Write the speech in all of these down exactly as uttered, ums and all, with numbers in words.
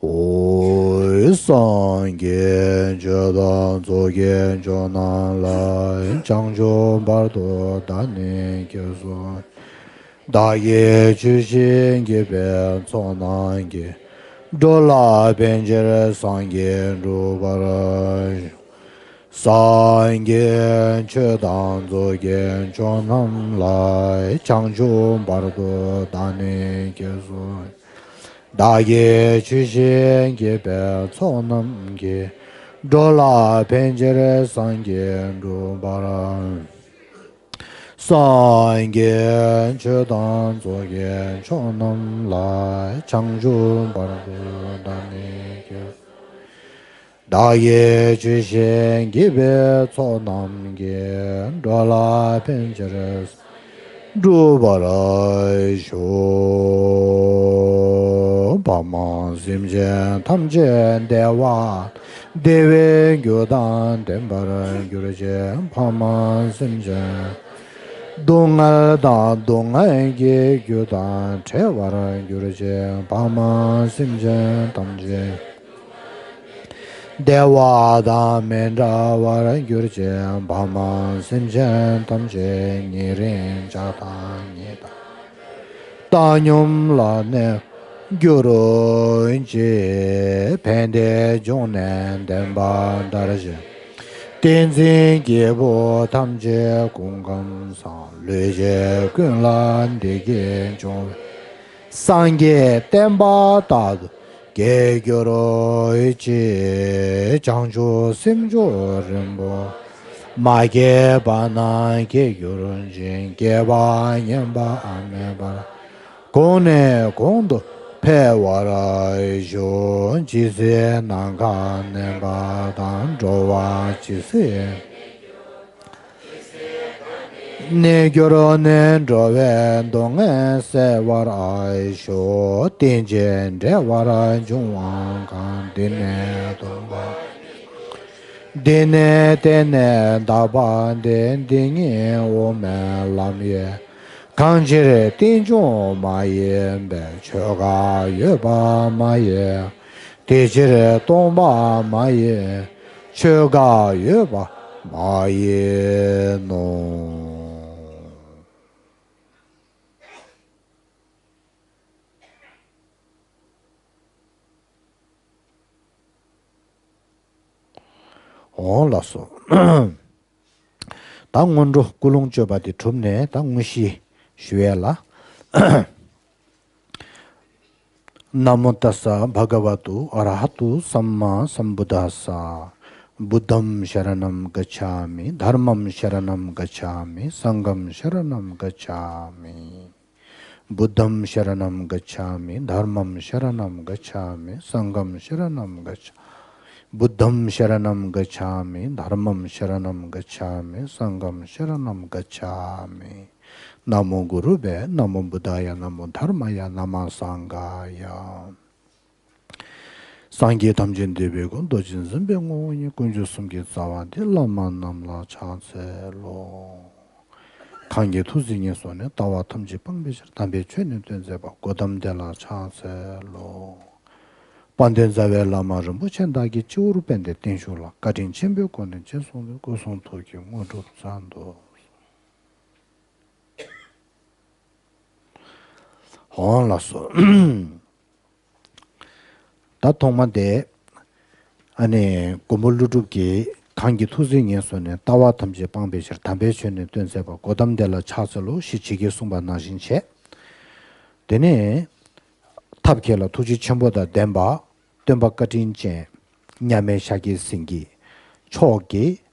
ཨོ། སངས་རྒྱས་ཆོས་དང་ཚོགས་ཀྱི་མཆོག་རྣམས་ལ། བྱང་ཆུབ་བར་དུ་བདག་ནི་སྐྱབས་སུ། བདག་གིས་ཆོས་བཤད་བགྱིས་པའི་ཚོགས་རྣམས་ཀྱིས། འགྲོ་ལ་ཕན་ཕྱིར་སངས་རྒྱས་འགྲུབ་པར་ཤོག། སངས་རྒྱས་ཆོས་དང་ཚོགས་ཀྱི་མཆོག་རྣམས་ལ། བྱང་ཆུབ་བར་དུ་བདག་ནི་སྐྱབས་སུ། བདག་གིས་ཆོས་བཤད་བགྱིས་པའི་ཚོགས་རྣམས་ཀྱིས། འགྲོ་ལ་ཕན་ཕྱིར་སངས་རྒྱས་འགྲུབ་པར། སངས་རྒྱས་ཆོས་དང་ཚོགས་ཀྱི་མཆོག་རྣམས་ལ། བྱང་ཆུབ་བར་དུ་བདག་ནི་སྐྱབས། བདག་གིས་ཆོས་བཤད་བགྱིས་པའི་ཚོགས་རྣམས་ཀྱིས། འགྲོ་ལ་ཕན་ཕྱིར་འགྲུབ་པར་ཤོག། ཕ་མ་སེམས་ཅན་ཐམས་ཅད་བདེ་བ་བདེ་བའི་རྒྱུ་དང་ལྡན་པར་གྱུར་ཅིག། ཕ་མ་སེམས་ཅན་སྡུག་བསྔལ་དང་སྡུག་བསྔལ་གྱི་རྒྱུ་དང་བྲལ་བར་གྱུར་ཅིག། ཕ་མ་སེམས་ཅན་ཐམས་ཅད་བདེ་བ་དང་མི་འབྲལ་བར་གྱུར་ཅིག། ཕ་མ་སེམས་ཅན་ཐམས་ཅད་ཉེ་རིང་བྱ་དང་ཉེས་དང་བཏང་སྙོམས་ལ་གནས་གྱུར་ཅིག། ཕན་བདེ་འབྱུང་གནས་བདེན་པ་དར་ཞིང་། བསྟན་འཛིན་སྐྱེས་བུ་ཐམས་ཅད་སྐུ་ཁམས་བཟང་། ལུས་ཅན་ཀུན་ལ་བདེ་སྐྱིད་འབྱུང་བའི། སངས་རྒྱས་བསྟན་པ་རྟག་ཏུ་རྒྱས་གྱུར་ཅིག། བྱང་ཆུབ་སེམས་མཆོག་རིན་པོ་མ་སྐྱེས་པ་རྣམས་སྐྱེ་གྱུར་ཅིག། སྐྱེས་པ་ཉམས་པ་མེད་པར་གོང་ནས་གོང་དུ་འཕེལ་བར་ཤོག། ཇི་སྲིད་ནམ་མཁའ་མཉམ་པ་དང་། འགྲོ་བ་ཇི་སྲིད་གནས་གྱུར་ནས། འགྲོ་བའི་སྡུག་བསྔལ་སེལ་བར་ཤོག། རྟེན་ཅིང་འབྲེལ་བར་འབྱུང་བ་གང་། འདི་ནས་སྡོམ་པ། འདི་ནས་གཏན་ནས་འདག་པ་འདི། འདི་ཉིད་དབུ་མའི་ལམ་ཡིན། གང་ཕྱིར་རྟེན་འབྱུང་མ་ཡིན་པའི། ཆོས་འགའ་ཡོད་པ་མ་ཡིན། དེ་ཕྱིར་སྟོང་པ་མ་ཡིན། ཆོས་འགའ་ཡོད་པ་མ་ཡིན་ནོ། འོང་ལགས་སོ། ད་སྔོན་འགྲོ་ཀུན་སློང་བཅོས་པ་དེ་གྲུབ་ནས། ད་དངོས་གཞི་ཞུ་ཡས་ལ། ན་མོ་ཏཱ་ས་བྷ་ག་ཝ་ཏུ་ཨ་ར་ཧ་ཏུ་སམ་མ་སམ་བུ་དྷ་ས། བུདྡྷམ་ཤ་ར་ཎམ་ག་ཆ་མི། དྷརྨམ་ཤ་ར་ཎམ་ག་ཆ་མི། སངྒྷམ་ཤ་ར་ཎམ་ག་ཆ་མི། བུདྡྷམ་ཤ་ར་ཎམ་ག་ཆ་མི། དྷརྨམ་ཤ་ར་ཎམ་ག་ཆ་མི། སངྒྷམ་ཤ་ར་ཎམ་ག་ཆ། བུདྡྷམ་ཤ་ར་ཎམ་ག་ཆ་མི། དྷརྨམ་ཤ་ར་ཎམ་ག་ཆ་མི། སངྒྷམ་ཤ་ར་ཎམ་ག་ཆ་མི། ན་མོ་གུ་རུ་བྷྱཿ། ན་མོ་བུདྡྷཱ་ཡ། ན་མོ་དྷརྨཱ་ཡ། ན་མོ་སངྒྷཱ་ཡ། སངས་རྒྱས་ཐམས་ཅད་འདུས་པའི་སྐུ། རྡོ་རྗེ་འཛིན་པའི་ངོ་བོ་ཉིད། དཀོན་མཆོག་གསུམ་གྱི་རྩ་བ་འདི། བླ་མ་རྣམས་ལ་ཕྱག་འཚལ་ལོ། གང་གིས་ཐུགས་བརྩེ་ཉེར་བཟུང་ནས། ལྟ་བ་ཐམས་ཅད་སྤང་བའི་ཕྱིར། དམ་པའི་ཆོས་ནི་སྟོན་མཛད་པ། གོ་ཏམ་དེ་ལ་ཕྱག་འཚལ་ལོ། དཔལ་ལྡན་རྩ་བའི་བླ་མ་རིན་པོ་ཆེ་བདག་གིས་སྤྱི་བོར་པད་ཟླའི་སྟེང་ཤུགས་ལ། བཀའ་དྲིན་ཆེན་པོའི་སྒོ་ནས་རྗེས་བཟུང་སྟེ། སྐུ་གསུང་ཐུགས་ཀྱི་དངོས་གྲུབ་སྩལ་དུ། འོང་ལགས་སོ། ད་ཐོག་མ་དེ། ཨ་ནི་མགོན་པོ་ཀླུ་སྒྲུབ་ཀྱིས་གང་གིས་ཐུགས་བརྩེ་ཉེར་བཟུང་ནས། ལྟ་བ་ཐམས་ཅད་སྤང་བའི་ཕྱིར། དམ་པའི་ཆོས་ནི་སྟོན་མཛད་པ། གོ་ཏམ་དེ་ལ་ཕྱག་འཚལ་ལོ་ཞེས་ཇི་སྐད་གསུངས་པ་ནང་བཞིན་བྱས། དེ་ནས་ཐབས་མཁས་ལ་ཐུགས་རྗེ་ཆེན་པོ་དང་ལྡན་པ། སྟོན་པ་བཀའ་དྲིན་ཅན་མཉམ་མེད་ཤཱཀྱའི་སེང་གེ་མཆོག་གིས།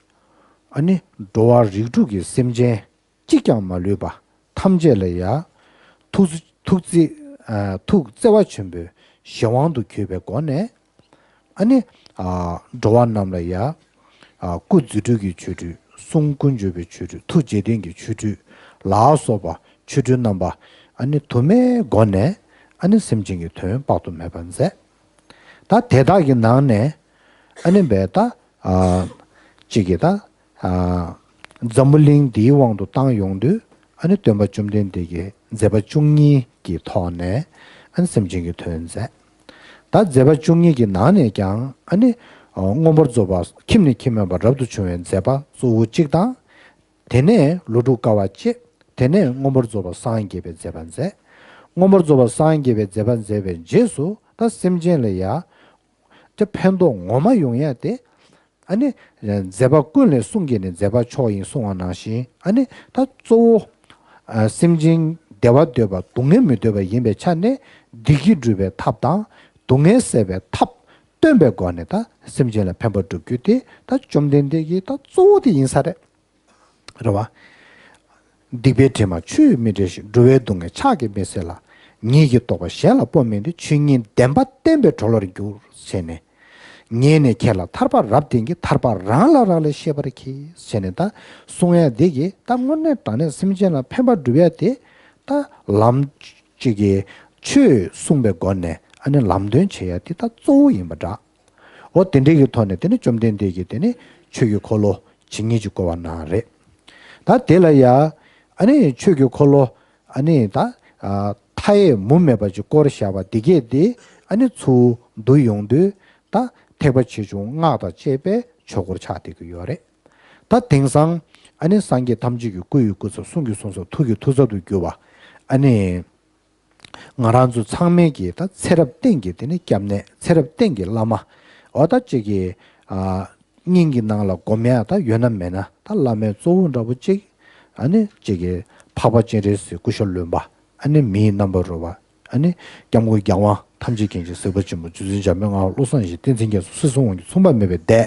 ཨ་ནི་འགྲོ་བ་རིགས་དྲུག་གི་སེམས་ཅན་གཅིག་ཀྱང་མ་ལུས་པ་ཐམས་ཅད་ལ་ཡང་ཐུགས་ཐུགས་བརྩེ་ཨ་ཐུགས་བརྩེ་བ་ཆེན་པོའི་གཞན་དབང་དུ་གྱུར་པའི་སྒོ་ནས། ཨ་ནི་ཨ་འགྲོ་བ་རྣམས་ལ་ཡང་ཨ་སྐུ་རྫུ་འཕྲུལ་གྱི་ཆོ་འཕྲུལ། གསུང་ཀུན་བརྗོད་པའི་ཆོ་འཕྲུལ། ཐུགས་རྗེ་ལྡན་གྱི་ཆོ་འཕྲུལ་ལ་སོགས་པ་ཆོ་འཕྲུལ་རྣམ་པ་ཨ་ནི་དུ་མའི་སྒོ་ནས། ཨ་ནི་སེམས་ཅན་གྱི་དོན་དཔག་ཏུ་མེད་པ་མཛད། ད་དེ་དག་གི་ནང་ནས་ཨ་ནི་བས་ད་ཨ་གཅིག་གིས་ད་ཨ་འཛམ་བུ་གླིང་འདིའི་དབང་དུ་བཏང་ཡོང་དུས། ཨ་ནི་སྟོན་པ་བཅོམ་ལྡན་འདས་ཀྱིས་མཛད་པ་བཅུ་གཉིས་ཀྱི་ཐོག་ནས་ཨ་ནི་སེམས་ཅན་གྱི་དོན་མཛད། ད་མཛད་པ་བཅུ་གཉིས་ཀྱི་ནང་ནས་ཀྱང་ཨ་ནི་མངོན་པར་རྫོགས་པ་ཁྱིམ་ནས་ཁྱིམ་མེད་པར་རབ་ཏུ་བྱུང་བའི་མཛད་པ་གཙོ་བོ་གཅིག་དང་། དེ་ནས་ལོ་དྲུག་དཀའ་བ་སྤྱད། དེ་ནས་མངོན་པར་རྫོགས་པར་སངས་རྒྱས་པའི་མཛད་པ་མཛད། མངོན་པར་རྫོགས་པར་སངས་རྒྱས་པའི་མཛད་པ་མཛད་པའི་རྗེས་སུ་ད་སེམས་ཅན་ལ་ཡང་ད་ཕན་ཐོགས་ངོ་མ་ཡོང་ཡ་དེ། ཨ་ནི་མཛད་པ་ཀུན་ལས་གསུང་གི་ནི་མཛད་པ་མཆོག་ཡིན་གསུང་བ་ནང་བཞིན། ཨ་ནི་ད་གཙོ་བོ་སེམས་ཅན་བདེ་བ་འདོད་པ་སྡུག་བསྔལ་མི་འདོད་པ་ཡིན་པའི་ཆ་ནས། བདེ་སྐྱིད་སྒྲུབ་པའི་ཐབས་དང་སྡུག་བསྔལ་སེལ་བའི་ཐབས་སྟོན་པའི་སྒོ་ནས་ད་སེམས་ཅན་ལ་ཕན་པ་སྒྲུབ་རྒྱུ་དེ་ད་བཅོམ་ལྡན་འདས་ཀྱི་ད་གཙོ་བོ་དེ་ཡིན་ས་རེད། རེད་བ། སྡིག་པའི་དྲི་མ་ཆུས་མི་འབྲལ་ཞིང་། འགྲོ་བའི་སྡུག་བསྔལ་ཕྱག་གིས་མི་སེལ་ལ། ཉིད་ཀྱི་རྟོགས་པ་གཞན་ལ་སྤོ་མིན་ཏེ། ཆོས་ཉིད་བདེན་པ་བསྟན་པས་གྲོལ་བར་འགྱུར་ཞེས་ནས། ངས་ནི་ཁྱེད་ལ་ཐར་པ་རབ་བསྟན་གྱི། ཐར་པ་རང་ལ་རག་ལས་ཤེས་པར་གྱིས་ཞེས་ནས་ད་གསུང་ཡ་འདི་གིས་ད་དངོས་གནས་དྲང་གནས་སེམས་ཅན་ལ་ཕན་པ་སྒྲུབ་ཡ་དེ་ད་ལམ་གཅིག་གི་ཆོས་གསུངས་པའི་སྒོ་ནས་ཨ་ནི་ལམ་སྟོན་བྱེད་ཡ་དེ་ད་གཙོ་བོ་ཡིན་པ་འདྲ། འོ་དེ་འདྲའི་གི་ཐོག་ནས་དེ་ནི་བཅོམ་ལྡན་འདས་ཀྱིས་དེ་ནི་ཆོས་ཀྱི་འཁོར་ལོ་ཇི་སྙེད་ཅིག་བསྐོར་བ་ན་རེད། ད་དེ་ལ་ཡ་ཨ་ནི་ཆོས་ཀྱི་འཁོར་ལོ་ཨ་ནི་ད་ཨ་མཐའ་ཡས་མུ་མེད་པ་ཅིག་བསྐོར་བཞག་པ་འདི་གས་དེ་ཨ་ནི་ཚུར་བསྡུ་ཡོང་དུས་ད་ཐེག་པ་ཆེ་ཆུང་སྔགས་དང་བཅས་པའི་ཆོས་འཁོར་ཆགས་བསྡད་ཀྱི་ཡོད་རེད། ད་དེང་སང་ཨ་ནི་སངས་རྒྱས་ཐམས་ཅད་ཀྱི་སྐུ་ཡི་སྐུ་ཚབ། གསུང་གི་གསུང་ཚབ། ཐུགས་ཀྱི་ཐུགས་ཚབ་ཏུ་གྱུར་པ་ཨ་ནི། ང་རང་ཚོ་ཚང་མས་ཀྱི་ད་ཚེ་རབས་གཏན་གྱི་དེ་ནི་སྐྱབས་གནས། ཚེ་རབས་གཏན་གྱི་བླ་མ། འོ་ད་ཅིག་གི་ཨ་སྙིང་གི་ནང་ལ་སྒོམ་ཡ་ད་ཡོད་ན་མེད་ན་ད་བླ་མའི་གཙོ་བོ་འདྲ་པོ་ཅིག་ཨ་ནི་ཅིག་གི་འཕགས་པ་སྤྱན་རས་གཟིགས། སྐུ་ཞབས་བློན་པོ། ཨ་ནི་མིའི་རྣམ་པར་རོལ་པ། ཨ་ནི་སྐྱབས་མགོན་རྒྱལ་དབང་ཐམས་ཅད་མཁྱེན་ཅིང་གཟིགས་པ་ཆེན་པོ། རྗེ་བཙུན་འཇམ་དཔལ་ངག་དབང་བློ་བཟང་ཡེ་ཤེས། བསྟན་འཛིན་རྒྱ་མཚོ། སྲིད་གསུམ་དབང་ཕྱུག་མཚུངས་པ་མེད་པའི་སྡེ་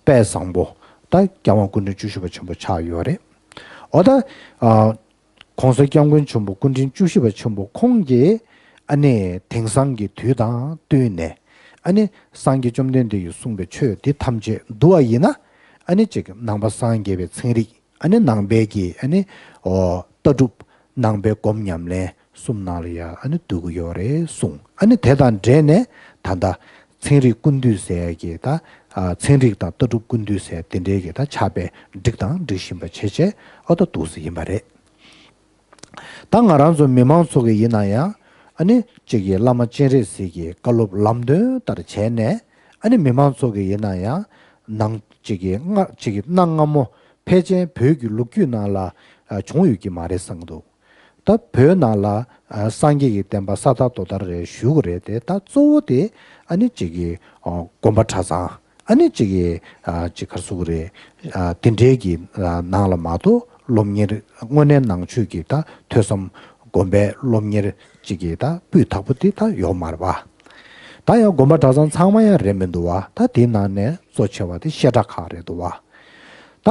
དཔལ་བཟང་པོ། ད་རྒྱལ་དབང་སྐུ་ཕྲེང་བཅུ་བཞི་པ་ཆེན་པོ་ཆགས་ཡོད་རེད། འོ་ད་ཨ། གོང་ས་སྐྱབས་མགོན་ཆེན་པོ་སྐུ་ཕྲེང་བཅུ་བཞི་པ་ཆེན་པོ་ཁོང་གིས་ཨ་ནི་དེང་སང་གི་དུས་དང་བསྟུན་ནས་ཨ་ནི་སངས་རྒྱས་བཅོམ་ལྡན་འདས་ཀྱིས་གསུངས་པའི་ཆོས་འདི་ཐམས་ཅད་བསྡུ་བ་ཡིན་ན། ཨ་ནི་ཅིག་ནང་པ་སངས་རྒྱས་པའི་ཚན་རིག་ཨ་ནི་ནང་པའི་གི་ཨ་ནི་ཨོ་ལྟ་གྲུབ། ནང་པའི་སྒོམ་ཉམས་ལེན་གསུམ་ནང་ལ་ཡ་ཨ་ནི་བསྡུ་གི་ཡོད་རེད་གསུངས། ཨ་ནི་དེ་དང་འབྲེལ་ནས་ད་ལྟ་ཚན་རིག་ཀུན་བཏུས་ཟེར་ཡ་གི་ད་ཨ་ཚན་རིག་དང་ལྟ་གྲུབ་ཀུན་བཏུས་ཟེར་དེ་འདྲའི་གི་ད་ཕྱག་དཔེ་བསྒྲིགས་དང་སྒྲིག་བཞིན་པ་བྱས་བྱས་ཨོ་ད་འདུག་སེ་ཡིན་པ་རེད། ད་ང་རང་ཚོ་མི་མང་ཚོ་གི་ཡིན་ན་ཡང་ཨ་ནི་གཅིག་གི་བླ་མ་སྤྱན་རས་གཟིགས་ཀྱི་བཀའ་སློབ་ལམ་སྟོན་ལྟར་བྱས་ནས་ཨ་ནི་མི་མང་ཚོ་གི་ཡིན་ན་ཡང་ནང་གཅིག་གི་སྔ་གཅིག་གི་གནའ་སྔ་མོ་ཕལ་ཆེར་བོད་ཀྱི་ལོ་རྒྱུས་ནང་ལ་ཨ་བྱུང་ཡོད་ཀྱི་མ་རེད་བསམ་གྱི་འདུག་ད་བོད་ནང་ལ་ཨ་སངས་རྒྱས་ཀྱི་བསྟན་པ་ས་དར་རྡོ་དར་རེད་ཞུ་གི་རེད་དེ། ད་གཙོ་བོ་དེ་ཨ་ནི་གཅིག་གི་ཨ་དགོན་པ་གྲྭ་ཚང་། ཨ་ནི་གཅིག་གི་ཨ་གཅིག་ག་རེ་ཟེར་དགོས་རེད། ཨ་དེ་འདྲའི་གི་ཨ་ནང་ལ་མ་གཏོགས་སློབ་གཉེར་དངོས་གནས་ནང་ཆོས་ཀྱི་ད་ཐོས་བསམ་སྒོམ་པའི་སློབ་གཉེར་གཅིག་གི་ད་སྤུས་དག་པོ་དེ་ད་ཡོད་མ་རེད་པ། ད་ཡང་དགོན་པ་གྲྭ་ཚང་ཚང་མ་ཡང་རེད་མི་འདུག་བ། ད་དེའི་ནང་ནས་གཙོ་ཆེ་བ་དེ་བཤད་གྲྭ་ཁག་རེད་འདུག་བ། ད་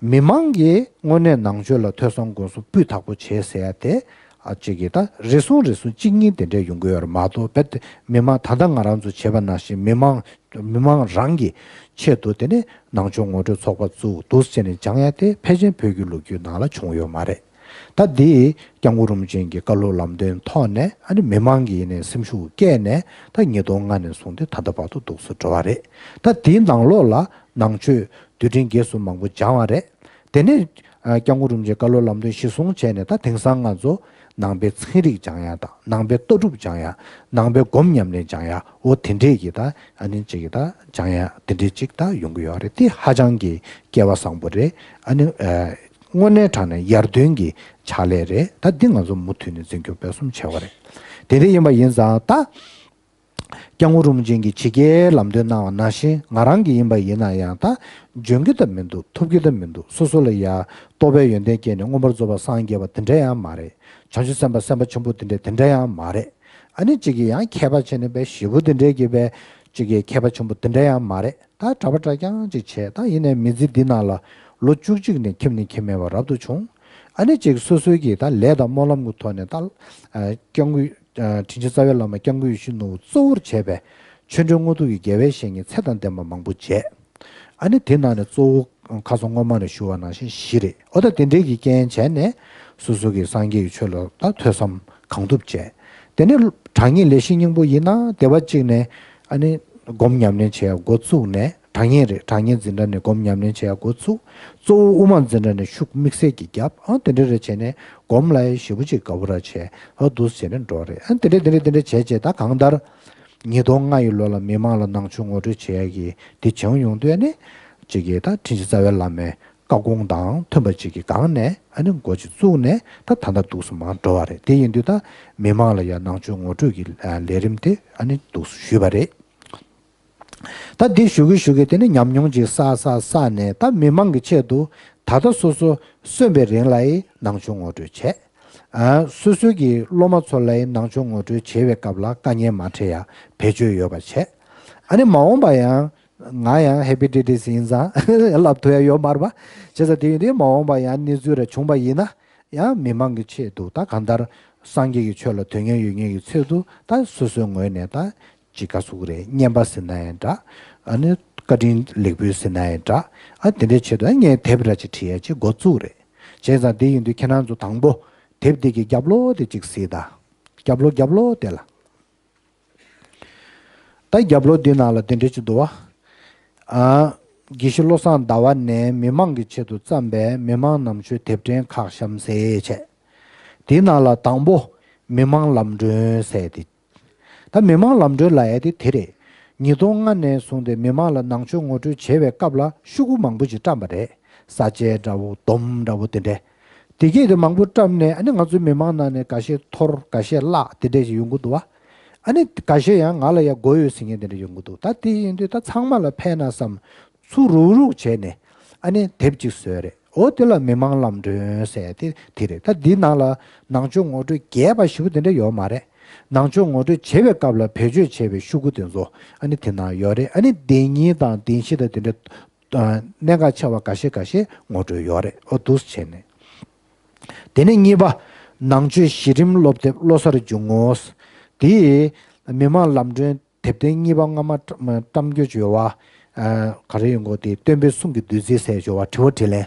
མི་མང་གིས་དངོས་གནས་ནང་ཆོས་ལ་ཐོས་བསམ་སྒོམ་གསུམ་སྤུས་དག་པོ་བྱས་ཟེར་ཡ་དེ་ཨ་གཅིག་གི་ད་རེ་ཟུང་རེ་ཟུང་གཅིག་གཉིས་དེ་འདྲས་ཡོང་གི་ཡོད་རེད་མ་གཏོགས། རྦད་དེ་མི་མང་ད་ལྟ་ང་རང་ཚོ་བྱས་པ་ནང་བཞིན་མི་མང་མི་མང་རང་གི་ཆེད་དུ་དེ་ནས་ནང་ཆོས་ངོ་སྤྲོད་ཚོགས་པ་བཙུགས་འདུག་ཟེར་ནས་སྦྱང་ཡ་དེ་ཕལ་ཆེར་བོད་ཀྱི་ལོ་རྒྱུས་ནང་ལ་བྱུང་ཡོད་མ་རེད། ད་འདི་སྐྱབས་མགོན་རིན་པོ་ཆེ་གི་བཀའ་སློབ་ལམ་སྟོན་ཐོག་ནས་ཨ་ནི་མི་མང་གི་ཡིན་ནའི་སེམས་ཤུགས་བསྐྱེད་ནས་ད་ཉིས་སྟོང་ལྔ་ནས་བཟུང་སྟེ་ད་ལྟ་བར་དུ་འདུག་སེ་འགྲོ་བ་རེད། ད་དེའི་ནང་ལོགས་ལ་ནང་ཆོས་དུས་དྲན་རྗེས་སུ་མང་པོ་སྦྱངས་པ་རེད། དེ་ནས་ཨ་སྐྱབས་མགོན་རིན་པོ་ཆེ་བཀའ་སློབ་ལམ་སྟོན་གཞི་བཟུང་བྱས་ནས་ད་དེང་སང་ང་ཚོ་ནང་པའི་ཚན་རིག་སྦྱང་ཡ་དང་ནང་པའི་ལྟ་གྲུབ་སྦྱང་ཡ། ནང་པའི་སྒོམ་ཉམས་ལེན་སྦྱང་ཡ། འོ་དེ་འདྲས་ཀྱི་ད་ཨ་ནི་གཅིག་གི་ད་སྦྱང་ཡ་དེ་འདྲས་གཅིག་ད་ཡོང་གི་ཡོད་རེད། དེ་ཧ་ཅང་གི་སྐལ་བ་བཟང་པོ་རེད། ཨ་ནི་ཨ་དངོས་གནས་དྲང་གནས་ཡར་ཐོན་གྱི་ཕྱག་ལས་རེད། ད་འདི་ང་ཚོ་མུ་མཐུད་ནས་འཛིན་སྐྱོང་སྤེལ་གསུམ་བྱེད་དགོས་རེད། དེ་འདྲ་ཡིན་པ་ཡིན་ཙང་ད་སྐྱབས་མགོན་རིན་པོ་ཆེ་གིས་ཇི་སྐད་ལམ་སྟོན་གནང་བ་ནང་བཞིན་ང་རང་གི་ཡིན་པ་ཡིན་ན་ཡང་ད་འཇོན་གྱི་ད་མི་འདུག་ཐུབ་ཀྱི་ད་མི་འདུག་སོ་སོ་ལ་ཡ་རྟོགས་པའི་ཡོན་ཏན་སྐྱེས་ནས་མངོན་པར་རྫོགས་པར་སངས་རྒྱས་པ་དེ་འདྲ་ཡང་མ་རེད། བྱང་ཆུབ་སེམས་དཔའ་སེམས་དཔའ་ཆེན་པོ་དེ་འདྲ་དེ་འདྲ་ཡང་མ་རེད། ཨ་ནི་གཅིག་གིས་ཡང་མཁས་པ་བྱས་ནས་དཔེ་ཞེ་པོ་དེ་འདྲའི་གི་དཔེ་གཅིག་གིས་མཁས་པ་ཆེན་པོ་དེ་འདྲ་ཡང་མ་རེད། ད་གྲྭ་པ་གྲྭ་རྐྱང་ཅིག་བྱས། ད་ཡིན་ནའི་མི་ཚེ་འདི་ནང་ལ་ལོ་བཅུ་གཅིག་ནས་ཁྱིམ་ནས་ཁྱིམ་མེད་པར་རབ་ཏུ་བྱུང་། ཨ་ནི་ཅིག་སོ་སོའི་གི་ད་ལས་དང་སྨོན་ལམ་གྱི་ཐོག་ནས་ད་ཨ་སྐྱབས་མགོན་ཨ་དྲིན་ཅན་རྩ་བའི་བླ་མ་སྐྱབས་མགོན་ཡིད་བཞིན་ནོར་བུ་གཙོ་བོར་བྱས་པའི་ཆོས་འབྲེལ་དངོས་གྲུབ་ཀྱི་དགེ་བའི་བཤེས་གཉེན་ཚད་དང་ལྡན་པ་མང་པོ་མཇལ། ཨ་ནི་དེ་ནང་ནས་གཙོ་བོ་ཁ་སང་སྔོན་མ་ནས་ཞུ་བ་ནང་བཞིན་བཞི་རེད། འོ་ད་དེ་འདྲའི་གི་རྐྱེན་བྱས་ནས་སོ་སོ་གི་སངས་རྒྱས་ཀྱི་ཆོས་ལ་ད་ཐོས་བསམ་གང་ཐུབ་བྱས། དེ་ནས་དྲང་ངེས་ལས་བཞི་སྙིང་པོ་ཡིན་ན་སྡེ་བ་གཅིག་ནས་ཨ་ནི་སྒོམ་ཉམས་ལེན་བྱེད་ཡ་འགོ་བཙུགས་ནས། དྲང་ངེས་རེད། དྲང་ངེས་འཛིན་གྲྭ་ནས་སྒོམ་ཉམས་ལེན་བྱེད་ཡ་འགོ་བཙུགས། གཙོ་བོ་དབུ་མ་འཛིན་གྲྭ་ནས་ཤུགས་དམིགས་བསལ་གྱིས་བརྒྱབ། ཨ་དེ་འདྲ་རེ་བྱས་ནས་སྒོམ་ལ་ཡ་ཞེ་པོ་ཅིག་དགའ་པོ་ར་བྱས། ཨ་འདུག་སེ་བྱས་ནས་འགྲོ་རེད། ཨ་དེ་འདྲ་དེ་འདྲ་དེ་འདྲ་བྱས་བྱས་ད་གང་ལྟར་ ཉིས་སྟོང་ལྔ་ཡི་ལོ་ལ་མི་མང་ལ་ནང་ཆོས་ངོ་སྤྲོད་བྱེད་ཡ་གི་དེ་བྱུང་ཡོང་དུས་ནི་ཅིག་གི་ད་དྲིན་ཅན་རྩ་བའི་བླ་མའི་བཀའ་དགོངས་དང་མཐུན་པ་ཅིག་གི་སྒང་ནས་ཨ་ནི་འགོ་ཅིག་བཙུགས་ནས་ད་ད་ལྟ་འདུག་སེ་མར་འགྲོ་བ་རེད། དེ་ཡིན་དུས་ད་མི་མང་ལ་ཡ་ནང་ཆོས་ངོ་སྤྲོད་ཀྱི་ལས་རིམ་དེ་ཨ་ནི་འདུག་སེ་ཞུས་པ་རེད། ད་འདི་ཞུ་གི་ཞུ་གི་དེ་ནི་ཉམས་མྱོང་ཅིག་བསགས་བསགས་བསགས་ནས་ད་མི་མང་གི་ཆེད་དུ་ད་ལྟ་སོ་སོ་གསོན་པའི་རིང་ལ་ཡི་ནང་ཆོས་ངོ་སྤྲོད་བྱས། ཨ་སོ་སོ་གི་སློབ་མ་ཚོ་ལ་ཡི་ནང་ཆོས་ངོ་སྤྲོད་བྱེད་པའི་སྐབས་ལ་དཀའ་ངལ་མ་འཕྲད་ཡ་བེད་སྤྱོད་ཡོད་པ་བྱས། ཨ་ནི་མ་འོངས་པ་ཡང་ང་ཡང་ཧེ་པི་ཊའི་ཊི་སི་ཡིན་ཙང་ལབ་ཐུབ་ཡ་ཡོད་མ་རེད་པ། བྱས་ཙང་དེ་ཡིན་དུས་མ་འོངས་པ་ཡང་གནས་ཚུལ་རེ་བྱུང་པ་ཡིན་ན་ཡང་མི་མང་གི་ཆེད་དུ་ད་གང་ལྟར་སངས་རྒྱས་ཀྱི་ཆོས་ལ་དོན་གཉེར་ཡོད་མཁན་གྱི་ཆེད་དུ་ད་སོ་སོའི་ངོས་ནས་ད་ཅིག་ག་ཟེར་དགོས་རེད། བསྙེན་པ་ཟེར་ན་ཡང་འདྲ། ཨ་ནི་བཀའ་དྲིན་ལེགས་འབུལ་ཟེར་ན་ཡང་འདྲ། ཨ་དེ་འདྲའི་ཆེད་དུ་ཨ་ངས་དེབ་ར་ཅིག་བྲིས་ཡ་ཅིག་འགོ་བཙུགས་རེད། བྱས་ཙང་དེ་ཡིན་དུས་ཁྱེད་རང་ཚོ་དང་པོ་དེབ་འདི་གི་རྒྱབ་ལོགས་དེ་ཅིག་གཟིགས་དང་། རྒྱབ་ལོགས་རྒྱབ་ལོགས་དེ་ལ། ད་རྒྱབ་ལོགས་འདི་ནང་ལ་དེ་འདྲ་ཅིག་འདུག་བ། ཨ། དགེ་བཤེས་བློ་བཟང་ཟླ་བ་ནས་མི་མང་གི་ཆེད་དུ་བརྩམས་པའི་མི་མང་ནང་ཆོས་དེབ་ཕྲེང་ཁག་གཤམ་གསལ་བྱས། དེའི་ནང་ལ་དང་པོ་མི་མང་ལམ་གྲོན་ཟེར་ཏེ། ད་མི་མང་ལམ་གྲོན་ལབ་ཡ་དེ་དེ་རེད། ཉིས་སྟོང་ལྔ་ནས་བཟུང་སྟེ་མི་མང་ལ་ནང་ཆོས་ངོ་སྤྲོད་བྱེད་པའི་སྐབས་ལ་ཤོག་གུ་མང་པོ་ཞིག་བཀྲམ་པ་རེད། ས་བཅད་འདྲ་བོ་སྡོམ་འདྲ་བོ་དེ་འདྲས། དེ་གས་དེ་མང་པོ་བཀྲམ་ནས་ཨ་ནི་ང་ཚོའི་མི་མང་ནང་ནས་འགའ་ཤས་འཐོར་འགའ་ཤས་བརླག་དེ་འདྲས་ཞིག་ཡོང་གི་འདུག་བ། ཨ་ནི་འགའ་ཤས་ཡང་ང་ལ་ཡ་དགོས་ཡོད་ཟེར་མཁན་དེ་འདྲ་ཡོང་གི་འདུག་ད་དེ་ཡིན་དུས་ད་ཚང་མ་ལ་ཕན་ན་བསམ་ཚུར་རུག་རུག་བྱས་ནས་ཨ་ནི་དེབ་ཅིག་བཟོས་རེད། འོ་དེ་ལ་མི་མང་ལམ་གྲོན་ཟེར་དེ་དེ་རེད། ད་འདི་ནང་ལ་ནང་ཆོས་ངོ་སྤྲོད་རྒྱས་པ་ཞེ་པོ་དེ་འདྲ་ཡོད་མ་རེད། ནང་ཆོས་ངོ་སྤྲོད་བྱེད་པའི་སྐབས་ལ་བེད་སྤྱོད་བྱས་པའི་ཤོག་གུ་དེ་ཚོ་ཨ་ནི་དེ་ནང་ཡོད་རེད། ཨ་ནི་བདེན་གཉིས་དང་བདེན་བཞི་དང་དེ་འདྲ་གནད་འགག་ཆེ་བ་འགའ་ཤས་འགའ་ཤས་ངོ་སྤྲོད་ཡོད་རེད། འོ་འདུག་སེ་བྱས་ནས། དེ་ནས་གཉིས་པ། ནང་ཆོས་གཞི་རིམ་སློབ་དེབ་བློ་གསར་འཇུག་ངོ་། དེ་མི་མང་ལམ་གྲོན་དེབ་ཐེར་གཉིས་པ་སྔ་མ་བཀྲམ་བཀྲམ་རྒྱུ་བྱོས་བ། ག་རེ་ཡོང་གོ་དེ་སྟོན་པའི་གསུང་གི་བདུད་རྩི་ཟེར་བྱོས་བ་དྲི་བ་དྲིས་ལན།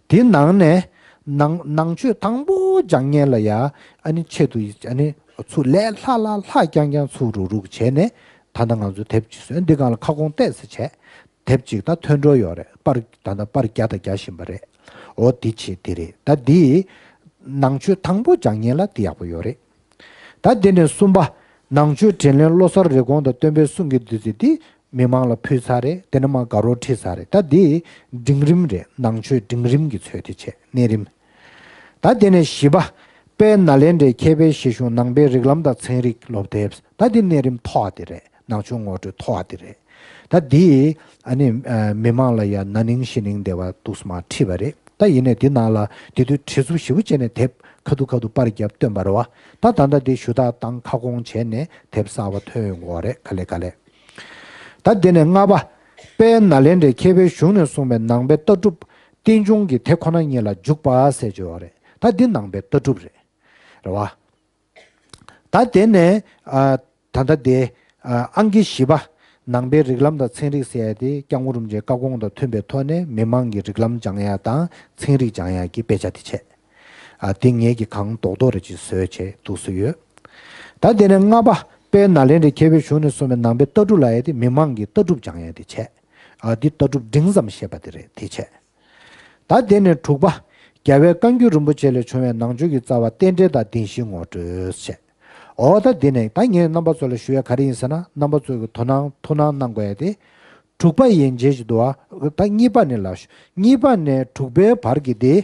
དེའི་ནང་ནས་ནང་ནང་ཆོས་དང་པོ་སྦྱང་མཁན་ལ་ཡ་ཨ་ནི་ཆེད་དུ་ཨ་ནི་ཚུར་ལས་ལྷག་ལྷག་ལྷག་རྐྱང་རྐྱང་ཚུར་རུག་རུག་བྱས་ནས་ད་ལྟ་ང་ཚོ་དེབ་ཅིག་བཟོས། འདི་སྒང་ལ་ཁ་སྐོང་ཏོག་ཙམ་བྱས། དེབ་ཅིག་ད་ཐོན་འགྲོ་ཡོད་རེད། པར་ད་ལྟ་པར་རྒྱག་དང་རྒྱག་བཞིན་པ་རེད། འོ་འདི་བྱེད་འདི་རེད། ད་འདི་ནང་ཆོས་དང་པོ་སྦྱང་མཁན་ལ་འདི་ཡག་པོ་ཡོད་རེད། ད་འདི་ནས་གསུམ་པ། ནང་ཆོས་དྲིན་ལན་བློ་གསར་རི་གོང་དང་སྟོན་པའི་གསུང་གི་བདུད་རྩི་འདི་མི་མང་ལ་ཕུལ་ཚར་རེད། དེ་ནས་མར་དགའ་རོགས་ཁྲིད་ཚར་རེད། ད་འདི་འབྲིང་རིམ་རེད། ནང་ཆོས་འབྲིང་རིམ་གྱི་ཚོད་དེ་བྱས་གནས་རིམ། ད་དེ་ནས་བཞི་པ། དཔལ་ནཱ་ལེནྡྲའི་མཁས་པའི་བཞེད་གཞུང་ནང་པའི་རིགས་ལམ་དང་ཚན་རིག་སློབ་དེབ། ད་འདི་གནས་རིམ་མཐོ་བ་དེ་རེད། ནང་ཆོས་ངོ་སྤྲོད་མཐོ་བ་དེ་རེད། ད་འདི་ཨ་ནི་ཨ་མི་མང་ལ་ཡ་ན་ནིང་གཞེས་ནིང་དེ་བ་འདུག་སེ་མར་ཁྲིད་པ་རེད། ད་ཡིན་ནའི་འདི་ནང་ལ་དེ་དུས་བྲིས་ཚུབ་ཞེ་པོ་བྱས་ནས་དེབ་ཁ་ཐུག་ཁ་ཐུག་པར་བརྒྱབ་བཏོན་པ་རེད་བ། ད་ད་ལྟ་འདི་ཞུ་དག་བཏང་ཁ་སྐོང་བྱས་ནས་དེབ་གསར་པ་ཐོན་ཡོང་གི་ཡོད་རེད། ག་ལེ་ག་ལེ། ད་དེ་ནས་ལྔ་པ། དཔལ་ནཱ་ལེནྡྲའི་མཁས་པའི་གཞུང་ནས་གསུངས་པའི་ནང་པའི་ལྟ་གྲུབ་རྟེན་འབྱུང་གི་དེ་ཁོ་ན་ཉིད་ལ་འཇུག་པ་ཟེར་གྱི་ཡོད་རེད། ད་འདི་ནང་པའི་ལྟ་གྲུབ་རེད། རེད་བ། ད་དེ་ནས་ཨ་ད་ལྟ་དེ་ཨ་ཨང་ཀི་བཞི་པ། ནང་པའི་རིགས་ལམ་དང་ཚན་རིག་ཟེར་ཡ་དེ་སྐྱབས་མགོན་རིན་པོ་ཆེའི་བཀའ་དགོངས་དང་མཐུན་པའི་ཐོག་ནས་མི་མང་གི་རིགས་ལམ་སྦྱང་ཡ་དང་ཚན་རིག་སྦྱང་ཡ་གི་དཔེ་ཆ་དེ་བྱས། ཨ་དེ་ངེད་ཀྱིས་གང་རྡོག་རྡོག་རེ་ཅིག་བཟོས་བྱས་འདུག་སེ་ཡོད། ད་དེ་ནས་ལྔ་པ། དཔལ་ནཱ་ལེནྡྲའི་མཁས་པའི་གཞུང་ནས་གསུངས་པའི་ནང་པའི་ལྟ་གྲུབ་ལབ་ཡ་དེ་མི་མང་གི་ལྟ་གྲུབ་སྦྱང་ཡ་དེ་བྱས། ཨ་འདི་ལྟ་གྲུབ་འབྲིང་ཙམ་བཤད་པ་དེ་རེད། དེ་བྱས། ད་དེ་ནས་དྲུག་པ། རྒྱལ་བའི་བཀའ་འགྱུར་རིན་པོ་ཆེ་ལས་བྱུང་བའི་ནང་ཆོས་ཀྱི་རྩ་བ་རྟེན་འབྲེལ་དང་བདེན་བཞིའི་ངོ་སྤྲོད་བྱས། འོ་ད་དེ་ནས་ད་ངས་རྣམ་པ་ཚོ་ལ་ཞུ་ཡ་ག་རེ་ཡིན་ཟེར་ན། རྣམ་པ་ཚོ་གི་དོ་སྣང་ཐུགས་སྣང་གནང་དགོས་ཡ་དེ། དྲུག་པ་ཡན་ཆད་ཅིག་འདུག་ཨ། ད་གཉིས་པ་ནས་ལབ་ཤོག་གཉིས་པ་ནས་དྲུག་པའི་བར་གྱི་དེ།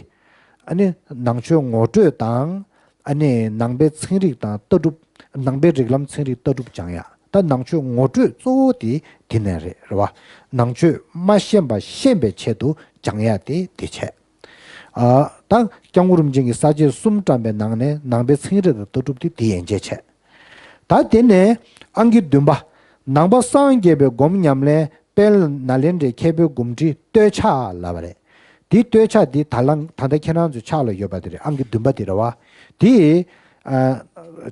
ཨ་ནི་ནང་ཆོས་ངོ་སྤྲོད་དང་། ཨ་ནི་ནང་པའི་ཚན་རིག་དང་ལྟ་གྲུབ། ནང་པའི་རིགས་ལམ་ཚན་རིག་ལྟ་གྲུབ་སྦྱང་ཡ། ད་ནང་ཆོས་ངོ་སྤྲོད་གཙོ་བོ་དེ་དེ་ནས་རེད། རེད་བ། ནང་ཆོས་མ་ཤེས་པ་ཤེས་པའི་ཆེད་དུ་སྦྱང་ཡ་དེ་དེ་བྱས། ཨ་ད་སྐྱབས་མགོན་རིན་པོ་ཆེ་གིས་ས་བཅད་གསུམ་བཀྲམ་པའི་ནང་ནས་ནང་པའི་ཚན་རིག་དང་ལྟ་གྲུབ་དེ་དེ་ཡན་ཆད་བྱས། ད་དེ་ནས་ཨང་ཀི་བདུན་པ། ནང་པ་སངས་རྒྱས་པའི་སྒོམ་ཉམས་ལེན། དཔལ་ནཱ་ལེནྡྲའི་མཁས་པའི་སྒོམ་ཁྲིད་བསྟོད་ཕྱག་ལབ་པ་རེད། དེའི་བསྟོད་ཕྱག་འདི་ད་ལང་ད་ལྟ་ཁྱེད་རང་ཚོའི་ཕྱག་ལ་ཡོད་པ་དེ་རེད། ཨང་ཀི་བདུན་པ་དེ་རེད་བ། དེ་ཨ་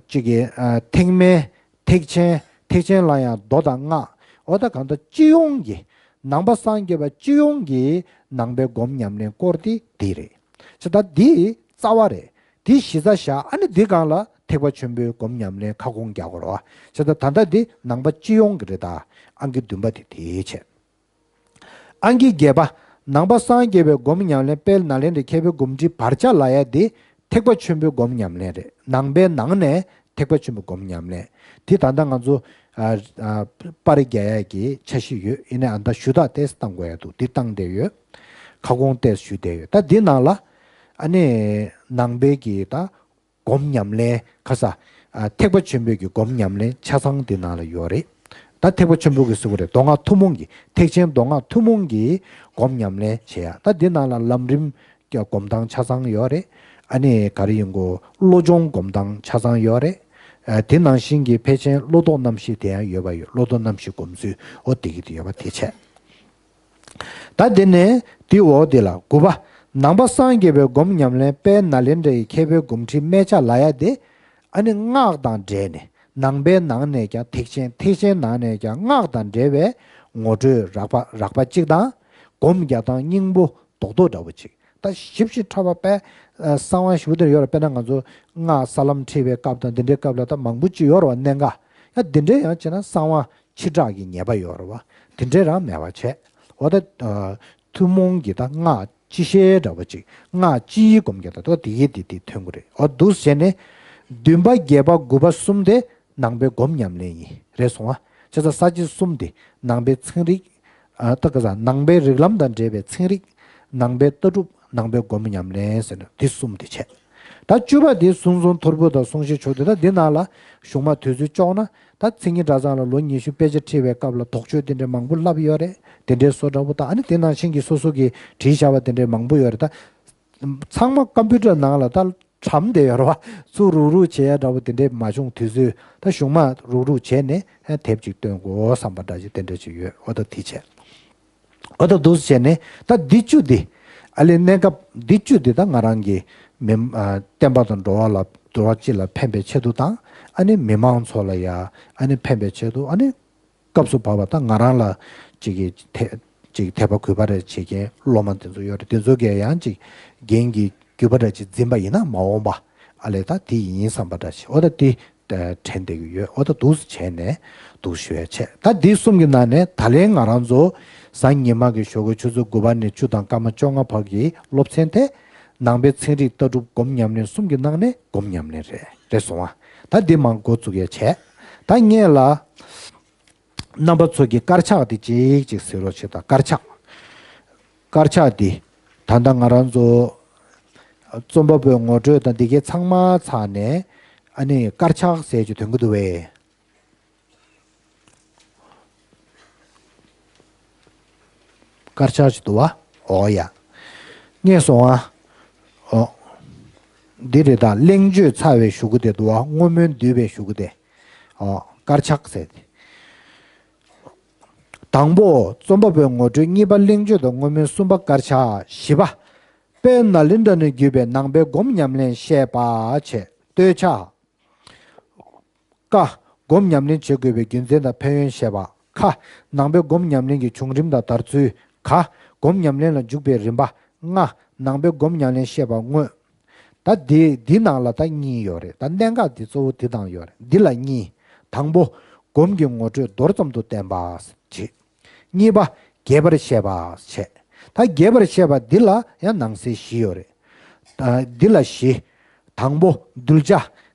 གཅིག་གི་ཨ་ཐེག་དམན། ཐེག་ཆེན། ཐེག་ཆེན་ལ་ཡང་མདོ་དང་སྔགས། འོ་ད་གང་ལྟར་སྤྱི་ཡོངས་ཀྱི་ནང་པ་སངས་རྒྱས་པ་སྤྱི་ཡོངས་ཀྱི་ནང་པའི་སྒོམ་ཉམས་ལེན་སྐོར་དེ་འདི་རེད། ཅེས་ད་འདི་རྩ་བ་རེད། དེ་གཞི་རྩ་བཞག་ཨ་ནི་འདི་སྒང་ལ་ཐེག་པ་ཆེན་པོའི་སྒོམ་ཉམས་ལེན་ཁ་སྐོང་རྒྱག་དགོས་རེད་བ། བྱས་ཙང་ད་ལྟ་འདི་ནང་པ་སྤྱི་ཡོངས་ཀྱི་རེད། ད་ཨང་ཀི་བདུན་པ་དེ་དེའི་ཆེད། ཨང་ཀི་བརྒྱད་པ། ནང་པ་སངས་རྒྱས་པའི་སྒོམ་ཉམས་ལེན། དཔལ་ནཱ་ལེནྡྲའི་མཁས་པའི་སྒོམ་ཁྲིད་བར་ཆ་ལབ་ཡ་འདི་ཐེག་པ་ཆེན་པོའི་སྒོམ་ཉམས་ལེན་རེད། ནང་པའི་ནང་ནས་ཐེག་པ་ཆེན་པོའི་སྒོམ་ཉམས་ལེན། དེ་ད་ལྟ་ང་ཚོ་ ཨ་ཨ་པར་རྒྱག་ཡག་གི་འཆར་གཞི་ཡོད། ཡིན་ནའི་ཨ་ད་ཞུ་དག་ཏོག་ཙམ་བཏང་དགོས་ཡག་འདུག་འདི་བཏང་བསྡད་ཡོད། ཁ་སྐོང་ཏོག་ཙམ་ཞུས་བསྡད་ཡོད། ད་འདི་ནང་ལ་ཨ་ནི་ནང་པའི་གི་ད་སྒོམ་ཉམས་ལེན་ཁ་ས་ཨ་ཐེག་པ་ཆེན་པོའི་གི་སྒོམ་ཉམས་ལེན་ཆ་ཚང་འདི་ནང་ལ་ཡོད་རེད། ད་ཐེག་པ་ཆེན་པོ་གི་ཟེར་དགོས་རེད། མདོ་སྔགས་ཐུན་མོང་གི་ཐེག་ཆེན་མདོ་སྔགས་ཐུན་མོང་གི་སྒོམ་ཉམས་ལེན་བྱེད་ཡག་ད་འདི་ནང་ལ་ལམ་རིམ་སྒོམ་སྟངས་ཆ་ཚང་ཡོད་རེད། ཨ་ནི་ག་རེ་ཡིན་གོ་བློ་སྦྱོང་སྒོམ་སྟངས་ཆ་ཚང་ཡོད་རེད། ཨ་དེ་ནང་བཞིན་གྱི་ཕལ་ཆེར་བློ་ལྡོག་རྣམ་བཞི་དེ་ཡང་ཡོད་པ་ཡོད། བློ་ལྡོག་རྣམ་བཞི་སྒོམ་ཚུལ་འོ་དེ་གི་དེ་ཡོད་པ་དེ་བྱས། ད་དེ་ནས་དེའི་འོག་དེ་ལ་དགུ་པ། ནང་པ་སངས་རྒྱས་པའི་སྒོམ་ཉམས་ལེན་དཔལ་ནཱ་ལེནྡྲ་ཡི་མཁས་པའི་སྒོམ་ཁྲིད་སྨད་ཆ་ལབ་ཡག་དེ། ཨ་ནི་སྔགས་དང་འབྲེལ་ནས་ནང་པའི་ནང་ནས་ཀྱང་ཐེག་ཆེན། ཐེག་ཆེན་ནང་ནས་ཀྱང་སྔགས་དང་འབྲེལ་བའི་ངོ་སྤྲོད་རགས་པ་རགས་པ་གཅིག་དང་། སྒོམ་རྒྱག་སྟངས་སྙིང་པོ་རྡོག་རྡོག་འདྲ་པོ་གཅིག་ད་ཞིབ་ཞིབ་ཕྲ་བ་དཔེ་གསང་བ་ཞེ་པོ་དེ་ཡོད་རེད། དཔེར་ན་ང་ཚོ་སྔགས་ས་ལམ་ཁྲིད་པའི་སྐབས་དང་འདི་འདྲའི་སྐབས་ལ་ད་མང་པོ་ཅིག་ཡོད་རེད་པ། གནད་འགག་ཡང་འདི་འདྲའི་ཡང་བྱས་ན་གསང་བ་ཕྱི་དྲགས་ཀྱི་ཉེས་པ་ཡོད་རེད་པ། དེ་འདྲའི་རང་མེད་པ་བྱས། འོ་ད་ཐུན་མོང་གི་ད་སྔགས་སྤྱི་བཤད་འདྲ་པོ་ཅིག་སྔགས་སྤྱིའི་སྒོམ་རྒྱག་ད་དོ་དེ་གའི་དེ་དེ་ཐོན་གྱི་རེད། འོ་འདུག་བྱས་ནས་བདུན་པ་བརྒྱད་པ་དགུ་པ་གསུམ་དེ་ནང་པའི་སྒོམ་ཉམས་ལེན་ཡིན་རེད་སོང་ཨ། བྱས་ཙང་ས་བཅད་གསུམ་དེ་ནང་པའི་ཚན་རིག་ཨ་ད་ག་ས་ནང་པའི་རིགས་ལམ་དང་འབྲེལ་བའི་ཚན་རིག་ནང་པའི་ལྟ་གྲུབ། ནང་པའི་སྒོམ་ཉམས་ལེན་ཟེར་ན་འདི་གསུམ་དེ་བྱས། ད་བཅུ་པ་དེ་གསུང་རྩོམ་ཐོར་བུ་དང་གསུང་བཤད་ཆོས་སྡེ། ད་འདི་ནང་ལ་གཞུང་མ་དུས་ཚོད་ལྕོགས་ན་ད་མཚན་ཉིད་གྲྭ་ཚང་ལ་ལོ་ཉི་ཤུ་དཔེ་ཆ་ཁྲིད་པའི་སྐབས་ལ་དོགས་གཅོད་དེ་འདྲའི་མང་པོ་ལབ་ཡོད་རེད། དེ་འདྲའི་བཟོ་འདྲ་པོ་དང་ཨ་ནི་དེ་ནང་བཞིན་གྱི་སོ་སོ་གིས་བྲིས་བཞག་པ་དེ་འདྲའི་མང་པོ་ཡོད་རེད། ད་ཚང་མ་ཀམ་པུ་ཊར་ནང་ལ་ད་གྲམ་བསྡད་ཡོད་རེད་པ། ཚུར་རུག་རུག་བྱེད་ཡ་འདྲ་པོ་དེ་འདྲའི་མ་བྱུང་དུས་ཚོད་ད་གཞུང་མ་རུག་རུག་བྱས་ནས་དེབ་ཅིག་བཏོན་དགོས་བསམ་པ་འདྲ་ཅིག་དེ་འདྲ་ཅིག་ཡོད། འོ་ད་དེ་བྱས། འོ་ད་འདུག་སེ་བྱས་ནས་ད་འདི་བཅུ་འདི་ཨ་ལས་གནས་སྐབས་འདི་བཅུ་འདི་ད་ང་རང་གི་མི་ཨ་བསྟན་པ་དང་འགྲོ་བ་ལ་འགྲོ་བ་སྤྱི་ལ་ཕན་པའི་ཆེད་དུ་དང་ཨ་ནི་མི་མང་ཚོ་ལ་ཡ་ཨ་ནི་ཕན་པའི་ཆེད་དུ་ཨ་ནི་སྐབས་སུ་བབས་པ་ད་ང་རང་ལ་ཅིག་གི་ཐེ་ཅིག་དད་པ་གུས་པ་རེ་བྱེད་མཁན་སློབ་མ་དེ་ཚོ་ཡོད་རེད། དེ་ཚོ་གས་ཡང་ཅིག་རྒན་གྱི་བརྒྱུད་པ་འདྲ་ཅིག་འཛིན་པ་ཡིན་ན་མ་འོངས་པ་ཨ་ལས་ད་དེ་ཡིན་བསམ་པ་འདྲ་ཅིག་འོ་ད་དེ། དྲན་བསྡད་ཀྱི་ཡོད། འོ་ད་འདུག་སེ་བྱས་ནས་འདུག་ཞུ་ཡ་བྱས། ད་འདི་གསུམ་གྱི་ནང་ནས་ད་ལན་ང་རང་ཚོ་གཟའ་ཉི་མ་གི་ཞོགས་ཀའི་ཆུ་ཚོད་དགུ་པ་ནས་བཅུ་དང་སྐར་མ་བཅོ་ལྔ་བར་གྱི་སློབ་ཚན་དེ་ནང་པའི་ཚན་རིག་ལྟ་གྲུབ་སྒོམ་ཉམས་ལེན་གསུམ་གྱི་ནང་ནས་སྒོམ་ཉམས་ལེན་རེད། རེད་སོང་ཨ། ད་འདི་མར་འགོ་བཙུགས་ཡ་བྱས། ད་སྔོན་ལ་རྣམ་པ་ཚོ་གི་དཀར་ཆག་དེ་གཅིག་གཅིག་གཟིགས་རོགས་བྱེད་དང་། དཀར་ཆག་དཀར་ཆག་འདི་ད་ལྟ་ང་རང་ཚོ་རྩོམ་པ་པོའི་ངོ་སྤྲོད་དང་འདི་གའི་ཚང་མ་ཚར་ནས་ཨ་ནི་དཀར་ཆག་ཟེར་གྱི་དོན་གྱི་འདུག་བས། དཀར་ཆག་ཅིག་འདུག་བ། འོ་ཡ། རྙེད་སོང་ཨ། འོ། འདི་རེད་ད། གླེང་བརྗོད་ཚར་བའི་གཞུག་གུ་དེ་འདུག་བ། བསྔོ་སྨོན་བསྡུས་པའི་གཞུག་གུ་དེ། འོ། དཀར་ཆག་ཟེར་ཏེ། དང་པོ་རྩོམ་པ་པོའི་ངོ་སྤྲོད། གཉིས་པ་གླེང་བརྗོད་དང་བསྔོ་སྨོན། གསུམ་པ་དཀར་ཆག་བཞི་པ། དཔལ་ནཱ་ལེནྡྲ་ནས་བརྒྱུད་པའི་ནང་པའི་སྒོམ་ཉམས་ལེན་བཤད་པ་བྱས། སྟོད་ཆ། ཀ། སྒོམ་ཉམས་ལེན་བྱེད་དགོས་པའི་རྒྱུ་མཚན་དང་ཕན་ཡོན་བཤད་པ། ཁ། ནང་པའི་སྒོམ་ཉམས་ལེན་གྱི་བྱུང་རིམ་དང་དར་ཚུལ། ག། སྒོམ་ཉམས་ལེན་ལ་འཇུག་པའི་རིམ་པ། ལྔ། ནང་པའི་སྒོམ་ཉམས་ལེན་བཤད་པ་དངོས། ད་འདི་འདི་ནང་ལ་ད་གཉིས་ཡོད་རེད། ད་གནད་འགག་འདི་གཙོ་བོ་འདི་དང་ཡོད་རེད། འདི་ལ་གཉིས། དང་པོ། སྒོམ་གྱི་ངོ་སྤྲོད་མདོར་ཙམ་དུ་བསྟན་པ་བྱས། གཉིས་པ། རྒྱས་པར་བཤད་པ་བྱས། ད་རྒྱས་པར་བཤད་པ་འདི་ལ་ཡང་ནང་གསེས་བཞི་ཡོད་རེད། ད་འདི་ལ་བཞི། དང་པོ་གདུལ་བྱ།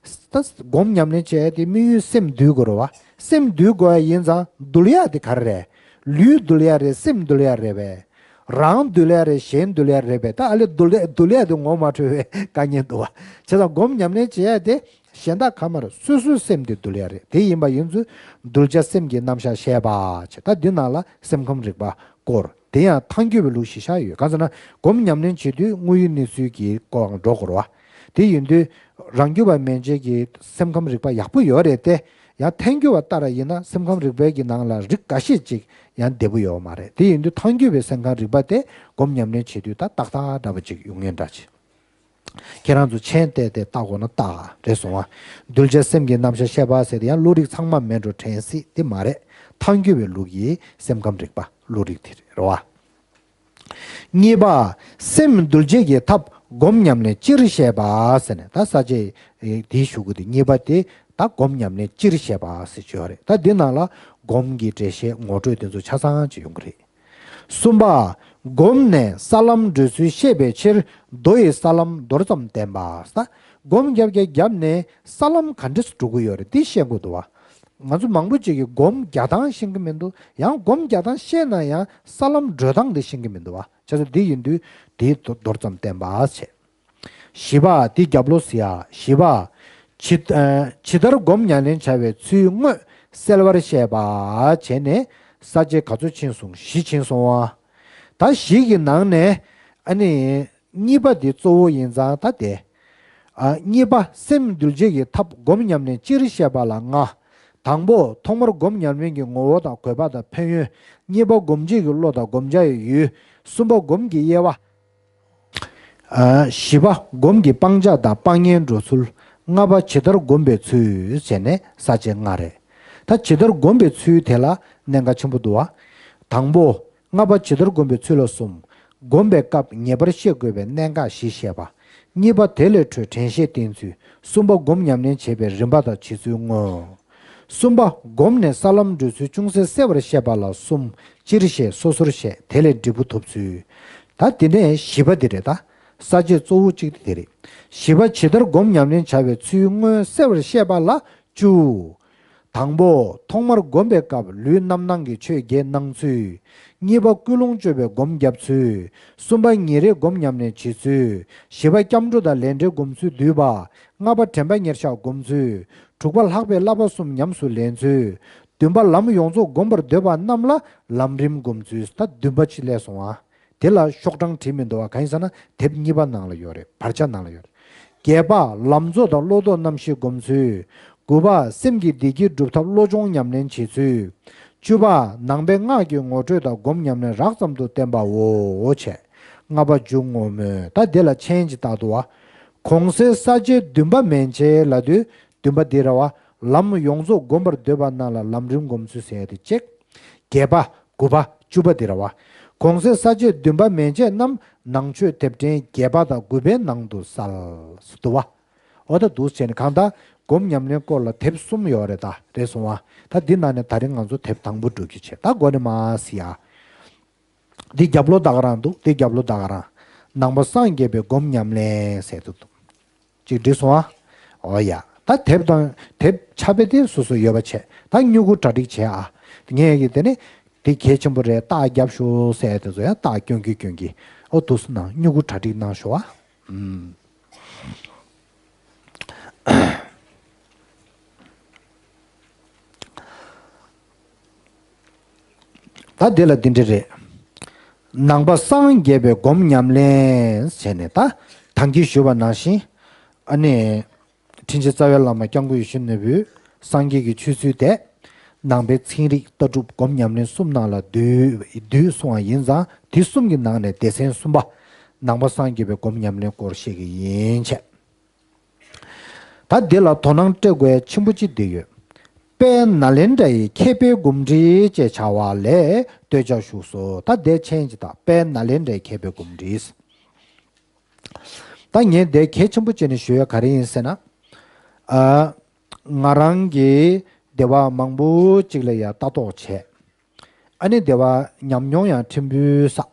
ད་སྒོམ་ཉམས་ལེན་བྱས་ཏེ་དམིགས་ཡུལ་སེམས་འདུལ་དགོས་རེད་བ། སེམས་འདུལ་དགོས་ཡ་ཡིན་ཙང་འདུལ་ཡ་དེ་ག་རེ་རེད། ལུས་འདུལ་ཡ་རེད། སེམས་འདུལ་ཡ་རེད་པས། རང་འདུལ་ཡ་རེད། གཞན་འདུལ་ཡ་རེད་པས། ད་ཨ་ལེ་འདུལ་ཡ་འདུལ་ཡ་དེ་ངོ་མ་འཕྲོད་པའི་དཀའ་ངལ་འདུག་བ། བྱས་ཙང་སྒོམ་ཉམས་ལེན་བྱེད་ཡ་དེ་གཞན་དག་ག་མ་རེད། སོ་སོའི་སེམས་དེ་འདུལ་ཡ་རེད། དེ་ཡིན་པ་ཡིན་ཚུལ་གདུལ་བྱ་སེམས་ཀྱི་རྣམ་གཞག་བཤད་པ་བྱས། ད་འདི་ནང་ལ་སེམས་ཁམས་རིག་པ་སྐོར། དེ་ཡང་ཐལ་འགྱུར་བའི་ལུགས་ཤིག་ཤར་ཡོད། གང་ཟེར་ན་སྒོམ་ཉམས་ལེན་བྱེད་དུས་དངོས་ཡོད་གནས་ཚུལ་གྱི་སྐོར་འགྲོ་དགོས་རེད་བ། དེ་ཡིན་དུས་རང་རྒྱུད་པ་མན་ཆད་ཀྱི་སེམས་ཁམས་རིག་པ་ཡག་པོ་ཡོད་རེད་དེ། ཡང་ཐལ་འགྱུར་བ་ལྟར་ཡིན་ན་སེམས་ཁམས་རིག་པའི་གི་ནང་ལ་རིགས་འགའ་ཤས་ཅིག་ཡང་བདེ་པོ་ཡོད་མ་རེད། དེ་ཡིན་དུས་ཐལ་འགྱུར་བའི་སེམས་ཁམས་རིག་པ་དེ་སྒོམ་ཉམས་ལེན་བྱེད་དུས་ད་ཏག་ཏག་འདྲ་པོ་ཅིག་ཡོང་ངེས་འདྲ་ཅིག་ཁྱེད་རང་ཚོ་མཆན་བལྟས་ཏེ་བལྟ་དགོས་ན་བལྟ། རེད་སོང་ཨ། གདུལ་བྱ་སེམས་ཀྱི་རྣམ་གཞག་བཤད་པ་ཟེར་ཏེ་ཡང་བློ་རིག་ཚང་མ་མེད་འགྲོ་དྲན་སྲིད་དེ་མ་རེད། ཐལ་འགྱུར་བའི་ལུགས་ཀྱི་སེམས་ཁམས་རིག་པ་བློ་རིག་དེ་རེད་བ། གཉིས་པ། སེམས་འདུལ་བྱེད་ཀྱི་ཐབས་སྒོམ་ཉམས་ལེན་སྤྱིར་བཤད་པ་ཟེར་ནས་ད་ས་བཅད་དེའི་གཞུག་གུ་དེ་གཉིས་པ་དེ་ད་སྒོམ་ཉམས་ལེན་སྤྱིར་བཤད་པ་ཟེར་གྱི་ཡོད་རེད། ད་འདི་ནང་ལ་སྒོམ་གྱི་འགྲེལ་བཤད་ངོ་སྤྲོད་དེ་ཚོ་ཆ་ཚང་ཅིག་ཡོང་གི་རེད། གསུམ་པ། སྒོམ་ནས་ས་ལམ་བགྲོད་ཚུལ་ཤེས་པའི་ཕྱིར་མདོ་ཡི་ས་ལམ་མདོར་ཙམ་བསྟན་པ། ས། སྒོམ་རྒྱབ་ཀྱི་རྒྱབ་ནས་ས་ལམ་ག་འདྲས་སུ་འགྲོ་གི་ཡོད་རེད་འདི་ཤེས་དགོས་འདུག་བ། ང་ཚོ་མང་པོ་ཅིག་གིས་སྒོམ་རྒྱག་སྟངས་ཤེས་ཀྱི་མི་འདུག་ཡང་སྒོམ་རྒྱག་སྟངས་ཤེས་ན་ཡང་ས་ལམ་བགྲོད་སྟངས་དེ་ཤེས་ཀྱི་མི་འདུག་བ། བྱས་ཙང་འདི་ཡིན་དུས་དེའི་མདོར་ཙམ་བསྟན་པ་བྱས། བཞི་པ་དེ་རྒྱབ་ལོགས་ཟེར་ཡ། བཞི་པ། ཇི་ཨ་ཇི་ལྟར་སྒོམ་ཉམས་ལེན་བྱ་བའི་ཚུལ་དངོས་གསལ་བར་བཤད་པ་བྱས་ནས་ས་བཅད་ག་ཚོད་ཕྱིན་སོང་། བཞི་ཕྱིན་སོང་བ། ད་བཞི་གི་ནང་ནས་ཨ་ནི་གཉིས་པ་དེ་གཙོ་བོ་ཡིན་ཙང་ད་དེ། ཨ་གཉིས་པ་སེམས་འདུལ་བྱེད་ཀྱི་ཐབས་སྒོམ་ཉམས་ལེན་སྤྱིར་བཤད་པ་ལ་ལྔ། དང་པོ་ཐོག་མར་སྒོམ་ཉམས་ལེན་གྱི་ངོ་བོ་དང་དགོས་པ་དང་ཕན་ཡོན། གཉིས་པ་སྒོམ་བྱེད་ཀྱི་བློ་དང་སྒོམ་བྱ་ཡི་ཡུལ། གསུམ་པ་སྒོམ་གྱི་དབྱེ་བ། ཨ་བཞི་པ་སྒོམ་གྱི་སྤང་བྱ་དང་སྤང་གཉེན་འགྲོ་ཚུལ། ལྔ་པ་ཇི་ལྟར་སྒོམ་པའི་ཚུལ་བྱས་ནས་ས་བཅད་ལྔ་རེད། ད་ཇི་ལྟར་སྒོམ་པའི་ཚུལ་དེ་ལ་གནད་འགག་ཆེན་པོ་འདུག་བ། དང་པོ། ལྔ་པ་ཇི་ལྟར་སྒོམ་པའི་ཚུལ་ལ་གསུམ། སྒོམ་པའི་སྐབས་ངེས་པར་ཤེས་དགོས་པའི་གནད་འགག་བཞི་བཤད་པ། གཉིས་པ་དེ་ལས་འཕྲོས་དྲན་ཤེས་བསྟེན་ཚུལ། གསུམ་པ་སྒོམ་ཉམས་ལེན་བྱེད་པའི་རིམ་པ་དང་བྱེད་ཚུལ་དངོས། གསུམ་པ་སྒོམ་ནས་ས་ལམ་བགྲོད་ཚུལ་ཅུང་ཟད་གསལ་བར་བཤད་པ་ལ་གསུམ། སྤྱིར་བཤད། སོ་སོར་བཤད། དེ་ལས་འབྲས་བུ་ཐོབ་ཚུལ། ད་དེ་ནས་བཞི་པ་འདི་རེད་ད། ས་བཅད་གཙོ་བོ་གཅིག་དེ་དེ་རེད། བཞི་པ་ཇི་ལྟར་སྒོམ་ཉམས་ལེན་བྱ་བའི་ཚུལ་དངོས་གསལ་བར་བཤད་པ་ལ་བཅུ། དང་པོ། ཐོག་མར་སྒོམ་པའི་སྐབས་ལུས་རྣམ་སྣང་གི་ཆོས་བརྒྱད་སྣང་ཚུལ། གཉིས་པ། ཀུན་སློང་བཅོས་པའི་སྒོམ་བརྒྱབ་ཚུལ། གསུམ་པ། ཉིན་རེའི་སྒོམ་ཉམས་ལེན་བྱེད་ཚུལ། བཞི་པ། སྐྱབས་འགྲོ་དང་ལས་འབྲེལ་སྒོམ་ཚུལ་བསྡུས་པ། ལྔ་པ། དྲན་པ་ཉེར་བཞག་སྒོམ་ཚུལ། དྲུག་པ། ལྷག་པའི་བསླབ་པ་གསུམ་ཉམས་སུ་ལེན་ཚུལ། བདུན་པ། ལམ་ཡོངས་རྫོགས་སྒོམ་པར་འདོད་པ་རྣམས་ལ་ལམ་རིམ་སྒོམ་ཚུལ། ད་བདུན་པ་ཅིག་སླེབས་སོང་ཨ། དེ་ལ་ཤོག་གྲངས་བྲིས་མི་འདུག་བ། གང་ཡིན་ཟེར་ན་དེབ་གཉིས་པ་ནང་ལ་ཡོད་རེད། བར་ཆ་ནང་ལ་ཡོད་རེད། བརྒྱད་པ། ལམ་གཙོ་དང་བློ་ལྡོག་རྣམ་བཞི་སྒོམ་ཚུལ། དགུ་པ། སེམས་ཀྱི་བདེ་སྐྱིད་སྒྲུབ་ཐབས་བློ་སྦྱོང་ཉམས་ལེན་བྱེད་ཚུལ། བཅུ་པ། ནང་པའི་སྔགས་ཀྱི་ངོ་སྤྲོད་དང་སྒོམ་ཉམས་ལེན་རགས་ཙམ་དུ་བསྟན་པའོ། བྱས། ལྔ་པ་མཇུག་བསྔོ་སྨོན། ད་དེ་ལ་མཆན་ཅིག་བཏགས་འདུག་བ། གོང་གསལ་ས་བཅད་བདུན་པ་མན་ཆད་ལབ་དུས་བདུན་པ་འདི་རེད་བ། ལམ་ཡོངས་རྫོགས་སྒོམ་པར་འདོད་པ་རྣམས་ལ་ལམ་རིམ་སྒོམ་ཚུལ་ཟེར་ཡ་དེ་གཅིག་བརྒྱད་པ། དགུ་པ། བཅུ་པ་འདི་རེད་བ། གོང་གསལ་ས་བཅད་བདུན་པ་མན་ཆད་རྣམས་ནང་ཆོས་དེབ་ཕྲེང་བརྒྱད་པ་དང་དགུ་པའི་ནང་དུ་གསལ་འདུག་བ། འོ་ད་འདུག་བྱས་ནས་གང་ལྟར་སྒོམ་ཉམས་ལེན་སྐོར་ལ་དེབ་གསུམ་ཡོད་རེད་ད། རེད་སོང་བ། ད་འདི་ནང་ནས་ད་རིང་ང་ཚོ་དེབ་དང་པོ་འགྲོ་རྒྱུ་བྱས། ད་མགོ་ནས་མར་གཟིགས་ཡ། འདི་རྒྱབ་ལོགས་ད་ག་རང་འདུག་འདི་རྒྱབ་ལོགས་ད་ག་རང་། ནང་པ་སངས་རྒྱས་པའི་སྒོམ་ཉམས་ལེན་ཟེར་དུ་འདུག་ཅིག་བྲིས་སོང་ཨ། འོ་ཡ། ད་དེབ་དང་དེབ་ཆ་བེ་དེ་སོ་སོ་ཡོད་པ་བྱས། ད་སྨྱུ་གུ་གྲ་སྒྲིག་བྱས་ཨ། ངས་ཀྱི་དེ་ནི་དེ་གལ་ཆེན་པོ་རེད། རྟགས་རྒྱབ་ཤོག་ཟེར་དེ་ཚོ་ཡང་རྟགས་སྐྱོན་གྱི་སྐྱོན་གྱི། ཨོ་དུ་སུ་ནང་སྨྱུ་གུ་གྲ་སྒྲིག་གནང་ཤོག་ཨ། ཨུམ། ད་དེ་ལ་འདི་འདྲ་རེད། ནང་པ་སངས་རྒྱས་པའི་སྒོམ་ཉམས་ལེན་བྱས་ནས་ད་ཐང་གིས་ཞུས་པ་ནང་བཞིན། ཨ་ནི། དྲིན་ཅན་རྩ་བའི་བླ་མ་སྐྱབས་མགོན་ཡིད་བཞིན་ནོར་བུས་སངས་རྒྱས་ཀྱི་ཆོས་ཚུལ་དེ། ནང་པའི་ཚན་རིག་ལྟ་གྲུབ་སྒོམ་ཉམས་ལེན་གསུམ་ནང་ལ་བསྡུས་བསྡུས་གསུངས་པ་ཡིན་ཙང་དེ་གསུམ་གྱི་ནང་ནས་སྡེ་ཚན་གསུམ་པ། ནང་པ་སངས་རྒྱས་པའི་སྒོམ་ཉམས་ལེན་སྐོར་བཤད་ཀྱི་ཡིན་བྱས། ད་འདི་ལ་དོ་སྣང་སྤྲད་དགོས་ཆེན་པོ་གཅིག་འདི་ཡོད། དཔལ་ནཱ་ལེནྡྲ་ཡི་མཁས་པའི་སྒོམ་འགྲེལ་ཅེས་བྱ་བ་ལས་བསྟོད་ཆ་ཞུགས་སོ། ད་འདི་མཆན་ཅིག་བཏགས། དཔལ་ནཱ་ལེནྡྲའི་མཁས་པའི་སྒོམ་འགྲེལ། ད་ངས་འདི་གལ་ཆེན་པོ་བྱས་ནས་ཞུ་ཡ་ག་རེ་ཡིན་ཟེར་ན། ཨ། ང་རང་གིས་སྡེ་བ་མང་པོ་ཅིག་ལ་ཡང་ལྟ་རྟོག་བྱས། ཨ་ནི་སྡེ་བ་ཉམས་མྱོང་ཡང་ཕྲན་བུ་བསགས།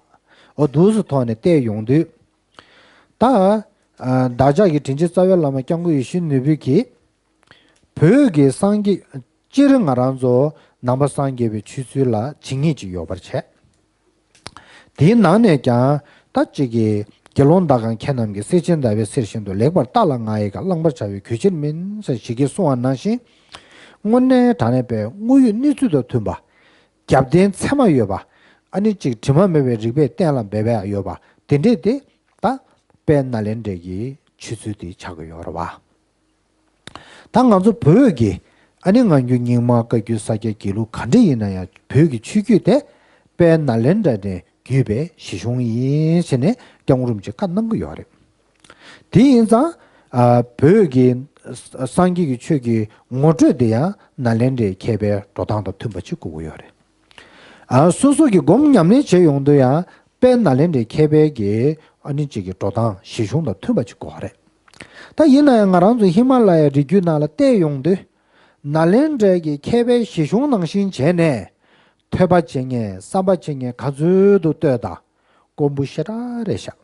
འོ་འདུག་སེ་ཐོག་ནས་བལྟས་ཡོང་དུས། ད། ཨ། བདག་ཅག་གི་དྲིན་ཅན་རྩ་བའི་བླ་མ་སྐྱབས་མགོན་ཡིད་བཞིན་ནོར་བུ་གིས། བོད་ཀྱི་སངས་རྒྱས། སྤྱིར་ང་རང་ཚོ་ནང་པ་སངས་རྒྱས་པའི་ཆོས་ཚུལ་ལ་ཇི་སྙེད་ཅིག་ཡོད་པར་བྱས། དེའི་ནང་ནས་ཀྱང་ད་གཅིག་གིས་དགེ་སློང་དག་གམ་མཁས་རྣམས་ཀྱིས། གསེར་ཆེན་ཟླ་བའི་གསེར་བཞིན་དུ། ལེགས་པར་བརྟགས་ལ་ང་ཡི་བཀའ། བླང་བར་བྱ་བའི་གོས་ཆེར་མིན། ཟེར་ཞིག་གིས་གསུངས་པ་ནང་བཞིན། དངོས་གནས་དྲང་གནས་པའི་དངོས་ཡོད་གནས་ཚུལ་དང་མཐུན་པ། རྒྱབ་རྟེན་ཚད་མ་ཡོད་པ། ཨ་ནི་གཅིག་དྲི་མ་མེད་པའི་རིགས་པས་གཏན་ལ་འབེབས་པ་ཡོད་པ་དེ་འདྲས་དེ་ད་དཔལ་ནཱ་ལེནྡྲའི་གི་ཆོས་ཚུལ་དེ་ཆགས་ཀྱི་ཡོད་རེད་བ། ད་ང་ཚོ་བོད་ཀྱི་ཨ་ནི་སྔ་འགྱུར་རྙིང་མ་བཀའ་བརྒྱུད་ས་སྐྱ་དགེ་ལུགས་ག་འདྲ་ཡིན་ན་ཡང་བོད་ཀྱི་ཆོས་བརྒྱུད་དེ་དཔལ་ནཱ་ལེནྡྲ་ནས་བརྒྱུད་པའི་གཞི་གཞུང་ཡིན་ཟེར་ནས་སྐྱབས་མགོན་རིན་པོ་ཆེས་བཀའ་གནང་གི་ཡོད་རེད། དེ་ཡིན་ཙང་། ཨ། བོད་ཀྱི་སངས་རྒྱས་ཀྱི་ཆོས་ཀྱི་ངོ་སྤྲོད་དེ་ཡང་ནཱ་ལེནྡྲའི་མཁས་པའི་འགྲོ་སྟངས་དང་མཐུན་པ་ཅིག་དགོས་ཀྱི་ཡོད་རེད། ཨ། སོ་སོ་གི་སྒོམ་ཉམས་ལེན་བྱེད་ཡོང་དུས་ཡང་དཔལ་ནཱ་ལེནྡྲའི་མཁས་པའི་གི་ཨ་ནི་གཅིག་གི་འགྲོ་སྟངས་གཞི་གཞུང་དང་མཐུན་པ་ཅིག་དགོས་པ་རེད། ད་ཡིན་ན་ཡང་ང་རང་ཚོ་ཧི་མ་ལ་ཡའི་རི་རྒྱུད་ནང་ལ་བལྟས་ཡོང་དུས། ནཱ་ལེནྡྲའི་གི་མཁས་པའི་གཞི་གཞུང་ནང་བཞིན་བྱས་ནས་ཐོས་པ་བྱེད་མཁན་བསམ་པ་བྱེད་མཁན་ག་ཚོད་དུ་ལྟོས་དང་། དཀོན་པོ་ཞེ་དྲག་རེད་ཤག་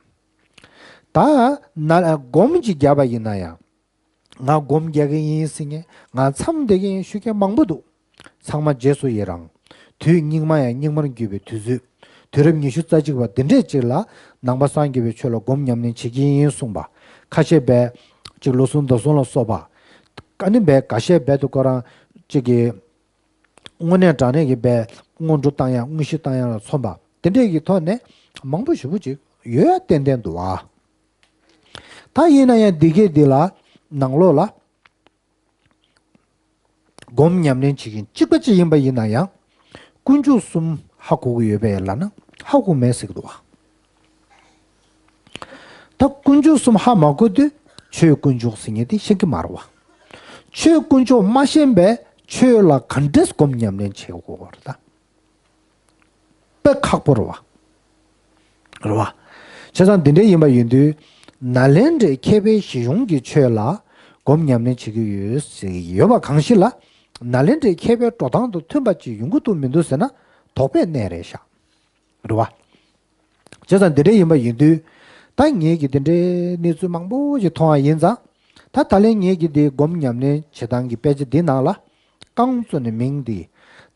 ད་ན་སྒོམ་གཅིག་བརྒྱབ་པ་ཡིན་ན་ཡང་། ང་སྒོམ་རྒྱག་གི་ཡིན་ཟེར་མཁན། ང་མཚམས་བསྡད་ཀྱི་ཡིན་ཞུ་མཁན་མང་པོ་འདུག་ཚང་མ་རྗེས་སུ་ཡི་རང་། དུས་སྙིགས་མ་ཡང་སྙིགས་མར་འགྱུར་བའི་དུས་ཚོད། དུས་རབས་ཉི་ཤུ་རྩ་གཅིག་པ་འདི་འདྲས་ཅིག་ལ་ནང་པ་སངས་རྒྱས་པའི་ཆོས་ལ་སྒོམ་ཉམས་ལེན་བྱེད་ཀྱི་ཡིན་གསུངས་པ། ཁ་ཤས་པས་ཅིག་ལོ་གསུམ་ཟླ་གསུམ་ལ་སོགས་པ། ཨ་ནི་པས་འགའ་ཤས་པས་དུ་ཁོ་རང་ཅིག་གི་དངོས་གནས་དྲང་གནས་ཀྱི་པས་དངོས་གྲུབ་བཏང་ཡ་དངོས་གཞི་བཏང་ཡ་ལ་མཚོན་པ་དེ་འདྲས་ཀྱི་ཐོག་ནས་མང་པོ་ཞེ་པོ་ཅིག་ཡོད་ཏན་ཏན་འདུག་ཨ། ད་ཡིན་ན་ཡང་འདི་གས་འདི་ལ་ནང་ལོགས་ལ། སྒོམ་ཉམས་ལེན་བྱེད་མཁན་གཅིག་པ་གཅིག་ཡིན་པ་ཡིན་ན་ཡང་། དཀོན་མཆོག་གསུམ་ཧ་གོ་གི་ཡོད་པས་ལབ་ན་ཧ་གོ་མེད་ཟེར་གི་འདུག་བ། ད་དཀོན་མཆོག་གསུམ་ཧ་མ་གོ་དུས་ཆོས་དཀོན་མཆོག་ཟེར་མཁན་དེ་ཤེས་ཀྱི་མ་རེད་བ། ཆོས་དཀོན་མཆོག་མ་ཤེས་པས་ཆོས་ལ་ག་འདྲས་སྒོམ་ཉམས་ལེན་བྱེད་དགོས་པ་རེད་ད། དཔེ་ཁག་པོ་རེད་བ། རེད་བ། བྱས་ཙང་འདི་འདྲ་ཡིན་པ་ཡིན་དུས། ནཱ་ལེནྡྲའི་མཁས་པའི་བཞེད་གཞུང་གི་ཆོས་ལ་སྒོམ་ཉམས་ལེན་བྱེད་ཀྱི་ཡོད་ཟེར་གྱི་ཡོད་པ་གང་ཞིག་ལ། ནཱ་ལེནྡྲའི་མཁས་པའི་འགྲོ་སྟངས་དང་མཐུན་པ་ཅིག་ཡོང་གི་འདུག་མི་འདུག་ཟེར་ན་དོགས་པའི་གནས་རེད་ཤག་རེད་བ། བྱས་ཙང་འདི་འདྲ་ཡིན་པ་ཡིན་དུས། ད་ངེད་ཀྱིས་འདི་འདྲའི་གནས་ཚུལ་མང་པོ་ཞིག་མཐོང་བ་ཡིན་ཙང་། ད་ད་ལན་ངེད་ཀྱིས་འདི་སྒོམ་ཉམས་ལེན་བྱེད་སྟངས་ཀྱི་དཔེ་ཆ་འདི་ནང་ལ། རྐང་བཙུགས་ནས་མིང་འདི།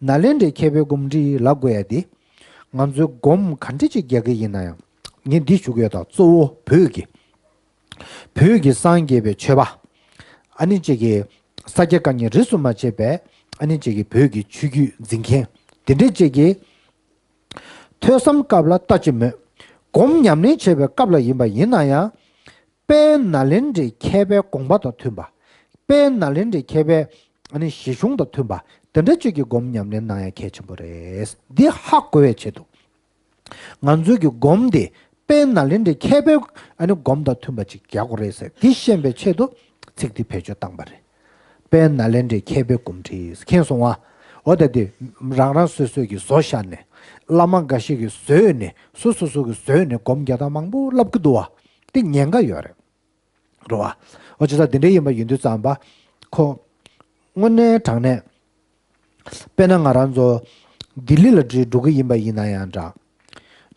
ནཱ་ལེནྡྲའི་མཁས་པའི་སྒོམ་ཁྲིད་ལབ་དགོས་ཡ་འདི། ང་ཚོའི་སྒོམ་ག་འདྲ་ཅིག་རྒྱག་གི་ཡིན་ན་ཡང་། ངས་འདི་ཞུ་གི་ཡོད་ད། གཙོ་བོ་བོད་ཀྱི། བོད་ཀྱི་སངས་རྒྱས་པའི་ཆོས་པ། ཨ་ནི་ཅིག་གི། ས་སྐྱ་བཀའ་རྙིང་རིས་སུ་མ་ཆད་པའི། ཨ་ནི་ཅིག་གི་བོད་ཀྱི་ཆོས་བརྒྱུད་འཛིན་མཁན། དེ་འདྲ་ཅིག་གི། ཐོས་བསམ་སྐབས་ལ་ལྟ་ཅི་སྨོས། སྒོམ་ཉམས་ལེན་བྱེད་པའི་སྐབས་ལ་ཡིན་པ་ཡིན་ན་ཡང་། དཔལ་ནཱ་ལེནྡྲའི་མཁས་པའི་དགོངས་པ་དང་མཐུན་པ། དཔལ་ནཱ་ལེནྡྲའི་མཁས་པའི་ཨ་ནི་བཞེད་གཞུང་དང་མཐུན་པ། དེ་འདྲ་ཅིག་གི་སྒོམ་ཉམས་ལེན་གནང་ཡ་གལ་ཆེན་པོ་རེད། འདི་ཧ་གོ་བའི་ཆེད་དུ། ང་ཚོའི་གི་སྒོམ་དེ་དཔལ་ནཱ་ལེནྡྲའི་མཁས་པའི་ཨ་ནི་སྒོམ་དང་མཐུན་པ་ཅིག་རྒྱག་དགོས་རེད་ཟེར། འདི་ཤེས་པའི་ཆེད་དུ་ཚིག་འདི་བེད་སྤྱོད་བཏང་པ་རེད། དཔལ་ནཱ་ལེནྡྲའི་མཁས་པའི་སྒོམ་ཁྲིད་མཁྱེན་སོང་ང་། འོ་ད་དེ་རང་རང་སོ་སོའི་གི་བཟོ་བཞག་ནས། བླ་མ་འགའ་ཤས་ཀྱིས་བཟོས་ནས་སོ་སོ་སོ་གིས་བཟོས་ནས་སྒོམ་རྒྱག་སྟངས་མང་པོ་བསླབ་ཀྱི་འདུག་བ། དེ་ཉེན་ཁ་ཡོད་རེད། རེད་བ། འོ་བྱས་ཙང་དེ་འདྲ་ཡིན་པ་ཡིན་དུས་ཙམ་པ། ཁོ། དངོས་གནས་དྲང་གནས། དཔེར་ན་ང་རང་ཚོ། ལྡི་ལི་ལ་འགྲོ་འགྲོ་གི་ཡིན་པ་ཡིན་ན་ཡང་འདྲ།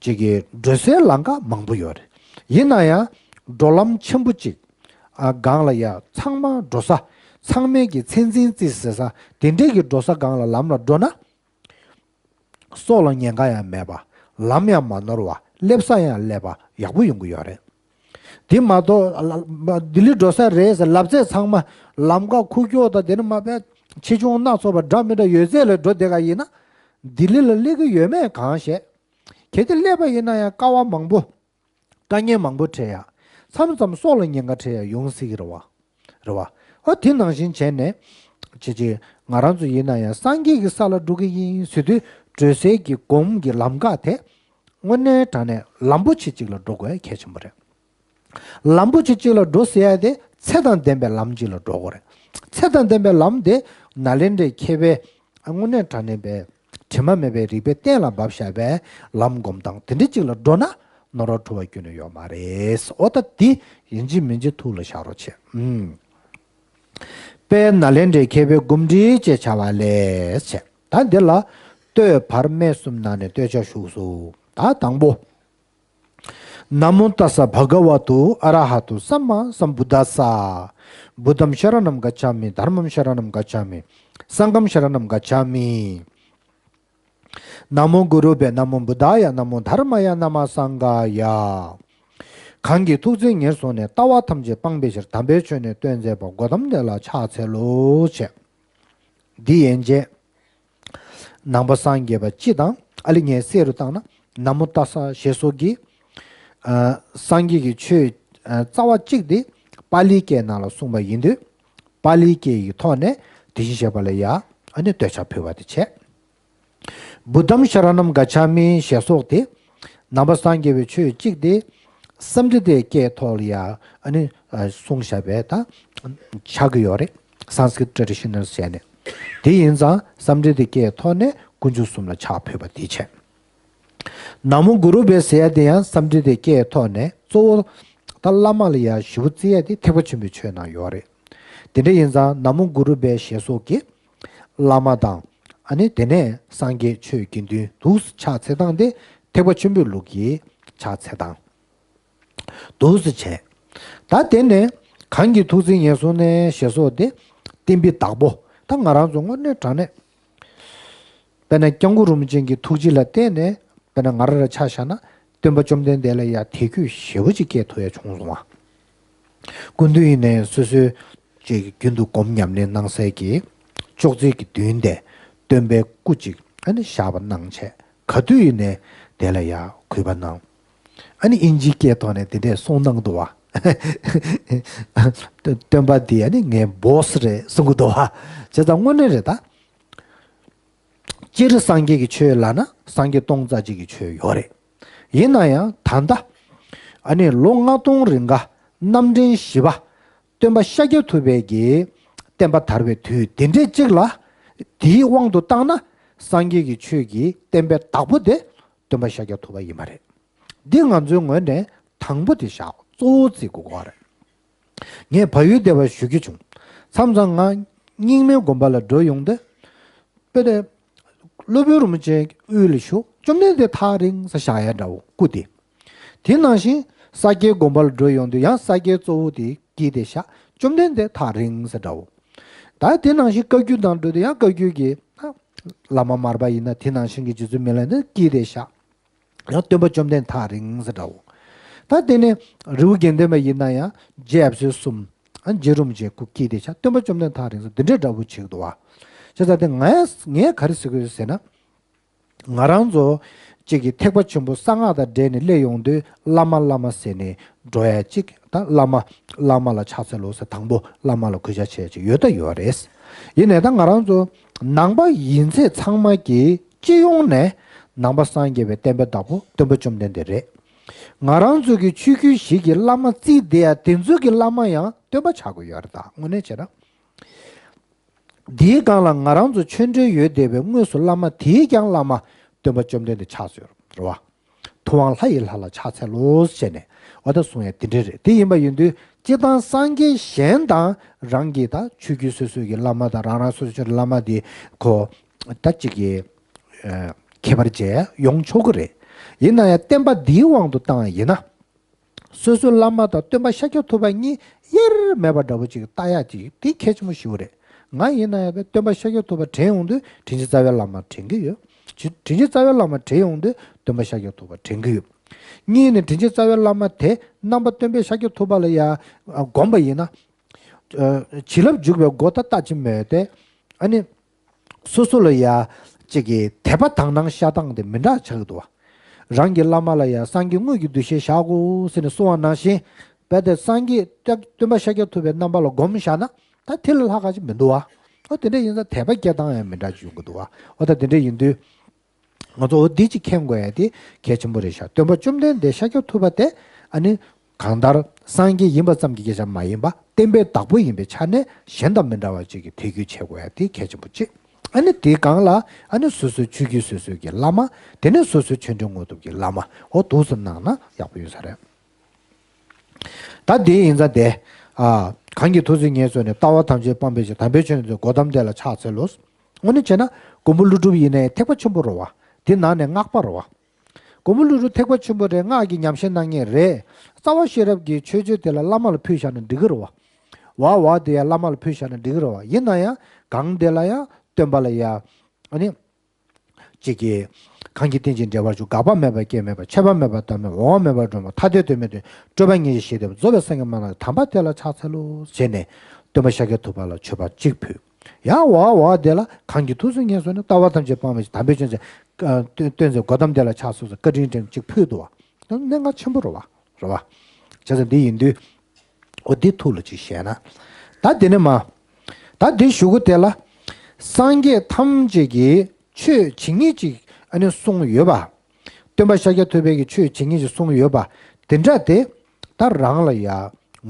ཅིག་གི་འགྲོ་སའི་ལམ་ཁ་མང་པོ་ཡོད་རེད། ཡིན་ན་ཡང་། འགྲོ་ལམ་ཆེན་པོ་ཅིག་ཨ་སྒང་ལ་ཡ་ཚང་མ་འགྲོ་ས། ཚང་མས་ཀྱི་ཚད་འཛིན་རྩིས་ཟེར་ས་དེ་འདྲས་ཀྱི་འགྲོ་ས་སྒང་ལ་ལམ་ལ་འགྲོ་ན། སྲོག་ལ་ཉེན་ཁ་ཡང་མེད་པ། ལམ་ཡང་མ་ནོར་བ། སླེབས་ས་ཡང་སླེབས་པ་ཡག་པོ་ཡོང་གི་ཡོད་རེད། དེ་མ་གཏོགས་ལ་ལ་ལྡི་ལི་འགྲོ་ས་རེད་ཟེར་ལབ་ཚད་ཚང་མ་ལམ་ཁ་ཁུག་ཀྱོག་དང་དེ་ནི་མ་དཔེ་ཆེ་ཆུང་སྣ་ཚོགས་པ་འདྲ་མི་འདྲ་ཡོད་ཚད་ལ་འགྲོ་བསྡད་ག་ཡིན་ན། ལྡི་ལི་ལ་སླེབས་ཀྱི་ཡོད་མེད་གང་ཤེས། གལ་ཏེ་སླེབས་པ་ཡིན་ན་ཡང་དཀའ་བ་མང་པོ། དཀའ་ངལ་མང་པོ་འཕྲད་ཡ། མཚམས་མཚམས་སྲོག་ལ་ཉེན་ཁ་འཕྲད་ཡ་ཡོང་སྲིད་ཀྱི་རེད་བ། རེད་བ། ཨ་དེ་ནང་བཞིན་བྱས་ནས། ཅེ་ཅེ། ང་རང་ཚོ་ཡིན་ན་ཡང་སངས་རྒྱས་ཀྱི་ས་ལ་འགྲོ་གི་ཡིན་ཟེར་དུས་འགྲོ་སའི་གི་སྒོམ་གྱི་ལམ་ཁ་དེ། དངོས་གནས་དྲང་གནས་ལམ་པོ་ཆེ་གཅིག་ལ་འགྲོ་དགོས་གལ་ཆེན་པོ་རེད། ལམ་པོ་ཆེ་གཅིག་ལ་འགྲོ་ཟེར་ཡ་དེ་ཚེ་དང་ལྡན་པའི་ལམ་གཅིག་ལ་འགྲོ་དགོས་རེད། ཚེ་དང་ལྡན་པའི་ལམ་དེ་ནཱ་ལེནྡྲའི་མཁས་པའི། དངོས་གནས་དྲང་གནས་པའི་དྲི་མ་མེད་པའི་རིགས་པའི་གཏན་ལ་དབབ་བཞག་པའི་ལམ་སྒོམ་སྟངས་དེ་འདྲ་ཅིག་ལ་འགྲོ་ན་ནོར་བ་འཁྲུལ་བ་ཁྱོན་ནས་ཡོད་མ་རེད། འོ་ད་འདི་ཡིན་གཅིག་མིན་གཅིག་ཐུགས་ལ་བཞག་རོགས་བྱེད། ཨུམ། དཔལ་ནཱ་ལེནྡྲའི་མཁས་པའི་སྒོམ་ཁྲིད་ཅེས་བྱ་བ་ལས་བྱས། ད་འདི་ལ་བསྟོད་བར་སྨད་གསུམ་ནང་ནས་བསྟོད་ཕྱག་ཞུགས་སོ། ད་དང་པོ། ན་མོ་ཏཱ་ས་བྷ་ག་ཝ་ཏུ་ཨ་ར་ཧ་ཏུ་སམ་མ་སམ་བུ་དཱ་ས། བུདྡྷམ་ཤ་ར་ཎམ་ག་ཆ་མི། དྷརྨམ་ཤ་ར་ཎམ་ག་ཆ་མི། སངྒྷམ་ཤ་ར་ཎམ་ག་ཆ་མི། ན་མོ་གུ་རུ་བྷྱོ། ན་མོ་བུདྡྷཱ་ཡ། ན་མོ་དྷརྨཱ་ཡ། ན་མོ་སངྒྷཱ་ཡ། གང་གིས་ཐུགས་བརྩེ་ཉེར་བཟུང་ནས། ལྟ་བ་ཐམས་ཅད་སྤངས་པའི་ཕྱིར། དམ་པའི་ཆོས་ནི་སྟོན་མཛད་པ། གོ་ཏམ་དེ་ལ་ཕྱག་འཚལ་ལོ། ཞེས། འདི་ཡན་ཆད། ནང་པ་སངས་རྒྱས་པ་སྤྱི་དང་། ཨ་ལི་ངས་གསལ་རུ་བཏང་ན་ན་མོ་ཏཱ་ས་ཞེས་སོགས་ཀྱི། ཨ་སངས་རྒྱས་ཀྱི་ཆོས། ཨ་རྩ་བ་གཅིག་དེ་པཱ་ལིའི་སྐད་ནང་ལ་གསུངས་པ་ཡིན་དུས། པཱ་ལིའི་སྐད་ཀྱི་ཐོག་ནས་དེ་བཞིན་གཤེགས་པ་ལ་ཡ་ཨ་ནི་འདོད་ཆགས་ཕུལ་བ་དེ་བྱས། བུདྡྷམ་ཤ་ར་ཎམ་ག་ཆ་མི་ཞེས་སོགས་དེ། ནང་པ་སངས་རྒྱས་པའི་ཆོས་གཅིག་དེ། སཾ་སྐྲྀ་ཏའི་སྐད་ཐོག་ལ་ཡ་ཨ་ནི་གསུངས་བཞག་པའི་ད་ཆགས་ཀྱི་ཡོད་རེད། Sanskrit traditional ཟེར་ནས། དེ་ཡིན་ཙང་སཾ་སྐྲྀ་ཏའི་སྐད་ཐོག་ནས་དཀོན་མཆོག་གསུམ་ལ་ཕྱག་ཕུལ་བ་དེ་བྱས། ན་མོ་གུ་རུ་བྷྱོ་ཟེར་ཡ་དེ་ཡང་སཾ་སྐྲྀ་ཏའི་སྐད་ཐོག་ནས་གཙོ་བོ། ད་བླ་མ་ལ་ཡ་ཞེ་པོ་བརྩི་ཡ་དེ་ཐེག་པ་ཆེན་པོའི་ཆོས་ནང་ཡོད་རེད། དེ་འདྲ་ཡིན་ཙང་ན་མོ་གུ་རུ་བྷྱོ་ཞེས་སོགས་ཀྱི། བླ་མ་དང་། ཨ་ནི་དེ་ནས་སངས་རྒྱས་ཆོས་དགེ་འདུན་འདུག་སེ་ཕྱག་འཚལ་སྟངས་དེ་ཐེག་པ་ཆེན་པོའི་ལུགས་ཀྱི་ཕྱག་འཚལ་སྟངས་འདུག་སེ་བྱས། ད་དེ་ནས་གང་གིས་ཐུགས་བརྩེ་ཉེར་བཟུང་ནས་ཞེས་སོགས་དེ་བསྟན་པའི་བདག་པོ། ད་ང་རང་ཚོ་དངོས་གནས་དྲང་གནས་ དཔེར་ན་སྐྱབས་མགོན་རིན་པོ་ཆེ་གི་ཐུགས་རྗེ་ལ་བརྟེན་ནས་དཔེར་ན་ང་རང་ར་ཆ་བཞག་ན་སྟོན་པ་བཅོམ་ལྡན་འདས་ལ་ཡ་དད་གུས་ཞེ་པོ་ཅིག་སྐྱེས་ཐུབ་ཡ་བྱུང་སོང་བ། སྐུ་མདུན་ཡིན་ནའི་སོ་སོའི་ཅིག་རྒྱུན་དུ་སྒོམ་ཉམས་ལེན་གནང་སའི་གི་ཅོག་ཙེ་གི་མདུན་དེ་སྟོན་པའི་སྐུ་ཅིག་ཨ་ནི་བཞག་པ་གནང་བྱས་ག་དུས་ཡིན་ནའི་དེ་ལ་ཡ་གུས་པ་གནང་། ཨ་ནི་ཨིན་ཇིའི་སྐད་ཐོག་ནས་དེ་འདྲས་གསུང་གནང་འདུག་བ། སྟོན་པ་འདི་ཨ་ནི་ངའི་བོ་སི་རེད་གསུང་གི་འདུག་བ། བྱས་ཙང་དངོས་གནས་རེད་ད། སྤྱིར་སངས་རྒྱས་ཀྱི་ཆོས་ལབ་ན་སངས་རྒྱས་སྟོང་རྩ་གཅིག་གི་ཆོས་ཡོད་རེད། ཡིན་ན་ཡང་ད་ལྟ་ཨ་ནི་ལོ་ལྔ་སྟོང་རིང་ག་རྣམ་འདྲེན་བཞི་པ་སྟོན་པ་ཤཱཀྱ་ཐུབ་པའི་གི་བསྟན་པ་དར་བའི་དུས་དེ་འདྲའི་གཅིག་ལ་དེའི་དབང་དུ་བཏང་ན་སངས་རྒྱས་ཀྱི་ཆོས་ཀྱི་བསྟན་པའི་བདག་པོ་དེ་སྟོན་པ་ཤཱཀྱ་ཐུབ་པ་ཡིན་པ་རེད། འདི་ང་ཚོའི་ངོས་ནས་དང་པོ་དེ་བཞག་གཙོ་བོ་བརྩི་དགོས་ཀྱི་རེད། ངས་བལ་ཡུལ་སྡེ་བར་བཞུགས་ཀྱི་བྱུང་། མཚམས་མཚམས་ང་རྙིང་མའི་དགོན་པ་ལ་འགྲོ་ཡོང་དུས། དཔེ་དེ། སློབ་དཔོན་རིན་པོ་ཆེ་དབུས་ལ་བཞུགས་བཅོམ་ལྡན་འདས་ཐག་རིང་ས་བཞག་ཡ་འདྲ་བོ་སྐུ་དེ། དེ་ནང་བཞིན་ས་སྐྱའི་དགོན་པ་ལ་འགྲོ་ཡོང་དུས་ཡང་ས་སྐྱའི་གཙོ་བོ་དེ་དཀྱིལ་དེ་བཞག་བཅོམ་ལྡན་འདས་ཐག་རིང་ས་འདྲ་བོ། ད་དེ་ནང་བཞིན་བཀའ་བརྒྱུད་དང་འགྲོ་དུས་ཡང་བཀའ་བརྒྱུད་ཀྱི་བླ་མ་མར་པ་ཡིན་ན་དེ་ནང་བཞིན་གྱི་རྗེ་བཙུན་མི་ལ་འདི་དཀྱིལ་དེ་བཞག་ཡང་སྟོན་པ་བཅོམ་ལྡན་ཐག་རིང་ཟེར་འདྲ་བོ། ད་དེ་ནས་རི་བོ་དགེ་ལྡན་པ་ཡིན་ན་ཡང་རྗེ་ཡབ་སྲས་གསུམ། ཨ་རྗེ་རིན་པོ་ཆེ་སྐུ་དཀྱིལ་དེ་ཆགས་སྟོན་པ་བཅོམ་ལྡན་ཐག་རིང་ཟེར་འདི་འདྲའི་འདྲ་བོ་བྱེད་ཀྱི་འདུག་བ། བྱས་ཙང་དེ་ངས་ངས་ག་རེ་ཟེར་གི་ཡོད་ཟེར་ན། ང་རང་ཚོ་གཅིག་གི་ཐེག་པ་ཆེན་པོ་གསང་སྔགས་དང་འབྲེལ་ནས་སླེབས་ཡོང་དུས་བླ་མ་བླ་མ་ཟེར་ནས་འགྲོ་ཡ་གཅིག་ད་བླ་མ་བླ་མ་ལ་ཕྱག་འཚལ་ལོ་ཟེར་དང་པོ་བླ་མ་ལ་གུས་ཞབས་བྱེད་ཡ་གཅིག་ཡོད་ད་ཡོད་རེད། ཡིན་ནའི་ད་ང་རང་ཚོ་ནང་པ་ཡིན་ཚད་ཚང་མ་གི་སྤྱི་ཡོངས་ནས་ནང་པ་སངས་རྒྱས་པའི་བསྟན་པའི་བདག་པོ་སྟོན་པ་བཅོམ་ལྡན་འདས་རེད། ང་རང་ཚོ་གི་ཆོས་བརྒྱུད་ཞིག་གི་བླ་མ་བརྩིས་བསྡད་ཡ་དེ་ཚོ་གི་བླ་མ་ཡང་སྟོན་པ་ཆགས་ཀྱི་ཡོད་རེད་ད་དངོས་གནས་བྱས་ན། འདིའི་སྒང་ལ་ང་རང་ཚོ་ཆོས་འབྲེལ་ཡོད་བསྡད་པའི་དངོས་སུ་བླ་མ་དེའི་ཀྱང་བླ་མ་སྟོན་པ་བཅོམ་ལྡན་འདས་ཆགས་ཡོད་རེད་བ། ཐུབ་དབང་ལྷ་ཡི་ལྷ་ལ་ཕྱག་འཚལ་ལོ་ཞེས་ནས་འོ་ད་གསུང་ཡ་དེ་འདྲ་རེད། དེ་ཡིན་པ་ཡིན་དུས་སྤྱིར་བཏང་སངས་རྒྱས་གཞན་དང་རང་གི་ད་ཆོས་བརྒྱུད་སོ་སོའི་གི་བླ་མ་དང་རང་རང་སོ་སོའི་ཆོས་བླ་མ་དེ་ཁོ་ད་གཅིག་གི་ཨ་ཁྱད་པར་བྱས་ཡོང་ཆོག་གི་རེད། ཡིན་ན་ཡང་བསྟན་པ་འདིའི་དབང་དུ་བཏང་བ་ཡིན་ན། སོ་སོའི་བླ་མ་དང་སྟོན་པ་ཤཱཀྱ་ཐུབ་པ་གཉིས་དབྱེར་མེད་པ་འདྲ་བོ་ཅིག་ལྟ་ཡག་ཅིག་དེ་གལ་ཆེན་པོ་ཞིག་རེད། ང་ཡིན་ན་ཡང་སྟོན་པ་ཤཱཀྱ་ཐུབ་པ་དྲན་ཡོང་དུས་དྲིན་ཅན་རྩ་བའི་བླ་མ་དྲན་གྱི་ཡོད། དྲིན་ཅན་རྩ་བའི་བླ་མ་དྲན་ཡོང་དུས་སྟོན་པ་ཤཱཀྱ་ཐུབ་པ་དྲན་གྱི་ཡོད། གཉིས་ནས་དྲིན་ཅན་རྩ་བའི་བླ་མ་དེ་རྣམ་པ་སྟོན་པའི་ཤཱཀྱ་ཐུབ་པ་ལ་ཡང་བསྒོམས་པ་ཡིན་ན། བྱིན་རླབས་འཇུག་པའི་སྒོ་ད་ལྟ་ཅི་མོད་དེ། ཨ་ནི། སོ་སོ་ལ་ཡ། གཅིག་གི་དད་པ་དག་སྣང་ཤ་སྟངས་དེ་མི་འདྲ་ཆགས་ཀྱི་འདུག་བ། རང་གི་བླ་མ་ལ་ཡ་སངས་རྒྱས་དངོས་ཀྱི་འདུ་ཤེས་བཞག་དགོས་ཟེར་ནས་གསུང་བ་ནང་བཞིན། རྦད་དེ་སངས་རྒྱས་སྟོན་པ་ཤཱཀྱ་ཐུབ་པའི་རྣམ་པ་ལ་སྒོམ་བཞག་ན་ད་དེ་ལས་ལྷག་ག་ཅིག་མི་འདུག་བ། ཨོ་དེ་འདྲ་ཡིན་ཙང་དད་པ་སྐྱེ་སྟངས་ཡང་མི་འདྲ་ཅིག་ཡོང་གི་འདུག་བ། ཨོ་ད་དེ་འདྲ་ཡིན་དུས། ང་ཚོ་འོ་འདི་གཅིག་མཁྱེན་དགོས་ཡ་དེ་གལ་ཆེན་པོ་རེད་ཤག་སྟོན་པ་བཅོམ་ལྡན་འདས་ཤཱཀྱ་ཐུབ་པ་དེ་ཨ་ནི་གང་ལྟར་སངས་རྒྱས་ཡིན་པ་ཙམ་གྱི་སྐད་ཆ་མ་ཡིན་པ་བསྟན་པའི་བདག་པོ་ཡིན་པའི་ཆ་ནས་གཞན་དང་མི་འདྲ་བ་ཅིག་གི་དད་གུས་བྱེད་དགོས་ཡ་དེ་གལ་ཆེན་པོ་གཅིག་ཨ་ནི་དེའི་སྒང་ལ་ཨ་ནི་སོ་སོའི་ཆོས་བརྒྱུད་སོ་སོའི་གི་བླ་མ། དེ་ནས་སོ་སོའི་ཆོས་འབྲེལ་དངོས་གྲུབ་ཀྱི་བླ་མ། འོ་འདུག་སེ་གནང་ན་ཡག་པོ་ཡོད་ས་རེད། ད་དེ་ཡིན་ཙང་དེ། ཨ། གང་གི་ཐུགས་སྲས་ངལ་གསོས་ནས། ལྟ་བ་ཐམས་ཅད་སྤང་བའི་ཕྱིར། དམ་པའི་ཆོས་ནི་བརྩོན། གོ་ཏམ་དེ་ལ་ཕྱག་འཚལ་ལོ། དངོས་གནས་བྱས་ན་མགོན་པོ་ཀླུ་སྒྲུབ་ཡིན་ནའི་ཐེག་པ་ཆེན་པོ་རེད་བ། དེ་ནང་ནས་སྔགས་པ་རེད་བ། མགོན་པོ་ཀླུ་སྒྲུབ་ཐེག་པ་ཆེན་པོ་རེད། སྔགས་ཀྱི་ཉམས་བཞེས་གནང་མཁན་རེད། རྩ་བ་ཤེས་རབ་ཀྱི་མཆོད་བརྗོད་དེ་ལ་བླ་མ་ལ་ཕུལ་བཞག་ན་འགྲིག་གི་རེད་བ། བ་བ་དེ་ཡང་བླ་མ་ལ་ཕུལ་བཞག་ན་འགྲིག་གི་རེད་བ། ཡིན་ན་ཡང་གང་དེ་ལ་ཡང་སྟོན་པ་ལ་ཡང་། ཨ་ནི། གཅིག་གིས། གང་གིས་རྟེན་ཅིང་འབྲེལ་བར་འབྱུང་། འགག་པ་མེད་པ་སྐྱེ་མེད་པ། ཆད་པ་མེད་པ་ཟླ་མེད་པ། འོང་བ་མེད་པ་འགྲོ་མེད་པ། ཐ་དད་དོན་མེད་དོན། སྤྲོས་པ་ངེས་ཤེས་ཞི་བདེ་བ། རྫོགས་པའི་སངས་རྒྱས་མ་ལགས། དམ་པ་དེ་ལ་ཕྱག་འཚལ་ལོ། ཞེས་ནས། སྟོན་པ་ཤཱཀྱ་ཐུབ་པ་ལ་མཆོད་པ་གཅིག་ཕུལ། ཡང་འོ་འོ་དེ་ལ་གང་གི་ཐུགས་སྲས་ངལ་གསོས་ནས། ལྟ་བ་ཐམས་ཅད་སྤང་བའི་ཕྱིར། དམ་པའི་ཆོས་ནི་བརྩོན། སྟོན་མཛད་གོ་ཏམ་དེ་ལ་ཕྱག་འཚལ་ལོ། བཀའ་དྲིན་དྲན་གཅིག་ཕུལ་འདུག་བ། གནད་འགག་ཆེན་པོ་རེད་བ། རེད་བ། བྱས་ཙང་འདི་ཡིན་དུས། འོ་འདི་ཐུགས་ལ་ཅིག་བཞེས་ན། ད་འདི་ནས་མ། ད་འདི་གཞུག་གུ་དེ་ལ། སངས་རྒྱས་ཐམས་ཅད་ཀྱིས་ཆོས་ཇི་སྙེད་ཅིག་ཨ་ནི་གསུངས་ཡོད་པ། སྟོན་པ་ཤཱཀྱ་ཐུབ་པས་ཀྱི་ཆོས་ཇི་སྙེད་ཅིག་གསུངས་ཡོད་པ། དེ་འདྲ་དེ། ད་རང་ལ་ཡ།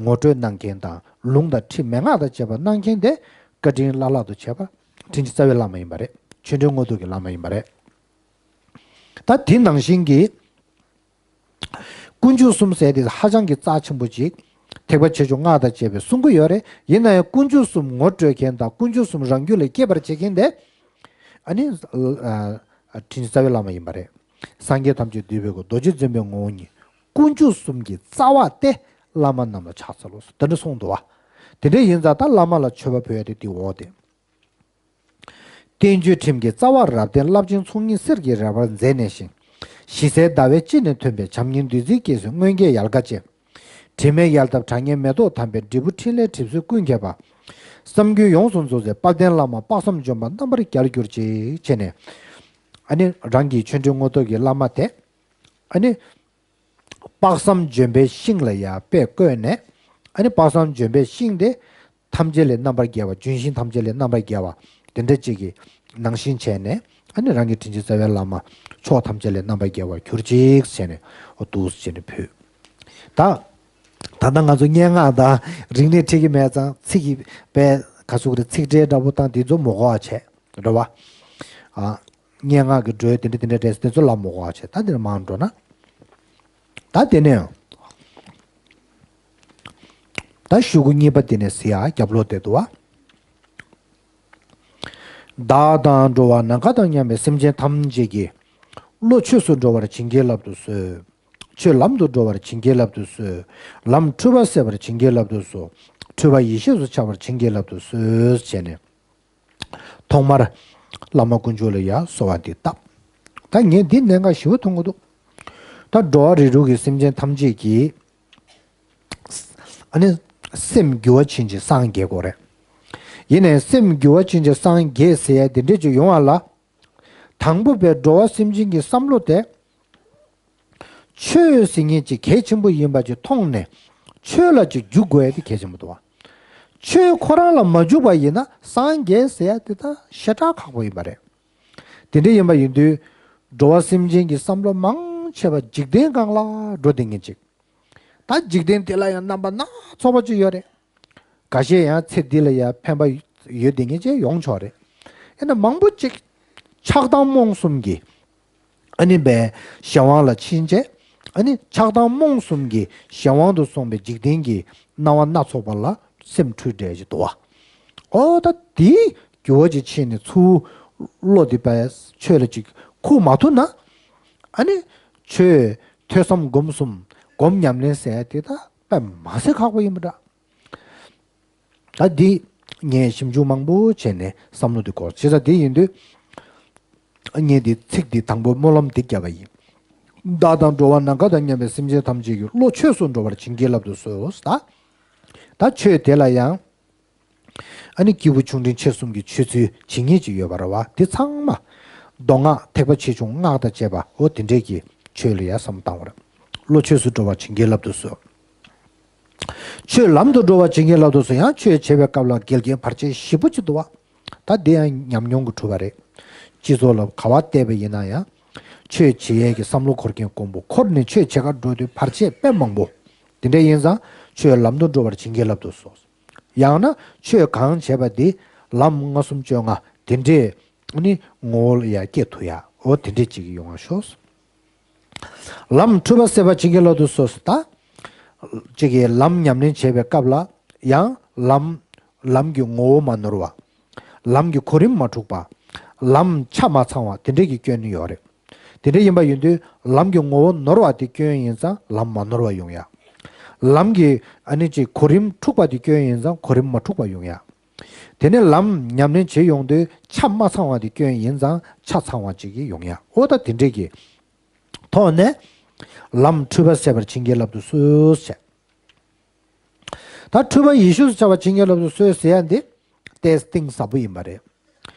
ངོ་སྤྲོད་གནང་མཁན་དང་ལུང་དང་ཁྲིད་མན་ངག་དང་བཅས་པ་གནང་མཁན་དེ། བཀའ་དྲིན་བླ་ལྷག་ཏུ་བྱས་པ། དྲིན་ཅན་རྩ་བའི་བླ་མ་ཡིན་པ་རེད། ཆོས་འབྲེལ་དངོས་གྲུབ་ཀྱི་བླ་མ་ཡིན་པ་རེད། ད་དེ་ནང་བཞིན་གྱི། དཀོན་མཆོག་གསུམ་ཟེར་དེ་ཧ་ཅང་གི་རྩ་ཆེན་པོ་ཅིག་ཐེག་པ་ཆེ་ཆུང་སྔགས་དང་བཅས་པའི་གསུང་གི་ཡོད་རེད། ཡིན་ན་ཡང་དཀོན་མཆོག་གསུམ་ངོ་སྤྲོད་མཁན་དང་དཀོན་མཆོག་གསུམ་རང་རྒྱུད་ལ་སྐྱེས་པར་བྱེད་མཁན་དེ། ཨ་ནི། ཨ། དྲིན་ཅན་རྩ་བའི་བླ་མ་ཡིན་པ་རེད། སངས་རྒྱས་ཐམས་ཅད་འདུས་པའི་སྐུ། རྡོ་རྗེ་འཛིན་པའི་ངོ་བོ་ཉིད། དཀོན་མཆོག་གསུམ་གྱི་རྩ་བ་སྟེ། བླ་མ་རྣམས་ལ་ཕྱག་འཚལ་ལོ། དེ་འདྲ་གསུངས་འདུག་བ། དེ་འདྲ་ཡིན་ཙང་ད་བླ་མ་ལ་མཆོད་པ་ཕུལ་ཡ་དེ་དེའི་འོག་དེ། བསྟན་བཅོས་ཁྲིམས་ཀྱི་རྩ་བ་རབ་བརྟན་རླབས་ཆེན་ཚོགས་གཉིས་གསེར་གྱི་རལ་པར་མཛེས་ནས་བཞེངས། ཞི་བསིལ་ཟླ་བའི་དཔྱིད་ནས་ཐོན་པའི་བྱམས་སྙིང་བདུད་རྩིའི་སྐྱེད་ཚལ་མངོན་སྐྱེས་ཡལ་ག་ཅན། དྲི་མེད་ཡལ་འདབ་གྲངས་སྙེད་མེ་ཏོག་དམ་པའི་འབྲས་བུ་ཕྲིན་ལས་གྲིབ་བསིལ་ཀུན་ཁྱབ་པ། བསམ་རྒྱུན་ཡོངས་སུ་རྫོགས་སའི་དཔལ་ལྡན་བླ་མ་དཔག་བསམ་ལྗོན་པ་རྣམ་པར་རྒྱལ་གྱུར་ཅིག་བྱས་ནས། ཨ་ནི་རང་གི་ཆོས་འབྲེལ་དངོས་ཐོབ་ཀྱི་བླ་མ་དེ། ཨ་ནི། དཔག་བསམ་ལྗོན་པའི་ཤིང་ལ་ཡང་དཔེ་བཀོད་ནས། ཨ་ནི་དཔག་བསམ་ལྗོན་པའི་ཤིང་དེ་ཐམས་ཅད་ལས་རྣམ་པར་རྒྱལ་བ། ལྗོན་ཤིང་ཐམས་ཅད་ལས་རྣམ་པར་རྒྱལ་བ་དེ་འདྲ་ཅིག་གི་ནང་བཞིན་བྱས་ནས། ཨ་ནི་རང་གི་དྲིན་ཅན་རྩ་བའི་བླ་མ་མཆོག་ཐམས་ཅད་ལས་རྣམ་པར་རྒྱལ་བར་གྱུར་ཅིག་བྱས་ནས། འོ་འདུག་སེ་བྱས་ནས་ཕུལ། ད་ད་ལྟ་ང་ཚོ་སྙན་ངག་དང་རིག་གནས་ཁྲིད་ཀྱི་མེད་ཙང་། ཚིག་གི་པའི་ག་ཚོད་རེ་ཚིག་འགྲེལ་འདྲ་པོ་དང་དེ་ཚོ་མི་གོ་བ་བྱས་རེད་བ། ཨ། སྙན་ངག་གི་འགྲོས་དེ་འདྲ་དེ་འདྲ་རེད་ཟེར་དེ་ཚོ་ལ་མི་གོ་བ་བྱས། ད་འདིར་མར་འགྲོ་ན། ད་དེ་ནས་ད་ཤོག་གུ་གཉིས་པ་དེ་ནས་གཟིགས་ཨ། རྒྱབ་ལོགས་དེ་འདུག་བ། བདག་དང་འགྲོ་བ་ནམ་མཁའ་དང་མཉམ་པའི་སེམས་ཅན་ཐམས་ཅད་ཀྱི་བློ་ཆོས་སུ་འགྲོ་བར་བྱིན་གྱིས་བརླབ་ཏུ་གསོལ། ཆོས་ལམ་དུ་འགྲོ་བར་བྱིན་གྱིས་བརླབ་ཏུ་གསོལ། ལམ་འཁྲུལ་པ་སེལ་བར་བྱིན་གྱིས་བརླབ་ཏུ་གསོལ། འཁྲུལ་པ་ཡེ་ཤེས་སུ་འཆར་བར་བྱིན་གྱིས་བརླབ་ཏུ་གསོལ་བྱས་ནས། ཐོག་མར་བླ་མ་དཀོན་མཆོག་ལ་ཡང་གསོལ་བ་འདི་བཏབ། ད་ངས་འདི་གནད་འགག་ཞེ་པོ་མཐོང་གི་འདུག། ད་འགྲོ་བ་རིགས་དྲུག་གི་སེམས་ཅན་ཐམས་ཅད་ཀྱིས། ཨ་ནི་སེམས་འགྱུར་བ་ཕྱིན་ཅིང་སངས་རྒྱས་དགོས་རེད། ཡིན་ནའི་སེམས་འགྱུར་བ་ཕྱིན་ཅིང་སངས་རྒྱས་ཟེར་ཡ་དེ་འདྲས་ཅིག་ཡོང་བ་ལ། དང་པོ་པའི་འགྲོ་བ་སེམས་ཅན་གྱི་བསམ་བློ་དེ། ཆོས་ཟེར་མཁན་ཅིག་གལ་ཆེན་པོ་ཡིན་པ་ཅིག་མཐོང་ནས། ཆོས་ལ་ཅིག་འཇུག་དགོས་ཡ་དེ་གལ་ཆེན་པོ་འདུག་བ། ཆོས་ཁོ་རང་ལ་མ་འཇུག་པ་ཡིན་ན་སངས་རྒྱས་ཟེར་ཡ་དེ་ད་ཞེ་དྲག་ཁག་པོ་ཡིན་པ་རེད། དེ་འདྲ་ཡིན་པ་ཡིན་དུས། འགྲོ་བ་སེམས་ཅན་གྱི་བསམ་བློ་མང་ཆེ་བ་འཇིག་རྟེན་སྒང་ལ་འགྲོ་བསྡད་མཁན་ཅིག། ད་འཇིག་རྟེན་འདི་ལ་ཡང་རྣམ་པ་སྣ་ཚོགས་པ་ཅིག་ཡོད་རེད། འགའ་ཤས་ཡང་ཚེ་འདི་ལ་ཡང་ཕན་པ་ཡོད་བསྡད་མཁན་ཅིག་ཡོང་ཆོག་རེད། ཡིན་ན་མང་པོ་ཅིག་ཆགས་སྡང་རྨོངས་གསུམ་གྱི། ཨ་ནི་པའི་གཞན་དབང་ལ་ཕྱིན་བྱས། ཨ་ནི་ཆགས་སྡང་རྨོངས་གསུམ་གྱི་གཞན་དབང་དུ་སོང་བའི་འཇིག་རྟེན་གྱི་སྣང་བ་སྣ་ཚོགས་པ་ལ་སེམས་འཁྲུལ་བསྡད་ཀྱི་འདུག་བ། ཨོ་ད་དེའི་འགྱུར་བ་ཅིག་ཕྱིན་ནས་ཚུར་བློ་དེ་པའི་ཆོས་ལ་ཅིག་ཁུག་མ་ཐུབ་ན། ཨ་ནི་ཆོས་ཐོས་བསམ་སྒོམ་གསུམ་སྒོམ་ཉམས་ལེན་ཟེར་ཡ་དེ་ད་དཔེ་མ་སྲིད་ཁག་པོ་ཡིན་པ་འདྲ། ད་འདི་ངས་ཞིབ་འཇུག་མང་པོ་བྱས་ནས་བསམ་བློ་འདི་འཁོར། བྱས་ཙང་དེ་ཡིན་དུས། ངས་འདི་ཚིག་འདི་དང་པོ་སྨོན་ལམ་འདི་བརྒྱབ་པ་ཡིན། བདག་དང་འགྲོ་བ་ནམ་མཁའ་དང་མཉམ་པའི་སེམས་ཅན་ཐམས་ཅད་ཀྱི་བློ་ཆོས་སུ་འགྲོ་བར་བྱིན་གྱིས་བརླབ་ཏུ་གསོལ། ད་ད་ཆོས་དེ་ལ་ཡང་། ཨ་ནི་སྐྱེས་བུ་ཆུང་འབྲིང་ཆེ་གསུམ་གྱི་ཆོས་ཚུལ་ཇི་སྙེད་ཅིག་ཡོད་པ་རེད་བ། འདི་ཚང་མ། མདོ་སྔགས་ཐེག་པ་ཆེ་ཆུང་སྔགས་དང་བཅས་པ། འོ་དེ་འདྲས་ཀྱི་ཆོས་ལ་ཡང་བསམ་བཏང་བ་རེད། བློ་ཆོས་སུ་འགྲོ་བར་བྱིན་གྱིས་བརླབ་ཏུ་གསོལ། ཆོས་ལམ་དུ་འགྲོ་བར་བྱིན་གྱིས་བརླབ་ཏུ་གསོལ། ཡང་ཆོས་བྱེད་པའི་སྐབས་ལ་འགལ་རྐྱེན་བར་ཆད་ཞེ་པོ་ཅིག་འདུག་བ། ད་འདི་ཡང་ཉམས་མྱོང་གིས་གྲུབ་པ་རེད། སྤྱི་ཚོགས་ལ་ག་བ་བལྟས་པ་ཡིན་ན་ཡང་། ཆོས་བྱེད་ཡས་ཀྱི་བསམ་བློ་འཁོར་མཁན་དཀོན་པོ། འཁོར་ནས་ཆོས་བྱེད་གར་འགྲོ་དུས་བར་ཆད་དཔེ་མང་པོ། དེ་འདྲ་ཡིན་ཙང་ཆོས་ལམ་དུ་འགྲོ་བར་བྱིན་གྱིས་བརླབ་ཏུ་གསོལ། ཡང་ན་ཆོས་གང་བྱས་པ་དེ་ལམ་ལྔ་གསུམ་བཅོ་ལྔ་དེ་འདྲས་ནི་ངོ་བོ་ལ་ཡང་སྐྱེ་ཐུབ་ཡ། འོ་དེ་འདྲས་ཅིག་ཡོང་བ་ཤོག། ལམ་འཁྲུལ་པ་སེལ་བར་བྱིན་གྱིས་བརླབ་ཏུ་གསོལ། ད་ཅིག་གིས་ལམ་ཉམས་ལེན་བྱེད་པའི་སྐབས་ལ་ཡང་ལམ་ལམ་གྱི་ངོ་བོ་མ་ནོར་བ། ལམ་གྱི་གོ་རིམ་མ་འཁྲུགས་པ། ལམ་ཆ་མ་ཚང་བ་དེ་འདྲས་ཀྱི་སྐྱོན་ནི་ཡོད་རེད། དེ་འདྲ་ཡིན་པ་ཡིན་དུས་ལམ་གྱི་ངོ་བོ་ནོར་བ་དེ་སྐྱོན་ཡིན་ཙང་ལམ་མ་ནོར་བ་ཡོང་ཡ། ལམ་གྱི་ཨ་ནི་ཅིག་གོ་རིམ་འཁྲུགས་པ་དེ་སྐྱོན་ཡིན་ཙང་གོ་རིམ་མ་འཁྲུགས་པ་ཡོང་ཡ། དེ་ནས་ལམ་ཉམས་ལེན་བྱེད་ཡོང་དུས་ཆ་མ་ཚང་བ་དེ་སྐྱོན་ཡིན་ཙང་ཆ་ཚང་བ་ཅིག་གི་ཡོང་ཡ། འོ་ད་དེ་འདྲས་ཀྱི་ཐོག་ནས་ལམ་འཁྲུལ་པ་སེལ་བར་བྱིན་གྱིས་བརླབ་ཏུ་གསོལ་ཟེར། ད་འཁྲུལ་པ་ཡེ་ཤེས་སུ་འཆར་བར་བྱིན་གྱིས་བརླབ་ཏུ་གསོལ་ཟེར་ཡ་འདི་ཏོག་ཙམ་གཏིང་ཟབ་པོ་ཡིན་པ་རེད།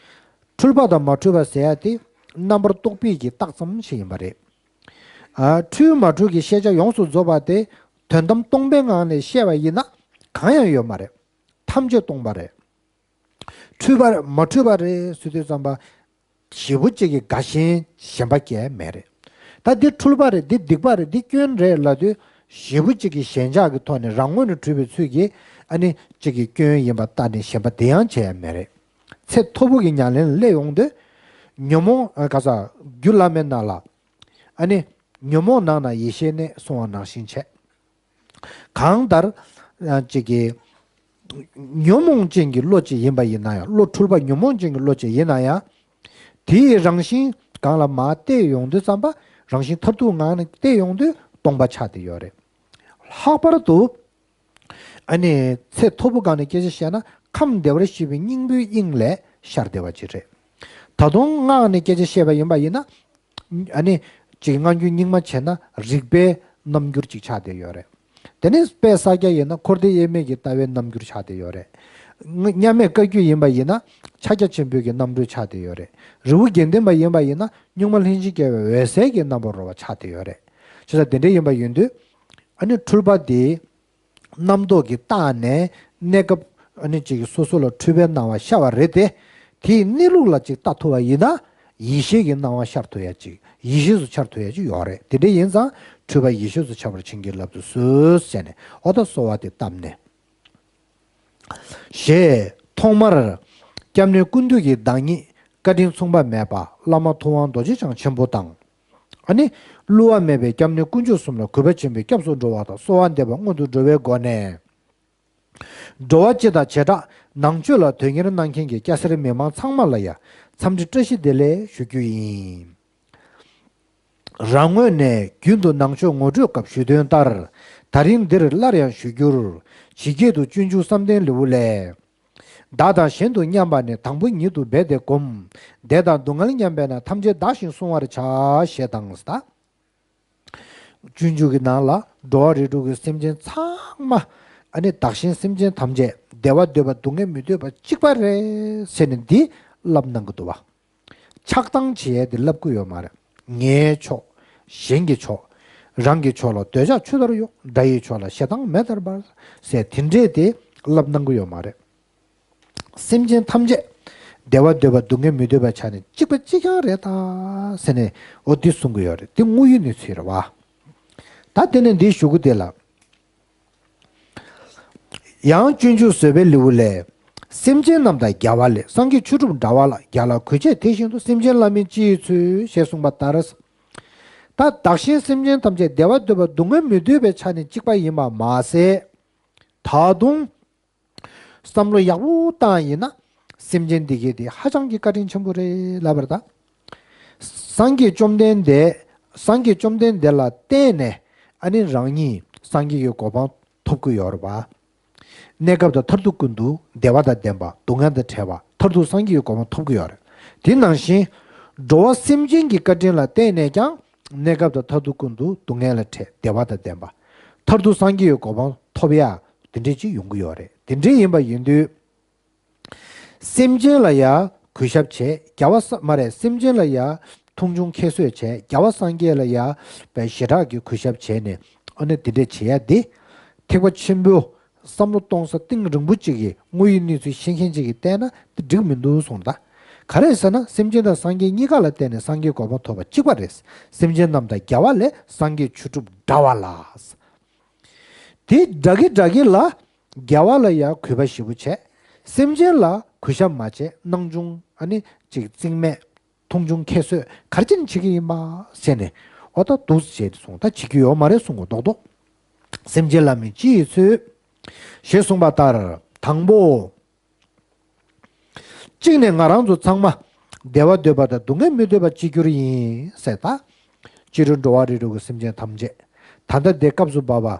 འཁྲུལ་པ་དང་མ་འཁྲུལ་པ་ཟེར་ཡ་དེ་རྣམ་པར་རྟོག་པའི་གི་རྟགས་ཙམ་ཞིག་ཡིན་པ་རེད། ཨ། འཁྲུལ་མ་འཁྲུལ་གྱི་ཤེས་བྱ་ཡོངས་སུ་རྫོགས་པ་དེ་དོན་དམ་སྟོང་པའི་ངང་ནས་ཤེས་པ་ཡིན་ན་གང་ཡང་ཡོད་མ་རེད། ཐམས་ཅད་སྟོང་པ་རེད། འཁྲུལ་པ་རེད་མ་འཁྲུལ་པ་རེད་ཟེར་དུས་ཙམ་པ། ཞེ་པོ་ཅིག་གི་དགའ་ཞེན་ཞེན་པ་སྐྱེ་མེད་རེད། ད་འདི་འཁྲུལ་པ་རེད། འདི་སྡིག་པ་རེད། འདི་སྐྱོན་རེད་ལབ་དུས་ཞེ་པོ་ཅིག་གི་ཞེན་ཆགས་ཀྱི་ཐོག་ནས་རང་ངོས་ནས་གྲུབ་པའི་ཚུལ་གྱིས་ཨ་ནི་ཅིག་གི་སྐྱོན་ཡིན་པ་ལྟ་ནས་ཞེན་པ་དེ་ཡང་བྱས་ཡ་མེད་རེད། ཚེ་མཐོ་པོ་གི་ཉམས་ལེན་སླེབས་ཡོང་དུས། ཉོན་མོངས་ག་ས་རྒྱུད་བླ་མའི་ནང་ལ་ཨ་ནི་ཉོན་མོངས་ནང་ན་ཡེ་ཤེས་གནས་གསུང་བ་ནང་བཞིན་བྱས། གང་ལྟར། ཨ། ཅིག་གི་ཉོན་མོངས་ཅན་གྱི་བློ་ཅིག་ཡིན་པ་ཡིན་ན་ཡང་། བློ་འཁྲུལ་པ་ཉོན་མོངས་ཅན་གྱི་བློ་ཅིག་ཡིན་ན་ཡང་། དེའི་རང་བཞིན་སྒང་ལ་མར་བལྟས་ཡོང་དུས་ཙམ་པ། རང་བཞིན་མཐར་ཐུག་ངང་ནས་བལྟས་ཡོང་དུས་སྟོང་པ་ཆགས་བསྡད་ཡོད་རེད། ལྷག་པར་དུ། ཨ་ནི་ཚེ་མཐོ་པོ་སྒང་ནས་སྐད་ཆ་བཤད་ན་ཁམས་བདེ་བར་གཤེགས་པའི་སྙིང་པོའི་དབྱིངས་ལས་ཤར་བསྡད་པ་ཅིག་རེད། ད་དུང་སྔགས་ནས་སྐད་ཆ་བཤད་པ་ཡིན་པ་ཡིན་ན། ཨ་ནི་ཅིག་སྔགས་རྒྱུད་རྙིང་མ་བྱས་ན་རིག་པའི་རྣམ་འགྱུར་ཅིག་ཆགས་བསྡད་ཡོད་རེད། དེ་ནས་དཔལ་ས་སྐྱ་ཡིན་ན་འཁོར་འདས་དབྱེར་མེད་ཀྱི་ལྟ་བའི་རྣམ་འགྱུར་ཆགས་བསྡད་ཡོད་རེད། མཉམ་མེད་བཀའ་བརྒྱུད་ཡིན་པ་ཡིན་ན་ཕྱག་རྒྱ་ཆེན་པོའི་གི་རྣམ་འཕྲུལ་ཆགས་བསྡད་ཡོད་རེད། རི་བོ་དགེ་ལྡན་པ་ཡིན་པ་ཡིན་ན་གཉུག་མ་ལྷན་ཅིག་སྐྱེས་པའི་འོད་གསལ་གྱི་རྣམ་པར་རོལ་པ་ཆགས་བསྡད་ཡོད་རེད། བྱས་ཙང་དེ་འདྲ་ཡིན་པ་ཡིན་དུས། ཨ་ནི་འཁྲུལ་པ་དེ་རྣམ་རྟོག་གིས་བཏགས་ནས་གནས་སྐབས་ཨ་ནི་ཅིག་སོ་སོ་ལ་འཁྲུལ་པའི་སྣང་བ་ཤར་བ་རེད་དེ། དེའི་གནས་ལུགས་ལ་ཅིག་ལྟ་ཐུབ་པ་ཡིན་ན། ཡེ་ཤེས་ཀྱི་སྣང་བ་ཤར་ཐུབ་ཡ་ཅིག་ཡེ་ཤེས་སུ་འཆར་ཐུབ་ཡ་ཅིག་ཡོད་རེད། དེ་འདྲ་ཡིན་ཙང་འཁྲུལ་པ་ཡེ་ཤེས་སུ་འཆར་བར་བྱིན་གྱིས་བརླབ་ཏུ་གསོལ་ཟེར་ནས་འོ་ད་གསོལ་བ་དེ་བཏབ་ནས། ཞེས་ཐོག་མར་སྐྱབས་གནས་ཀུན་འདུས་ཀྱི་བདག་ཉིད་བཀའ་དྲིན་མཚུངས་པ་མེད་པ་བླ་མ་ཐུབ་དབང་རྡོ་རྗེ་འཆང་ཆེན་པོ་དང་། ཨ་ནི། བསླུ་བ་མེད་པའི་སྐྱབས་གནས་དཀོན་མཆོག་གསུམ་ལ་གུས་པ་ཆེན་པོས་སྐྱབས་སུ་འགྲོ་བ་དང་གསོལ་བ་འདེབས་པ་སྔོན་དུ་འགྲོ་བའི་སྒོ་ནས། འགྲོ་བ་སྤྱི་དང་བྱེ་བྲག་ནང་ཆོས་ལ་དོན་གཉེར་གནང་མཁན་གྱི་སྐྱ་སེར་མི་མང་ཚང་མ་ལ་ཡང་འཚམས་འདྲི་བཀྲ་ཤིས་བདེ་ལེགས་ཞུ་རྒྱུ་ཡིན། རང་ངོས་ནས་རྒྱུན་དུ་ནང་ཆོས་ངོ་སྤྲོད་སྐབས་ཞུ་དོན་ལྟར། ད་རིང་འདིར་སླར་ཡང་ཞུ་རྒྱུར། ཇི་སྐད་དུ་སྤྱོད་འཇུག་བསམ་གཏན་ལེའུ་ལས། བདག་དང་གཞན་དུ་མཉམ་པ་ནི། དང་པོ་ཉིད་དུ་འབད་དེ་བསྒོམ། བདེ་དང་སྡུག་བསྔལ་མཉམ་པས་ན། ཐམས་ཅད་བདག་བཞིན་བསྲུང་བར་བྱ། ཞེས་དང་། སྤྱོད་འཇུག་གི་ནང་ལ་འགྲོ་བ་རིགས་དྲུག་གི་སེམས་ཅན་ཚང་མ། ཨ་ནི་བདག་གཞན་སེམས་ཅན་ཐམས་ཅད་བདེ་བ་འདོད་པ་སྡུག་བསྔལ་མི་འདོད་པ་གཅིག་པ་རེད་ཟེར་ནས་འདི་བསླབ་གནང་གི་འདུག་བ། ཆགས་སྡང་བྱེད་ཡས་དེ་བསླབ་ཀྱི་ཡོད་མ་རེད། ངའི་ཕྱོགས། གཞན་གྱི་ཕྱོགས། རང་གི་ཕྱོགས་ལ་འདོད་ཆགས་ཆུ་ལྟར་གཡོ། དགྲ་ཡི་ཕྱོགས་ལ་ཞེ་སྡང་མེ་ལྟར་འབར། ཟེར་དེ་འདྲས་དེ་བསླབ་གནང་གི་ཡོད་མ་རེད། སེམས་ཅན་ཐམས་ཅད་བདེ་བ་འདོད་པ་སྡུག་བསྔལ་མི་འདོད་པའི་ཆ་ནས་གཅིག་པ་གཅིག་རྐྱང་རེད་ད་ཟེར་ནས་འོ་འདི་གསུང་གི་ཡོད་རེད། འདི་དངོས་ཡོད་གནས་ཚུལ་རེད་བ། ད་དེ་ནས་འདི་ཞུ་གི་དེ་ལ། ཡང་སྤྱོད་འཇུག་བཟོད་པའི་ལེའུ་ལས། སེམས་ཅན་རྣམས་དང་རྒྱལ་བ་ལས། སངས་རྒྱས་ཆོས་གྲུབ་འདྲ་བ་ལ། རྒྱལ་ལ་གུས་བྱས་དེ་བཞིན་དུ། སེམས་ཅན་ལ་ནི་ཅི་ཡིས་འཚོལ། ཞེས་གསུངས་པ་ལྟར། ད་བདག་གཞན་སེམས་ཅན་ཐམས་ཅད་བདེ་བ་འདོད་པ་སྡུག་བསྔལ་མི་འདོད་པའི་ཆ་ནས་གཅིག་པ་ཡིན་པ་མ་ཟད། ད་དུང་བསམ་བློ་ཡག་པོ་བཏང་ཡིན་ན། སེམས་ཅན་འདི་གའི་དེ་ཧ་ཅང་གི་བཀའ་དྲིན་ཆེན་པོ་རེད་ལབ་པ་རེད་ད། སངས་རྒྱས་བཅོམ་ལྡན་འདས། སངས་རྒྱས་བཅོམ་ལྡན་འདས་ལ་བརྟེན་ནས་ཨ་ནི་རང་ཉིད་སངས་རྒྱས་ཀྱི་གོ་འཕང་ཐོབ་ཀྱི་ཡོད་རེད་པ། གནས་སྐབས་དང་མཐར་ཐུག་ཀུན་ཏུ་བདེ་བ་དང་ལྡན་པ། སྡུག་བསྔལ་དང་བྲལ་བ། མཐར་ཐུག་སངས་རྒྱས་ཀྱི་གོ་འཕང་ཐོབ་ཀྱི་ཡོད་རེད། དེ་ནང་བཞིན། འགྲོ་བ་སེམས་ཅན་གྱི་བཀའ་དྲིན་ལ་བརྟེན་ནས་ཀྱང་། གནས་སྐབས་དང་མཐར་ཐུག་ཀུན་ཏུ་སྡུག་བསྔལ་ལས་བྲལ་བདེ་བ་དང་ལྡན་པ། མཐར་ཐུག་སངས་རྒྱས་ཀྱི་གོ་འཕང་ཐོབ་ཡ་དེ་འདྲས་ཅིག་ཡོང་གི་ཡོད་རེད། དེ་འདྲས་ཡིན་པ་ཡིན་དུས། སེམས་ཅན་ལ་ཡ་གུས་ཞབས་བྱས། རྒྱལ་བ་ས་མ་རེད། སེམས་ཅན་ལ་ཡ་མཐོང་ཆུང་ཁྱད་གསོད་བྱས། རྒྱལ་བ་སངས་རྒྱས་ལ་ཡ་པའི་ཞེ་དྲག་གི་གུས་ཞབས་བྱས་ནས་ཨ་ནི་དེ་འདྲས་བྱེད་ཡ་དེ། ཐེག་པ་ཆེན་པོ་བསམ་བློ་གཏོང་ས་གཏིང་རིང་པོ་གཅིག་གི་དངོས་ཡོད་གནས་ཚུལ་ཤེས་མཁན་གཅིག་གིས་བལྟས་ན་དེ་འགྲིག་མི་འདུག་གསུངས་ད། ག་རེ་ཟེར་ན་སེམས་ཅན་དང་སངས་རྒྱས་གཉིས་ཀ་ལ་བརྟེན་ནས་སངས་རྒྱས་གོ་འཕང་ཐོབ་པ་གཅིག་པ་རེད། སེམས་ཅན་རྣམས་དང་རྒྱལ་བ་ལས། སངས་རྒྱས་ཆོས་གྲུབ་འདྲ་བ་ལ། དེ་འདྲ་གི་འདྲ་གི་ལ། རྒྱལ་བ་ལ་ཡང་གུས་པ་ཞེ་པོ་བྱས། སེམས་ཅན་ལ་གུས་ཞབས་མ་བྱས། སྣང་ཆུང་ཨ་ནི་ཅིག་རྩིས་མེད། མཐོང་ཆུང་ཁྱད་གསོད་ག་རེ་བྱས་ནས་བྱེད་ཀྱི་ཡིན་པ་ཟེར་ནས་འོ་ད་འདུག་སེ་བྱས་ཏེ་སོང་ད་བྱེད་ཀྱི་ཡོད་མ་རེད་གསུང་གོ་རྡོག་རྡོག་སེམས་ཅན་ལ་ནི་ཅི་ཡིས་འཚོལ། ཞེས་གསུངས་པ་ལྟར་དང་པོ། གཅིག་ནས་ང་རང་ཚོ་ཚང་མ་བདེ་བ་འདོད་པ་དང་སྡུག་བསྔལ་མི་འདོད་པ་གཅིག་གྱུར་ཡིན་ཟེར་ད། སྤྱིར་འགྲོ་བ་རིགས་དྲུག་གི་སེམས་ཅན་ཐམས་ཅད་ད་ལྟ་འདི་སྐབས་སུ་བབ་པ།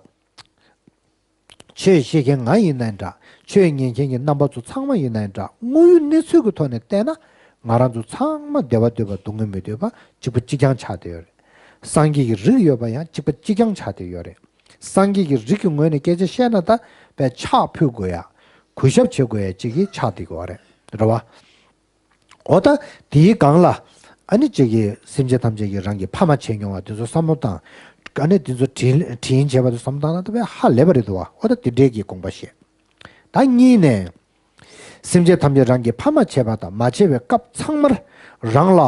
ཆོས་བཤད་མཁན་ང་ཡིན་ནའི་འདྲ། ཆོས་ཉན་མཁན་གྱི་རྣམ་པ་ཚོ་ཚང་མ་ཡིན་ནའི་འདྲ། དངོས་ཡོད་གནས་ཚུལ་གྱི་ཐོག་ནས་བལྟས་ན། ང་རང་ཚོ་ཚང་མ་བདེ་བ་འདོད་པ་སྡུག་བསྔལ་མི་འདོད་པ་གཅིག་པ་གཅིག་རྐྱང་ཆགས་བསྡད་ཡོད་རེད། སངས་རྒྱས་ཀྱི་རིགས་ཡོད་པ་ཡང་གཅིག་པ་གཅིག་རྐྱང་ཆགས་བསྡད་ཡོད་རེད། སངས་རྒྱས་ཀྱི་རིགས་ཀྱི་ངོས་ནས་སྐད་ཆ་བཤད་ན་ད་དཔེ་ཕྱག་ཕུལ་དགོས་ཡ། གུས་ཞབས་བྱེད་དགོས་ཡ་གཅིག་གི་ཆགས་བསྡད་ཀྱི་ཡོད་རེད། རེད་བ། འོ་ད་དེའི་སྒང་ལ་ཨ་ནི་གཅིག་གིས་སེམས་ཅན་ཐམས་ཅད་ཀྱིས་རང་གི་ཕ་མ་བྱས་མྱོང་བ་དེ་ཚོ་བསམ་བློ་བཏང་། ཨ་ནི་དེ་ཚོ་དྲིན་དྲིན་བྱས་པ་དེ་བསམ་བློ་བཏང་ན་ད་དཔེ་ཧ་ལས་པ་རེད་འདུག་བ། འོ་ད་དེ་འདྲའི་གི་དགོངས་པ་བཞེས། ད་གཉིས་ནས། སེམས་ཅན་ཐམས་ཅད་རང་གི་ཕ་མ་བྱས་པ་དང་མ་བྱས་པའི་སྐབས་ཚང་མར་རང་ལ་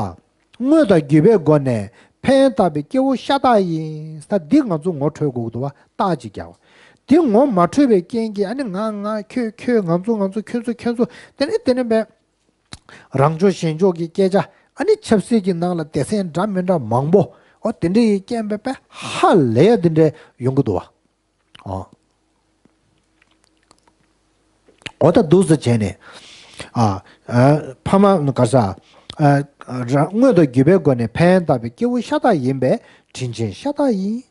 དངོས་དང་བརྒྱུད་པའི་སྒོ་ནས་ཕན་བཏགས་པའི་སྐྱེ་བོ་ཤ་སྟག་ཡིན། ད་འདི་ང་ཚོ་ངོ་འཕྲོད་དགོས་ཀྱི་འདུག་བ། རྟགས་ཅིག་རྒྱག་པ། འདི་ངོ་མ་འཕྲོད་པའི་རྐྱེན་གྱིས་ཨ་ནི་ང་ང་ཁྱོད་ཁྱོད་ང་ཚོ་ང་ཚོ་ཁྱོད་ཚོ་ཁྱོད་ཚོ་དེ་ནས་དེ་ནས་བས། རང་ཕྱོགས་གཞན་ཕྱོགས་ཀྱི་སྐད་ཆ་ཨ་ནི་ཆབ་སྲིད་ཀྱི་ནང་ལ་སྡེ་ཚན་འདྲ་མི་འདྲ་མང་པོ་འོ་དེ་འདྲ་ཡི་རྐྱེན་པས་པས་ཧ་ལས་ཡ་དེ་འདྲ་ཡོང་གི་འདུག་བ། ཨོ། འོ་ད་འདུག་སེ་བྱས་ནས། ཨ། ཨ། ཕ་མ་ག་ས། ཨ། རང་དངོས་དང་བརྒྱུད་པའི་སྒོ་ནས་ཕན་བཏགས་པའི་སྐྱེ་བོ་ཤ་སྟག་ཡིན་པས་དྲིན་ཆེན་ཤ་སྟག་ཡིན།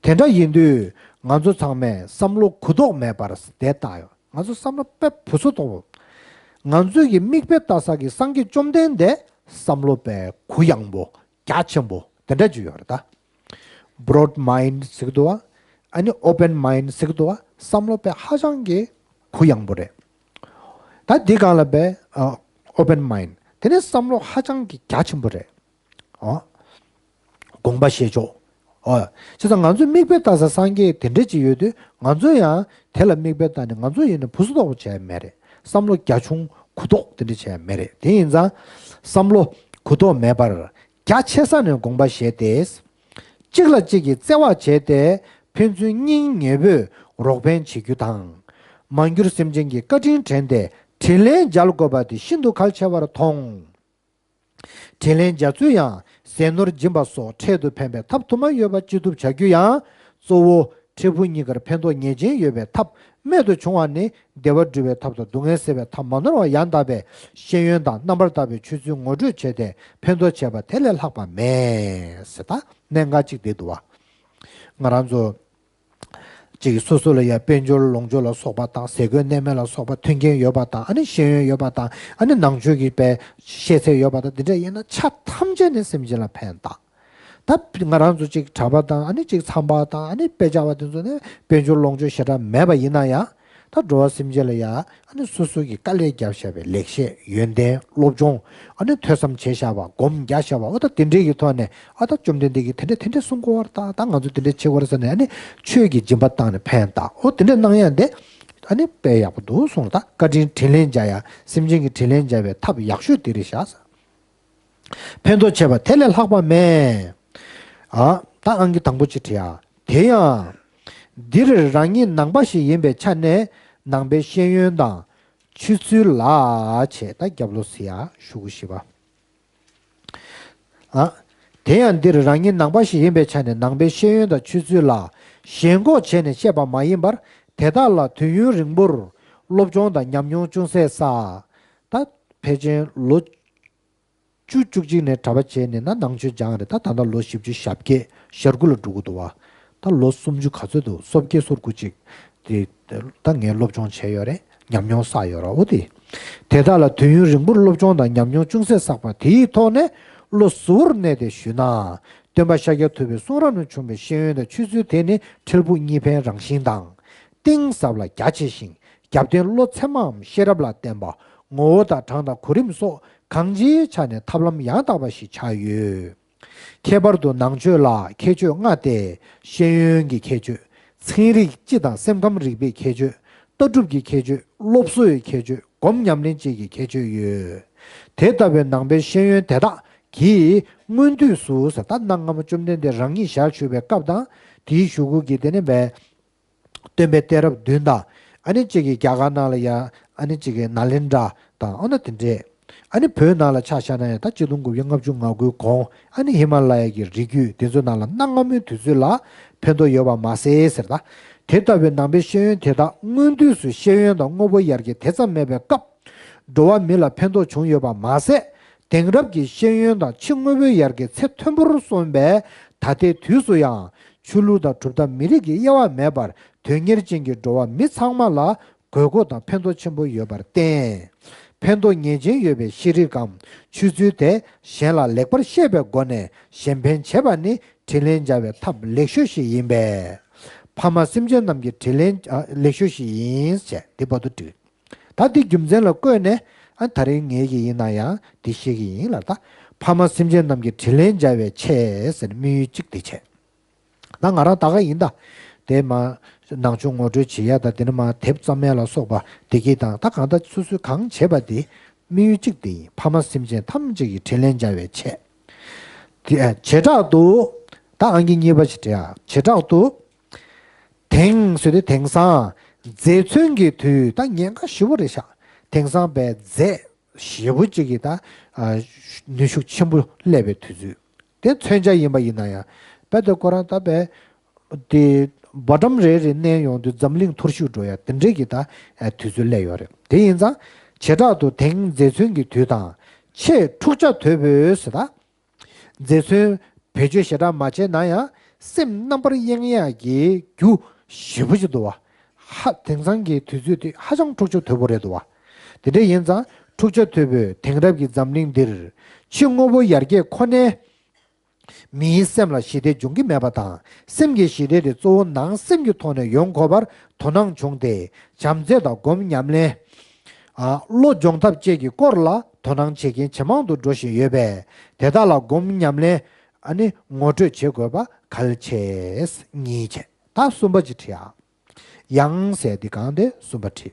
དེ་འདྲ་ཡིན་དུས་ང་ཚོ་ཚང་མས་བསམ་བློ་གུ་དོག་མེད་པར་བསྡད་བཏང་ཡོད། ང་ཚོ་བསམ་བློ་དཔེ་བུ་སོ་དོག་པོ། ང་ཚོས་ཀྱི་མིག་དཔེ་ལྟ་ས་ཀྱི་སངས་རྒྱས་བཅོམ་ལྡན་འདས་ བསམ་བློ་པའི་གུ་ཡངས་པོ་རྒྱ་ཆེན་པོ་དེ་འདྲ་ཅིག་ཡོད་རེད་ད། Broad mind ཟེར་གི་འདུག་བ། ཨ་ནི་open mind ཟེར་གི་འདུག་བ། བསམ་བློ་པའི་ཧ་ཅང་གི་གུ་ཡངས་པོ་རེད། ད་འདི་གང་ལ་བས་open mind དེ་ནི་བསམ་བློ་ཧ་ཅང་གི་རྒྱ་ཆེན་པོ་རེད། ཨོ། དགོངས་པ་བཞེས་ཕྱོགས། ཨོ། བྱས་ཙང་ང་ཚོས་མིག་དཔེ་ལྟ་ས་སངས་རྒྱས་དེ་འདྲ་ཅིག་ཡོད་དུས་ང་ཚོ་ཡང་དེ་ལ་མིག་དཔེ་ལྟ་ནས་ང་ཚོ་ཡིན་ན་བུ་སུ་དོག་པོ་བྱས་མེད་རེད། བསམ་བློ་རྒྱ་ཆུང་གུ་དོག་དེ་འདྲ་བྱས་མེད་རེད། དེ་ཡིན་ཙང་བསམ་བློ་གུ་དོག་མེད་པར་རྒྱ་ཆེ་ས་ནས་དགོངས་པ་བཞེས་ཏེ། གཅིག་ལ་གཅིག་གིས་བརྩེ་བ་བྱས་ཏེ་ཕན་ཚུན་སྙིང་ཉེ་བོས་རོགས་ཕན་བྱེད་རྒྱུ་དང་། མ་གྱུར་སེམས་ཅན་གྱི་བཀའ་དྲིན་དྲན་ཏེ་དྲིན་ལན་འཇལ་དགོས་པ་དེ་ཤིན་ཏུ་གལ་ཆེ་བར་མཐོང་། དྲིན་ལན་འཇལ་ཚུལ་ཡང་ཟས་ནོར་སྦྱིན་པ་སོགས་འཕྲལ་དུ་ཕན་པའི་ཐབས་དུ་མ་ཡོད་པ་ཅི་ཐུབ་བྱ་རྒྱུ་ཡང་། གཙོ་བོ་འཕྲལ་ཕུགས་གཉིས་ཀར་ཕན་ཐོགས་ངེས་ཅན་ཡོད་པའི་ཐབས་རྨད་དུ་བྱུང་བ་ནི་བདེ་བ་སྒྲུབ་པའི་ཐབས་དང་སྡུག་བསྔལ་སེལ་བའི་ཐབས་མ་ནོར་བ་ཡང་དག་པའི་ཤེས་ཡོན་དང་རྣམ་པར་དག་པའི་ཆོས་ཚུལ་ངོ་སྤྲོད་བྱས་ཏེ་ཕན་ཐོགས་བྱས་པ་དེ་ལས་ལྷག་པ་མེད་ཟེར། ད་གནད་འགག་ཅིག་འདི་འདུག་བ། ང་རང་ཚོ་ཅིག་སོ་སོ་ལ་ཡ་དཔལ་འབྱོར་ལོངས་སྤྱོད་ལ་སོགས་པ་དང་ཟས་གོས་གནས་མལ་ལ་སོགས་པ་མཐུན་རྐྱེན་ཡོད་པ་དང་ཨ་ནི་ཤེས་ཡོན་ཡོད་པ་དང་ཨ་ནི་ནང་ཆོས་ཀྱི་པའི་ཤེས་ཚད་ཡོད་པ་དང་འདི་འདྲ་ཡིན་ན་ཆ་ཐམས་ཅད་ནི་སེམས་ཅན་ལ་ཕན་ད། ད་ང་རང་ཚོ་ཅིག་གྲྭ་པ་དང་ཨ་ནི་ཅིག་ཚངས་པ་དང་ཨ་ནི་དཔེ་ཆ་བ་དེ་ཚོ་ནི་དཔལ་འབྱོར་ལོངས་སྤྱོད་ཞེ་དྲག་མེད་པ་ཡིན་ན་ཡང་ད་འགྲོ་བ་སེམས་ཅན་ལ་ཡ་ཨ་ནི་སོ་སོ་གི་དཀའ་ལས་བརྒྱབ་བཞག་པའི་ལེགས་བཤད་ཡོན་ཏན་སློབ་སྦྱོང་ཨ་ནི་ཐོས་བསམ་བྱས་བཞག་པ་སྒོམ་རྒྱག་བཞག་པ་ཨོ་ད་དེ་འདྲའི་གི་ཐོག་ནས་ཨ་ད་བཅོམ་ལྡན་འདས་ཀྱིས་དེ་འདྲ་དེ་འདྲ་གསུང་གོ་བར་ད་ད་ང་ཚོ་དེ་འདྲ་བྱེད་དགོས་རེད་ཟེར་ནས་ཨ་ནི་ཆོས་ཀྱི་སྦྱིན་པ་བཏང་ནས་ཕན་ད་ཨོ་དེ་འདྲ་གནང་ཡ་དེ་ཨ་ནི་དཔེ་ཡག་པོ་འདུག་གསུངས། ད་བཀའ་དྲིན་དྲིན་ལན་འཇལ་ཡ་སེམས་ཅན་གྱི་དྲིན་ལན་འཇལ་བའི་ཐབས་ཡག་ཤོས་དེ་རེད་བཞག་ཟེར། ཕན་ཐོགས་བྱེད་པ་དེ་ལས་ལྷག་པ་མེད། ཨ། ད་ཨང་ཀི་དང་པོ་གཅིག་བྲིས་ཨ། དེ་ཡང་། འདིར་རང་ཉིད་ནང་པ་ཞིག་ཡིན་པའི་ཆ་ནས་ནང་པའི་ཤེས་ཡོན་དང་ཆོས་ཚུལ་ལ་བྱས་ད་རྒྱབ་ལོགས་སུ་ཡ་ཞུ་གི་ཞིབ་པ། ཨ། དེ་ཡང་འདིར་རང་ཉིད་ནང་པ་ཞིག་ཡིན་པའི་ཆ་ནས་ནང་པའི་ཤེས་ཡོན་དང་ཆོས་ཚུལ་ལ་ཞེན་ཁོག་བྱས་ནས་བཤད་པ་མ་ཡིན་པར་དེ་དག་ལ་དུས་ཡུན་རིང་པོར་སློབ་སྦྱོང་དང་ཉམས་མྱོང་ཅུང་ཟད་བསགས། ད་ཕལ་ཆེར་ལོ་བཅུ་བཅུ་གཅིག་ནས་གྲྭ་པ་བྱས་ནས་ན་ནང་ཆོས་སྦྱངས་རེད། ད་ད་ལྟ་ལོ་བཞི་བཅུ་ཞེ་བརྒྱད་ཞེ་དགུ་ལ་འགྲོ་གི་འདུག་བ། ད་ལོ་སུམ་ཅུ་ག་ཚོད་འདུག་སོ་བརྒྱད་སོ་དགུ་ཅིག་དེ་ད་ངས་སློབ་སྦྱོང་བྱས་ཡོད་རེད། ཉམས་མྱོང་བསགས་ཡོད་རེད། འོ་དེ། དེ་དག་ལ་དུས་ཡུན་རིང་པོར་སློབ་སྦྱོང་དང་ཉམས་མྱོང་ཅུང་ཟད་བསགས་པ་དེའི་ཐོག་ནས་བློ་གཟུ་བོར་གནས་ཏེ་ཞུས་ན། སྟོན་པ་ཤཱཀྱ་ཐུབ་པའི་གསུང་རབ་ནས་བྱུང་བའི་ཤེས་ཡོན་དང་ཆོས་ཚུལ་དེ་ནི་འཕྲལ་ཕུགས་གཉིས་ཕན་རང་བཞིན་དང་། གཏིང་ཟབ་ལ་རྒྱ་ཆེ་ཞིང་རྒྱབ་རྟེན་བློ་ཚད་མའམ་ཤེས་རབ་ལ་བརྟེན་པ་ངོ་བོ་དང་གྲངས་དང་གོ་རིམ་སོགས་གང་ཅིའི་ཆ་ནས་ཐབས་ལམ་ཡང་དག་པ་ཞིག་ཆགས་ཡོད། ཁྱད་པར་དུ་ནང་ཆོས་ལ་ཁྱད་ཆོས་ལྔ་སྟེ། ཤེས་ཡོན་གྱི་ཁྱད་ཆོས། ཚན་རིག་སྤྱི་དང་སེམས་ཁམས་རིག་པའི་ཁྱད་ཆོས། ལྟ་གྲུབ་ཀྱི་ཁྱད་ཆོས། སློབ་གསོའི་ཁྱད་ཆོས། སྒོམ་ཉམས་ལེན་བཅས་ཀྱི་ཁྱད་ཆོས་ཡོད། དེ་ལྟ་བུའི་ནང་པའི་ཤེས་ཡོན་དེ་དག་གིས་སྔོན་དུས་སུ་ཟེར་ད་གནའ་སྔ་མོ་བཅོམ་ལྡན་འདས་རང་ཉིད་ཞལ་བཞུགས་པའི་སྐབས་དང་དེའི་གཞུག་གུ་གི་དེ་ནི་བས། སྟོན་པའི་གཏད་རབས་བདུན་དང་། ཨ་ནི་གཅིག་གིས་རྒྱ་གར་ནང་ལ་ཡ་ཨ་ནི་གཅིག་གིས་ནཱ་ལེནྡྲ་དང་ཨ་ན་དེ་འདྲས། ཨ་ནི་བོད་ནང་ལ་ཆ་བཞག་ན་ཡང་ད་ཆིག་སྟོང་དགུ་བརྒྱ་ལྔ་བཅུ་ང་དགུའི་གོང་ཨ་ནི་ཧི་མ་ལ་ཡ་གི་རི་རྒྱུད་དེ་ཚོ་ནང་ལ་གནའ་སྔ་མོའི་དུས་ཚོད་ལ་ཕན་ཐོགས་ཡོད་པ་མ་ཟད་ཟེར་ད། དེ་ལྟ་བུའི་ནང་པའི་ཤེས་ཡོན་དེ་དག་སྔོན་དུས་སུ་ཤེས་ཡོན་དང་དངོས་པོ་ཡར་རྒྱས་དེ་ཙམ་མེད་པའི་སྐབས། འགྲོ་བ་མི་ལ་ཕན་ཐོགས་བྱུང་ཡོད་པ་མ་ཟད། དེང་རབས་ཀྱི་ཤེས་ཡོན་དང་ཕྱི་དངོས་པོའི་ཡར་རྒྱས་ཚད་མཐོན་པོར་སོང་བའི་ད་ལྟའི་དུས་སུ་ཡང་ཆོས་ལུགས་དང་གྲུབ་མཐའ་མི་རིགས་ཀྱི་དབྱེ་བ་མེད་པར་དོན་གཉེར་ཅན་གྱི་འགྲོ་བ་མི་ཚང་མ་ལ་དགོས་མཁོ་དང་ཕན་ཐོགས་ཆེན་པོ་ཡོད་པར་བརྟེན། ཕན་ཐོགས་ངེས་ཅན་ཡོད་པའི་ཤེས་རིག་གམ་ཆོས་ཚུལ་དེ་གཞན་ལ་ལེགས་པར་བཤད་པའི་སྒོ་ནས་གཞན་ཕན་བྱེད་པ་ནི་དྲིན་ལན་འཇལ་བའི་ཐབས་ལེགས་ཤོས་ཤིག་ཡིན་པས། ཕ་མ་སེམས་ཅན་རྣམས་ཀྱི་དྲིན་ལན་ཨ་ལེགས་ཤོས་ཤིག་ཡིན་ཞེས་འདི་བར་དུ་བྲིས། ད་འདི་རྒྱུ་མཚན་ལ་བཀོད་ནས་ཨ་ད་རིང་ངེད་ཀྱི་ཡིན་ན་ཡང་འདི་བཤད་ཀྱི་ཡིན་ལ། ད་ཕ་མ་སེམས་ཅན་རྣམས་ཀྱི་དྲིན་ལན་འཇལ་བའི་ཆེད་ཟེར་ནས་དམིགས་ཡུལ་གཅིག་འདི་བྱས། ད་ང་རང་ད་ག་ཡིན་ད། དེ་མ་ནང་ཆོས་ངོ་སྤྲོད་བྱེད་ཡ་ད་དེ་ནི་མ་དེབ་བརྩམས་ཡ་ལ་སོགས་པ་དེ་གྱིས་དང་ད་གང་ལྟར་སོ་སོས་གང་བྱེད་པ་དེ་དམིགས་ཡུལ་གཅིག་དེ་ཡིན། ཕ་མ་སེམས་ཅན་ཐམས་ཅད་ཀྱི་དྲིན་ལན་འཇལ་བའི་ཆེད། དེ་བྱེ་བྲག་ཏུ་ད་ཨང་ཀི་གཉིས་པ་ཞིག་བྲིས་ཡ། བྱེ་བྲག་ཏུ། དེང་ཟེར་དུས་དེང་སང་མཛེས་ཚོན་གྱི་དུས་ད་ཉེན་ཁ་ཞེ་པོ་རེད་ཤག་དེང་སང་བས་མཛེས་ཞེ་པོ་ཅིག་གི་ད་ཨ་ནུས་ཤུགས་ཆེན་པོ་སླེབས་པའི་དུས་ཚོད། དེ་མཚོན་ཆ་ཡིན་པ་ཡིན་ན་ཡང་དཔེ་དེ་ཁོ་རང་ད་བས་དེ་བ་ཊམ་རེ་རེ་མནན་ཡོང་དུས་འཛམ་གླིང་འཐོར་ཞིག་འགྲོ་ཡ་དེ་འདྲས་ཀྱི་ད་ཨ་དུས་ཚོད་སླེབས་ཡོད་རེད། དེ་ཡིན་ཙང་བྱེ་བྲག་ཏུ་དེང་མཛེས་ཚོན་གྱི་དུས་དང་ཆེས་འཁྲུག་ཆ་དོད་པོས་ཟེར་ད། མཛེས་ཚོན་བེད་སྤྱོད་ཞེ་དྲག་མ་བྱས་ན་ཡང་སེམས་རྣམ་པར་གཡེང་ཡག་གི་རྒྱུ་ཞེ་པོ་ཅིག་འདུག་བ། ཧ་དེང་སང་གི་དུས་ཚོད་དེ་ཧ་ཅང་འཁྲུག་ཆ་དོད་པོ་རེད་འདུག་བ། དེ་འདྲ་ཡིན་ཙང་ འཁྲུག་ཆ་དོད་པོས་དེང་རབས་ཀྱི་འཛམ་གླིང་འདིར་ཕྱི་དངོས་པོ་ཡར་རྒྱས་ཁོ་ནས་མིའི་སེམས་ལ་ཞི་བདེ་འབྱུང་གི་མེད་པ་དང་། སེམས་ཀྱི་ཞི་བདེ་དེ་གཙོ་བོ་ནང་སེམས་ཀྱི་ཐོག་ནས་ཡོང་དགོས་པར་དོ་སྣང་བྱུང་སྟེ། བྱམས་བརྩེ་དང་སྒོམ་ཉམས་ལེན། ཨ། བློ་སྦྱོང་ཐབས་བཅས་ཀྱི་སྐོར་ལ་དོ་སྣང་བྱེད་མཁན་ཇེ་མང་དུ་འགྲོ་བཞིན་ཡོད་པས། དེ་དག་ལ་སྒོམ་ཉམས་ལེན། ཨ་ནི་ངོ་སྤྲོད་བྱེད་དགོས་པ་གལ་ཆེ། གཉིས་བྱས། ད་གསུམ་པ་ཅིག་བྲིས་ཨ། ཡང་ཟེར་འདི་གང་དེ་གསུམ་པ་བྲིས།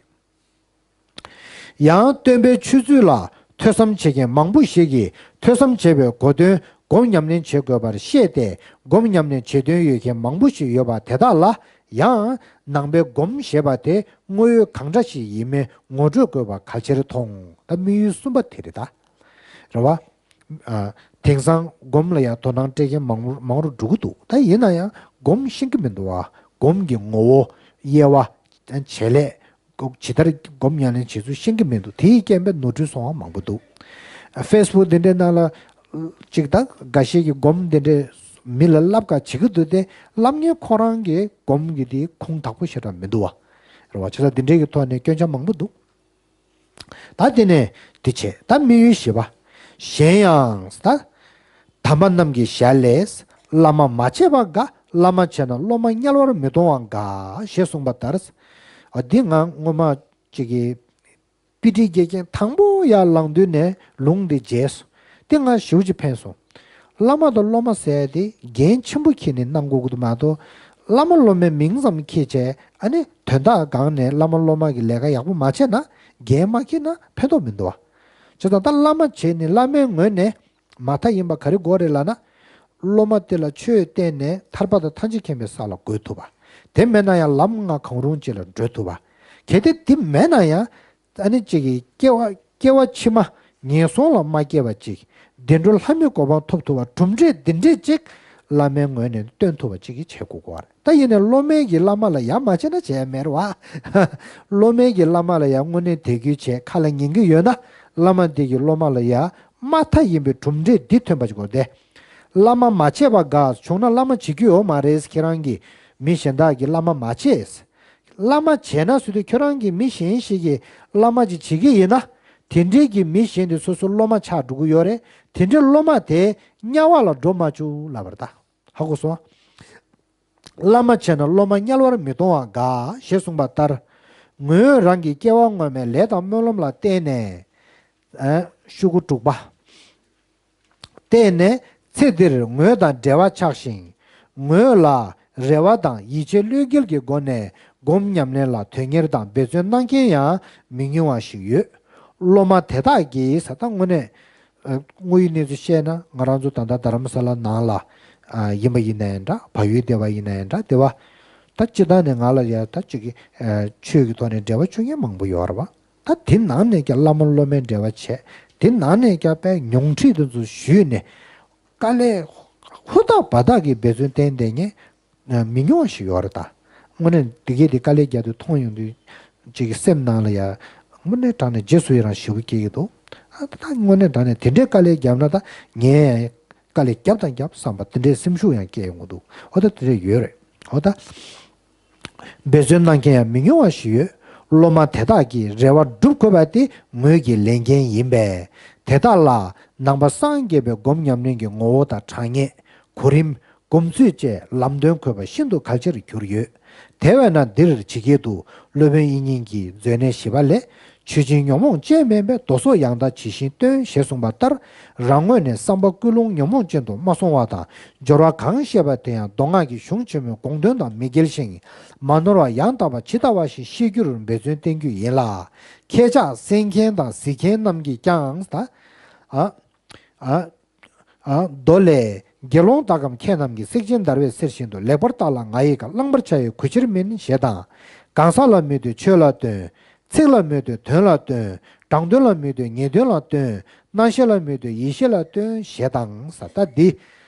ཡང་སྟོན་པའི་ཆོས་ཚུལ་ལ་ཐོས་བསམ་བྱེད་མཁན་མང་པོ་ཞིག་གིས་ཐོས་བསམ་བྱེད་པའི་གོ་དོན་སྒོམ་ཉམས་ལེན་བྱེད་དགོས་པར་བཤད་དེ། སྒོམ་ཉམས་ལེན་བྱེད་འདོད་ཡོད་མཁན་མང་པོ་ཞིག་ཡོད་པ་དེ་དག་ལ་ཡང་ནང་པའི་སྒོམ་ཞེས་པ་དེ་དངོས་ཡོད་གང་འདྲ་ཞིག་ཡིན་མིན་ངོ་སྤྲོད་དགོས་པ་གལ་ཆེར་མཐོང་། ད་དམིགས་ཡུལ་གསུམ་པ་དེ་རེད་ད། རེད་བ། ཨ། དེང་སང་སྒོམ་ལ་ཡང་དོ་སྣང་སྤྲད་མཁན་མང་རུ་མང་རུ་འགྲོ་གི་འདུག་ད་ཡིན་ན་ཡང་སྒོམ་ཤེས་ཀྱི་མི་འདུག་བ། སྒོམ་གྱི་ངོ་བོ། དབྱེ་བ། བྱེད་ལས། ཇི་ལྟར་སྒོམ་ཉམས་ལེན་བྱེད་ཚུལ་ཤེས་ཀྱི་མི་འདུག་དེའི་རྐྱེན་པས་ནོར་འཁྲུལ་སོང་བ་མང་པོ་འདུག་ཕེ་སི་བུག་འདི་འདྲའི་ནང་ལ་ཅིག་ད་འགའ་ཤས་ཀྱིས་སྒོམ་འདི་འདྲའི་མི་ལ་བསླབ་ག་བྱེད་ཀྱི་འདུག་དེ་བསླབ་མཁན་ཁོ་རང་གི་སྒོམ་གྱི་དེ་ཁུངས་དག་པོ་ཞེ་དྲག་མི་འདུག་བ། རེད་བ། བྱས་ཙང་འདི་འདྲའི་གི་ཐོག་ནས་སྐྱོན་ཆ་མང་པོ་འདུག་ད་དེ་ནས་དེ་བྱས། ད་དམིགས་ཡུལ་བཞི་པ། གཞན་ཡང་ད། དམ་པ་རྣམས་ཀྱི་ཞལ་ལས། བླ་མ་མ་བྱས་པ་དགའ། བླ་མ་བྱས་ན་སློབ་མ་དམྱལ་བར་མི་ལྟུང་བ་དགའ། ཞེས་གསུངས་པ་ལྟར། འདི་ང་སྔོན་མ་ཅིག་གི་དཔེ་ཁྲིད་དགེ་རྒན་དང་པོ་ཡར་ལངས་དུས་ནས་ལུང་འདི་མཇལ་སོང་། དེ་ང་ཞེ་པོ་ཅིག་ཕན་སོང་། བླ་མ་དང་སློབ་མ་ཟེར་དེ་འགན་ཆེན་པོ་འཁྱེར་ནས་གནང་དགོས་ཀྱི་འདུག་མ་གཏོགས། བླ་མ་སློབ་མའི་མིང་ཙམ་འཁྱེར་བྱས། ཨ་ནི་དོན་དག་སྒང་ནས་བླ་མ་སློབ་མ་གི་ལས་ཀ་ཡག་པོ་མ་བྱས་ན། འགན་མ་འཁྱེར་ན་ཕན་ཐོགས་མི་འདུག་བ། བྱས་ཙང་ད་བླ་མ་བྱས་ནས་བླ་མའི་ངོས་ནས་མ་མཐའ་ཡིན་པ་ག་རེ་དགོས་རེད་ལབ་ན། སློབ་མ་དེ་ལ་ཆོས་བསྟན་ནས་ཐར་པ་དང་ཐམས་ཅད་མཁྱེན་པའི་ས་ལ་འགོད་ཐུབ་པ། དེ་མེད་ན་ཡང་ལམ་ལྔ་གང་རུང་ཅིག་ལ་བགྲོད་ཐུབ་པ། གལ་ཏེ་དེ་མེད་ན་ཡང་། ཨ་ནི་གཅིག་གིས་སྐྱེ་བ་སྐྱེ་བ་ཕྱི་མ་ངན་སོང་ལ་མ་སྐྱེ་བ་ཅིག་བདེ་འགྲོ་ལྷ་མིའི་གོ་འཕང་ཐོབ་ཐུབ་པ་གྲུབ་འབྲས་འདི་འདྲས་ཅིག་བླ་མའི་ངོས་ནས་སྟོན་ཐུབ་པ་ཅིག་གིས་བྱེད་དགོས་ཀྱི་རེད། ད་ཡིན་ནའི་སློབ་མས་ཀྱིས་བླ་མ་ལ་ཡ་མ་བྱས་ན་བྱས་ཡ་མེད་རེད་བ། སློབ་མས་ཀྱིས་བླ་མ་ལ་ཡ་དངོས་གནས་དད་གུས་བྱས་ཁ་ལ་ཉན་གྱི་ཡོད་ན། བླ་མ་འདི་གིས་སློབ་མ་ལ་ཡ་མ་མཐའ་ཡིན་པའི་གྲུབ་འབྲས་འདི་ཐོན་པ་ཅིག་དགོས་ཏེ། བླ་མ་མ་བྱས་པ་དགའ། བྱུང་ན་བླ་མ་བྱེད་རྒྱུ་ཡོད་མ་རེད། ཁྱེད་རང་གིས་མི་གཞན་དག་གིས་བླ་མ་མ་བྱས། བླ་མ་བྱས་ན་ཟེར་དུས་ཁྱོད་རང་གིས་མི་གཞན་ཞིག་གིས་བླ་མ་ཅིག་བྱེད་ཀྱི་ཡིན་ན། དེ་འདྲའི་གི་མི་གཞན་དེ་སོ་སོ་སློབ་མ་ཆགས་འགྲོ་གི་ཡོད་རེད། དེ་འདྲའི་སློབ་མ་དེ་དམྱལ་བ་ལ་འགྲོ་མ་བཅུག་ལབ་པ་རེད་ད། ཧ་གོ་སོང་ཨ། བླ་མ་བྱས་ན་སློབ་མ་དམྱལ་བར་མི་ལྟུང་བ་དགའ། ཞེས་གསུངས་པ་ལྟར། ངོས་རང་གི་སྐྱེ་བ་སྔོན་མའི་ལས་དང་སྨོན་ལམ་ལ་བརྟེན་ནས། ཨ། ཤོག་གུ་དྲུག་པ། བརྟེན་ནས་ཚེ་འདིར་ངོས་དང་འབྲེལ་བ་ཆགས་ཤིང་། ངོས་ལ་རེ་བ་དང་ཡིད་ཆེས་བློས་འགེལ་གྱི་སྒོ་ནས་སྒོམ་ཉམས་ལེན་ལ་དོན་གཉེར་དང་འབད་བརྩོན་གནང་མཁན་ཡང་མི་ཉུང་བ་ཞིག་ཡོད། སློབ་མ་དེ་དག་གིས་ད་དངོས་གནས། ཨ། དངོས་ཡོད་གནས་ཚུལ་བཤད་ན་ང་རང་ཚོ་ད་ལྟ་རྡ་རམ་ས་ལ་ནང་ལ། ཨ། ཡིན་པ་ཡིན་ན་ཡང་འདྲ། བལ་ཡུལ་སྡེ་བ་ཡིན་ན་ཡང་འདྲ། སྡེ་བ། ད་སྤྱིར་བཏང་ནས་ང་ལ་ཡ་ད་ཅིག་གི། ཨ། ཆོས་ཀྱི་ཐོག་ནས་འབྲེལ་བ་བྱུང་མཁན་མང་པོ་ཡོད་རེད་བ། ད་དེ་ནང་ནས་ཀྱང་བླ་མ་སློབ་མའི་འབྲེལ་བ་བྱས། དེ་ནང་ནས་ཀྱང་དཔེ་ཉུང་འཕྲི་དེ་ཚོ་ཞུས་ནས། དཀའ་ལས་ཧུར་ཐག་འབད་ཐག་གིས་འབད་བརྩོན་བསྟེན་བསྡད་མཁན་མི་ཉུང་བ་ཞིག་ཡོད་རེད་ད། དངོས་གནས་དེ་གས་དེ་དཀའ་ལས་རྒྱག་དུས་མཐོང་ཡོང་དུས། ཅིག་གི་སེམས་ནང་ལ་ཡ། དངོས་གནས་དྲང་གནས་རྗེས་སུ་ཡི་རང་ཞེ་པོ་སྐྱེ་གི་འདུག་ཨ། ད་དངོས་གནས་དྲང་གནས་དེ་འདྲའི་དཀའ་ལས་བརྒྱབ་ན་ད་ངས་དཀའ་ལས་བརྒྱབ་དང་བརྒྱབ་བསམ་པ་དེ་འདྲའི་སེམས་ཤུགས་ཡང་སྐྱེ་ཡོང་གི་འདུག་འོ་ད་དེ་འདྲ་ཡོད་རེད། འོ་ད། འབད་བརྩོན་གནང་མཁན་ཡང་མི་ཉུང་བ་ཞིག་ཡོད། སློབ་མ་དེ་དག་གི་རེ་བ་སྒྲུབ་དགོས་པ་དེ་ངོས་ཀྱི་ལས་འགན་ཡིན་པས། དེ་དག་ལ་ནང་པ་སངས་རྒྱས་པའི་སྒོམ་ཉམས་ལེན་གྱི་ངོ་བོ་དང་དྲང་ངེས། གོ་རིམ། སྒོམ་ཚུལ་བཅས་ལམ་སྟོན་དགོས་པ་ཤིན་ཏུ་གལ་ཆེར་གྱུར་ཡོད། དེ་བས་ན་འདིར་ཇི་སྐད་དུ། སློབ་དཔོན་དབྱིག་གཉེན་གྱི་མཛོད་གནས་བཞི་པ་ལས། ཆོས་སྦྱིན་ཉོན་མོངས་ཅན་མིན་པས། མདོ་སོགས་ཡང་དག་ཇི་བཞིན་སྟོན། ཞེས་གསུངས་པ་ལྟར། རང་ངོས་ནས་བསམ་པ་ཀུན་སློང་ཉོན་མོངས་ཅན་དུ་མ་སོང་བ་དང་། སྦྱོར་བ་གང་བཤད་པ་དེ་ཡང་མདོ་སྔགས་ཀྱི་གཞུང་ཆེན་མོའི་དགོངས་དོན་དང་མི་འགལ་ཞིང་། མ་ནོར་བ་ཡང་དག་པ་ཇི་ལྟ་བ་བཞིན་ཤེས་རྒྱུར་འབད་བརྩོན་བསྟེན་རྒྱུ་ཡིན་ལ། ཁྱེད་ཅག་གསན་མཁན་དང་གཟིགས་མཁན་རྣམས་ཀྱིས་ཀྱང་། ད། ཨ། ཨ། མདོ་ལས། དགེ་སློང་དག་གམ་མཁས་རྣམས་ཀྱིས། བསྲེགས་ཅན་བརྡར་བའི་གསེར་བཞིན་དུ། ལེགས་པར་བརྟགས་ལ་ང་ཡི་བཀའ། བླང་བར་བྱ་ཡི་གུས་ཕྱིར་མིན། ཞེས་དང་། གང་ཟག་ལ་མོས་དུས་ཆོས་ལ་བརྟེན། ཚིག་ལ་མོས་དུས་དོན་ལ་བརྟེན། དྲང་དོན་ལ་མོས་དུས་ངེས་དོན་ལ་བརྟེན། རྣམ་ཤེས་ལ་མོས་དུས་ཡེ་ཤེས་ལ་བརྟེན། ཞེས་དང་། ས་ད་འདི།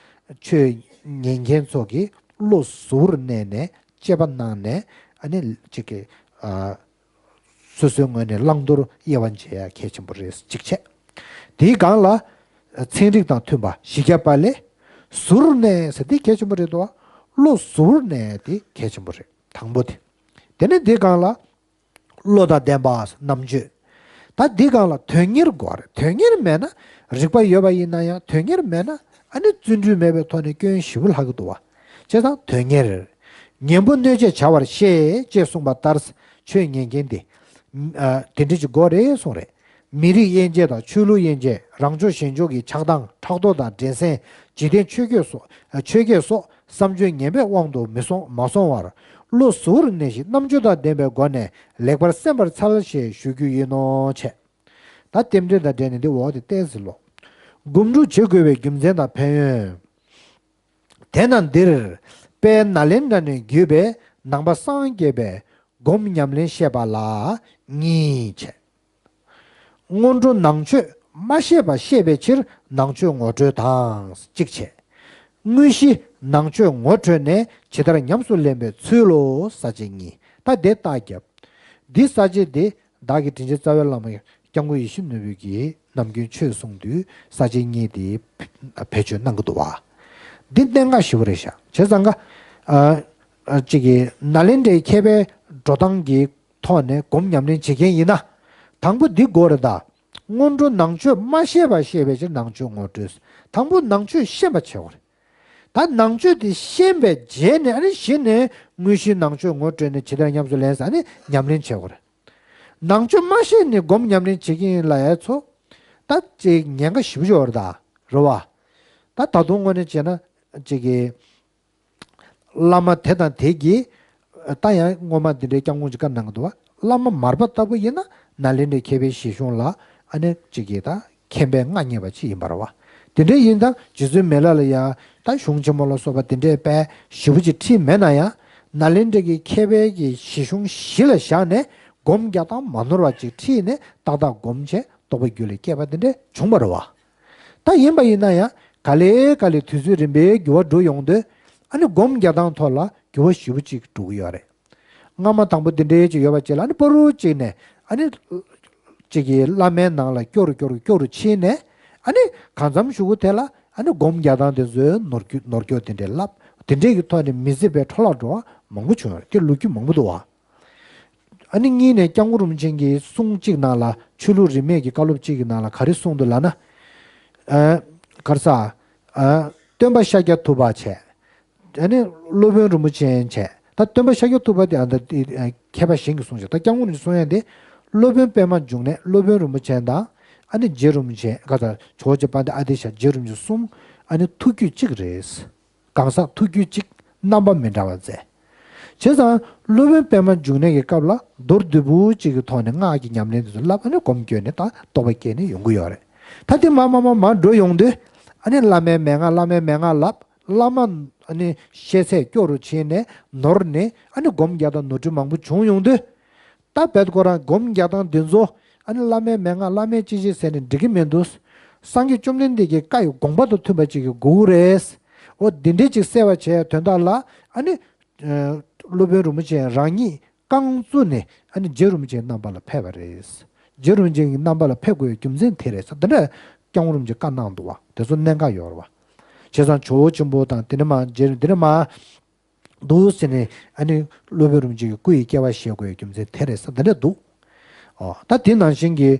ཆོས་ཉན་མཁན་ཚོ་གིས་བློ་གཟུ་བོར་གནས་ནས་དཔྱད་པ་གནང་ནས། ཨ་ནི་གཅིག་གི། ཨ། སོ་སོའི་ངོས་ནས་བླང་དོར་དབྱེ་བ་འབྱེད་ཡ་གལ་ཆེན་པོ་རེད། གཅིག་བྱས། དེའི་སྒང་ལ། ཚན་རིག་དང་མཐུན་པ་བཞི་བརྒྱ་པ་ལས། གཟུར་གནས་ཟེར་དེ་གལ་ཆེན་པོ་རེད་དོ། བློ་གཟུར་གནས་དེ་གལ་ཆེན་པོ་རེད། དང་པོ་དེ། དེ་ནས་དེའི་སྒང་ལ། བློ་དང་ལྡན་པ་རྣམ་དཔྱོད། ད་འདི་སྒང་ལ་དོན་གཉེར་དགོས་རེད། དོན་གཉེར་མེད་ན། རིག་པ་ཡོད་པ་ཡིན་ན་ཡང་དོན་གཉེར་མེད་ན། ཨ་ནི་བརྩོན་འགྲུས་མེད་པའི་ཐོག་ནས་སྐྱོན་ཞེ་པོ་ལྷག་གི་འདུག་བ། བྱས་ཙང་དོན་གཉེར། གཉེན་པོ་གནོད་བྱེད་བྱ་བར་ཤེས། ཅེས་གསུངས་པ་ལྟར། ཆོས་ཉན་མཁན་དེ། ཨ། དེ་འདྲ་ཅིག་དགོས་རེད་གསུངས་རེད། མི་རིགས་དབྱེ་འབྱེད་དང་ཆོས་ལུགས་དབྱེ་འབྱེད། རང་ཕྱོགས་གཞན་ཕྱོགས་ཀྱི་ཆགས་སྡང་ཕྲག་དོག་དང་འགྲན་སེམས། འཇིག་རྟེན་ཆོས་བརྒྱད་སོགས། ཆོས་བརྒྱད་སོགས་བསམ་བརྗོད་ངན་པའི་དབང་དུ་མི་སོང་མ་སོང་བར། བློ་གཟུ་བོར་གནས་ཤིང་རྣམ་དཔྱོད་དང་ལྡན་པའི་སྒོ་ནས་ལེགས་པར་སེམས་པར་འཚལ་ཞེས་ཞུ་རྒྱུ་ཡིན་ནོ་བྱས། ད་རྟེན་འབྲེལ་དང་འབྲེལ་ནས་འདི་འོག་ཏུ་བལྟས་ཟིན་ལོ། སྒོམ་སྒྲུབ་བྱེད་དགོས་པའི་རྒྱུ་མཚན་དང་ཕན་ཡོན། དེས་ན་འདིར་དཔལ་ནཱ་ལེནྡྲ་ནས་བརྒྱུད་པའི་ནང་པ་སངས་རྒྱས་པའི་སྒོམ་ཉམས་ལེན་བཤད་པ་ལ་གཉིས་བྱས། སྔོན་འགྲོ་ནང་ཆོས་མ་ཤེས་པ་ཤེས་པའི་ཕྱིར་ནང་ཆོས་ངོ་སྤྲོད་དང་གཅིག་བྱས། དངོས་གཞི་ནང་ཆོས་ངོ་འཕྲོད་ནས་ཇི་ལྟར་ཉམས་སུ་ལེན་པའི་ཚུལ་ལོ། ས་བཅད་གཉིས། ད་དེ་རྟགས་བརྒྱབ། འདི་ས་བཅད་དེ་བདག་གིས་དྲིན་ཅན་རྩ་བའི་བླ་མ་སྐྱབས་མགོན་ཡིད་བཞིན་ནོར་བུ་གིས་ནམ་རྒྱུན་ཆོས་གསུང་དུས་ས་བཅད་གཉིས་དེ་བེད་སྤྱོད་གནང་གི་འདུག་བ། འདི་གནད་འགག་ཞེ་པོ་རེད་ཤག་བྱས་ཙང་ཀ་ཨ་ཨ་ཅིག་གིས་ནཱ་ལེནྡྲའི་མཁས་པའི་འགྲོ་སྟངས་ཀྱི་ཐོག་ནས་སྒོམ་ཉམས་ལེན་བྱེད་མཁན་ཡིན་ན། དང་པོ་འདི་དགོས་རེད་ད། སྔོན་འགྲོ་ནང་ཆོས་མ་ཤེས་པ་ཤེས་པའི་ཕྱིར་ནང་ཆོས་ངོ་སྤྲོད། དང་པོ་ནང་ཆོས་ཤེས་པ་བྱེད་དགོས་རེད། ད་ནང་ཆོས་དེ་ཤེས་པའི་རྗེས་ནས་ཨ་ནི་གཞི་ནས་དངོས་གཞིའི་ནང་ཆོས་ངོ་སྤྲོད་ནས་ཇི་ལྟར་ཉམས་སུ་ལེན་ཟེར་ཨ་ནི་ཉམས་ལེན་བྱེད་དགོས་རེད། ནང་ཆོས་མ་ཤེས་ནས་སྒོམ་ཉམས་ལེན་བྱེད་ཀྱི་ཡིན་ལབ་ཡ་ཚོ། ད་ཅིག་ཉེན་ཁ་ཞེ་པོ་ཅིག་ཡོད་རེད་ད། རེད་བ། ད་ད་དུང་དངོས་གནས་བྱས་ན་ཅིག་གི་བླ་མ་དེ་དང་དེ་གིས། ད་ཡང་སྔོན་མ་འདི་འདྲའི་སྐྱབས་མགོན་གྱིས་བཀའ་གནང་གི་འདུག་བ། བླ་མ་མར་པ་ལྟ་བུ་ཡིན་ན་ནཱ་ལེནྡྲའི་མཁས་པའི་བཞེད་གཞུང་ལ་ཨ་ནི་གཅིག་གིས་ད་མཁྱེན་པས་མངའ་བརྙེས་པ་ཅིག་ཡིན་པ་རེད་བ། དེ་འདྲ་ཡིན་ཙང་རྗེ་བཙུན་མི་ལ་ལ་ཡ་ད་གཞུང་ཆེན་མོ་ལ་སོགས་པ་དེ་འདྲའི་དཔེ་ཞེ་པོ་ཅིག་ཁྲིད་མེད་ན་ཡང་། ནཱ་ལེནྡྲ་གི་མཁས་པའི་གི་བཞེད་གཞུང་གཞི་ལ་བཞག་ནས་སྒོམ་རྒྱག་སྟངས་མ་ནོར་བ་ཅིག་ཁྲིད་ནས་ཏག་ཏག་སྒོམ་བྱས་རྟོགས་པ་རྒྱུད་ལ་སྐྱེས་པ་དེ་འདྲ་བྱུང་བ་རེད་བ། ད་ཡིན་པ་ཡིན་ན་ཡང་ག་ལེ་ག་ལེ་དུས་ཚོད་རིམ་པས་འགྱུར་བ་འགྲོ་ཡོང་དུས། ཨ་ནི་སྒོམ་རྒྱག་སྟངས་ཐོག་ལ་འགྱུར་བ་ཞེ་པོ་ཅིག་འགྲོ་གི་ཡོད་རེད། སྔ་མ་དང་པོ་འདི་འདྲའི་ཅིག་ཡོད་པ་ཅིག་ལ་ཨ་ནི་པ་རུ་ཅིག་ནས་ཨ་ནི་ཅིག་གི་བླ་མའི་ནང་ལ་སྐྱོ་རུ་སྐྱོ་རུ་སྐྱོ་རུ་ཕྱིན་ནས། ཨ་ནི་གང་འཚམ་གཞུག་གུ་དེ་ལ་ཨ་ནི་སྒོམ་རྒྱག་སྟངས་དེ་ཚོའི་ནོར་འཁྲུལ་ནོར་འཁྲུལ་དེ་འདྲའི་བསླབ། དེ་འདྲའི་གི་ཐོག་ནས་མི་སྲིད་པའི་འཕྲོ་བརླག་འགྲོ་བ་མང་པོ་བྱུང་ཡོད་རེད། དེ་ལོ་རྒྱུས་མང་པོ་འདུག་བ། ཨ་ནི་གཉིས་ནས་སྐྱབས་མགོན་རིན་པོ་ཆེ་གི་གསུང་གཅིག་ནང་ལ་ཆོས་ལུགས་རིས་མེད་ཀྱི་བཀའ་སློབ་གཅིག་གི་ནང་ལ་ག་རེ་གསུངས་འདུག་ལབ་ན། ཨ། ག་རེ་ཟ། ཨ། སྟོན་པ་ཤཱཀྱ་ཐུབ་པ་བྱས། ཨ་ནི་སློབ་དཔོན་རིན་པོ་ཆེ་བྱས། ད་སྟོན་པ་ཤཱཀྱ་ཐུབ་པ་དེ་ཨ་ད་དེ་ཨ་མཁས་པ་གཞན་གྱིས་གསུངས་ཤག་ད་སྐྱབས་མགོན་རིན་པོ་ཆེ་གསུང་ཡ་དེ། སློབ་དཔོན་པདྨ་འབྱུང་གནས་སློབ་དཔོན་རིན་པོ་ཆེ་དང་། ཨ་ནི་རྗེ་རིན་པོ་ཆེ་ག་ད་ཇོ་བོ་རྗེ་དཔལ་ལྡན་ཨ་ཏི་ཤ་རྗེ་རིན་པོ་ཆེ་གསུམ། ཨ་ནི་ཐུགས་རྒྱུད་གཅིག་རེད། གང་ཟག་ཐུགས་རྒྱུད་གཅིག་རྣམ་པ་མི་འདྲ་བ་མཛད། བྱས་ཙང་སློབ་དཔོན་པདྨ་འབྱུང་གནས་ཀྱི་སྐབས་ལ་མདོར་བསྡུས་པོ་གཅིག་གི་ཐོག་ནས་སྔགས་ཀྱི་ཉམས་ལེན་དེ་ཚོ་བསླབ། ཨ་ནི་སྒོམ་བསྐྱོན་ནས་ད་རྟོགས་པ་སྐྱེས་ནས་ཡོང་གི་ཡོད་རེད། ད་དེ་མར་མར་མར་མར་འགྲོ་ཡོང་དུས། ཨ་ནི་བླ་མའི་མན་ངག་བླ་མའི་མན་ངག་བསླབ། བླ་མ་ཨ་ནི་ཤེས་ཚད་སྐྱོ་རུ་ཕྱིན་ནས་ནོར་ནས། ཨ་ནི་སྒོམ་རྒྱག་སྟངས་ནོར་འཁྲུལ་མང་པོ་བྱུང་ཡོང་དུས། ད་བེད་ཁོ་རང་སྒོམ་རྒྱག་སྟངས་འདི་ཚོ་ཨ་ནི་བླ་མའི་མན་ངག་བླ་མས་ཅི་བྱེད་ཟེར་ནས་འགྲིག་གི་མི་འདུག་སངས་རྒྱས་བཅོམ་ལྡན་འདས་ཀྱི་བཀའ་ཡི་དགོངས་པ་དང་མཐུན་པ་ཅིག་གི་དགོས་རེད། འོ་འདི་འདྲས་ཅིག་གསལ་བ་བྱས་དོན་དག་ལ། ཨ་ནི་ཨ་སློབ་དཔོན་རིན་པོ་ཆེ་རང་ཉིད་རྐང་བཙུགས་ནས་ཨ་ནི་རྗེ་རིན་པོ་ཆེའི་རྣམ་པ་ལ་ཕེབས་པ་རེད། རྗེ་རིན་པོ་ཆེའི་རྣམ་པ་ལ་ཕེབས་དགོས་པའི་རྒྱུ་མཚན་དེ་རེད་ཟེར། འདི་འདྲ་སྐྱབས་མགོན་རིན་པོ་ཆེས་བཀའ་གནང་འདུག་བ། དེ་ཚོ་གནད་འགག་ཡོད་རེད་བ། བྱས་ཙང་ཇོ་བོ་ཆེན་པོ་དང་དེ་ནས་མར་རྗེ་རིན་དེ་ནས་མར་འདུག་ཟེར་ནས་ཨ་ནི་སློབ་དཔོན་རིན་པོ་ཆེ་གི་སྐུ་ཡི་སྐྱེ་བ་བཞེས་དགོས་པའི་རྒྱུ་མཚན་དེ་རེད་ཟེར་འདི་འདྲ་འདུག་ཨོ། ད་དེ་ནང་བཞིན་གྱི་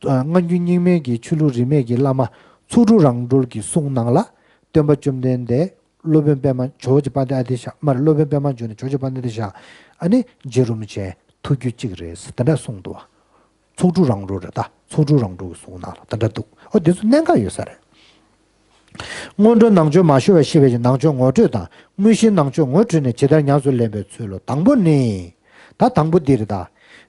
ཨ་སྔ་འགྱུར་རྙིང་མའི་གི་ཆོས་ལུགས་རིས་མེད་ཀྱི་བླ་མ་ཚོགས་དྲུག་རང་གྲོལ་གྱི་གསུང་ནང་ལ་སྟོན་པ་བཅོམ་ལྡན་འདས། སློབ་དཔོན་པདྨ་ཇོ་བོ་རྗེ་དཔལ་ལྡན་ཨ་ཏི་ཤ། མ་རེད། སློབ་དཔོན་པདྨ་འབྱུང་གནས་ཇོ་བོ་རྗེ་དཔལ་ལྡན་ཨ་ཏི་ཤ། ཨ་ནི་རྗེ་རིན་པོ་ཆེ་ཐུགས་རྒྱུད་གཅིག་རེད་ཟེར་དེ་འདྲ་གསུངས་འདུག་བ། ཚོགས་དྲུག་རང་གྲོལ་རེད་ད། ཚོགས་དྲུག་རང་གྲོལ་གྱི་གསུང་ནང་ལ་དེ་འདྲ་འདུག་ཨོ་དེ་ཚོ་གནད་འགག་ཡོད་ས་རེད། སྔོན་འགྲོ་ནང་ཆོས་མ་ཤེས་པ་ཤེས་པའི་ཕྱིར་ནང་ཆོས་ངོ་སྤྲོད་དང་དངོས་གཞིའི་ནང་ཆོས་ངོ་སྤྲོད་ནས་ཇི་ལྟར་ཉམས་སུ་ལེན་པའི་ཚུལ་ལོ། དང་པོ་ནི། ད་དང་པོ་འདི་རེད་ད།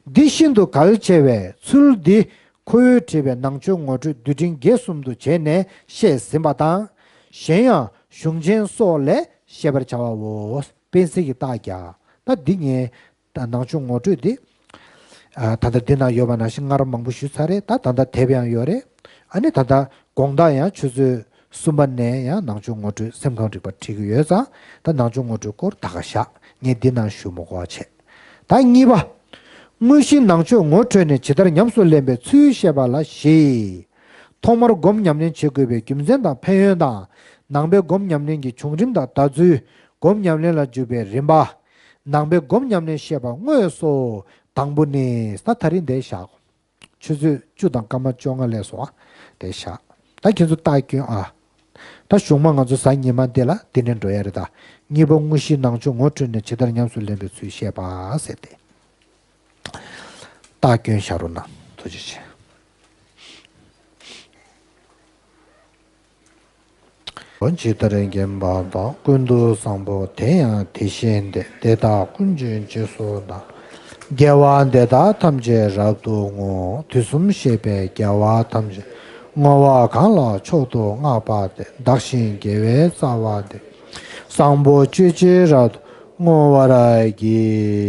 འདི་ཤིན་ཏུ་གལ་ཆེ་བས་ཚུལ་འདི་ཁོ་བོས་བྲིས་པའི་ནང་ཆོས་ངོ་སྤྲོད་བསྡུས་འཕྲིན་རྒྱས་གསུམ་དུ་བྱས་ནས་བཤད་ཟིན་པ་དང་། གཞན་ཡང་གཞུང་ཆེན་སོགས་ལས་ཤེས་པར་བྱ་བའོ། དཔེ་གསལ་གྱི་རྟགས་རྒྱག་ད་འདི་ངས་ད་ནང་ཆོས་ངོ་སྤྲོད་འདི། ཨ་ད་ལྟ་འདི་ན་ཡོད་པ་ནང་བཞིན་སྔར་མང་པོ་ཞུས་ཚར་རེད། ད་ད་ལྟ་དེབ་ཡང་ཡོད་རེད། ཨ་ནི་ད་ལྟ་དགོང་དག་ཡང་ཆུ་ཚོད་གསུམ་པ་ནས་ཡང་ནང་ཆོས་ངོ་སྤྲོད་སེམས་ཁམས་རིག་པ་ཁྲིད་ཀྱི་ཡོད་ཙང་། ད་ནང་ཆོས་ངོ་སྤྲོད་སྐོར་ད་ག་བཞག་ངས་འདི་ནང་ཞུ་མི་དགོས་པ་བྱས། ད་གཉིས་པ། དངོས་གཞིའི་ནང་ཆོས་ངོ་འཕྲོད་ནས་ཇི་ལྟར་ཉམས་སུ་ལེན་པའི་ཚུལ་བཤད་པ་ལ་བཞི། ཐོག་མར་སྒོམ་ཉམས་ལེན་བྱེད་དགོས་པའི་རྒྱུ་མཚན་དང་ཕན་ཡོན་དང་། ནང་པའི་སྒོམ་ཉམས་ལེན་གྱི་བྱུང་རིམ་དང་དར་ཚུལ། སྒོམ་ཉམས་ལེན་ལ་འཇུག་པའི་རིམ་པ། ནང་པའི་སྒོམ་ཉམས་ལེན་བཤད་པ་དངོས་སོ། དང་པོ་ནི། ད་ད་རིང་འདིར་བཞག་ཆུ་ཚོད་བཅུ་དང་སྐར་མ་བཅོ་ལྔ་སླེབས་སོང་ཨ། དེ་བཞག་ད་ཁྱེད་ཚོ་རྟགས་སྐྱོན་ཨ། ད་གཞུག་མ་ང་ཚོ་གཟའ་ཉི་མ་འདི་ལ་འདི་ནས་འགྲོ་ཡ་རེད་ད། གཉིས་པ་དངོས་གཞིའི་ནང་ཆོས་ངོ་འཕྲོད་ནས་ཇི་ལྟར་ཉམས་སུ་ལེན་པའི་ཚུལ་བཤད་པ་ཟེར་ཏེ། རྟགས་སྐྱོན་བཞག་རོགས་གནང་། ཐུགས་རྗེ་ཆེ། ཇི་ལྟར་མཁྱེན་པ་དང་། ཀུན་ཏུ་བཟང་པོ་དེ་ཡང་དེ་བཞིན་ཏེ། དེ་དག་ཀུན་གྱི་རྗེས་སུ་བདག་དགེ་བ་འདི་དག་ཐམས་ཅད་རབ་ཏུ་བསྔོ། དུས་གསུམ་གཤེགས་པའི་རྒྱལ་བ་ཐམས་ཅད་བསྔོ་བ་གང་ལ་མཆོག་ཏུ་བསྔགས་པ་དེ། བདག་གཞན་དགེ་བའི་རྩ་བ་སྟེ། བཟང་པོ་སྤྱོད་ཕྱིར་རབ་ཏུ་བསྔོ་བར་བགྱི།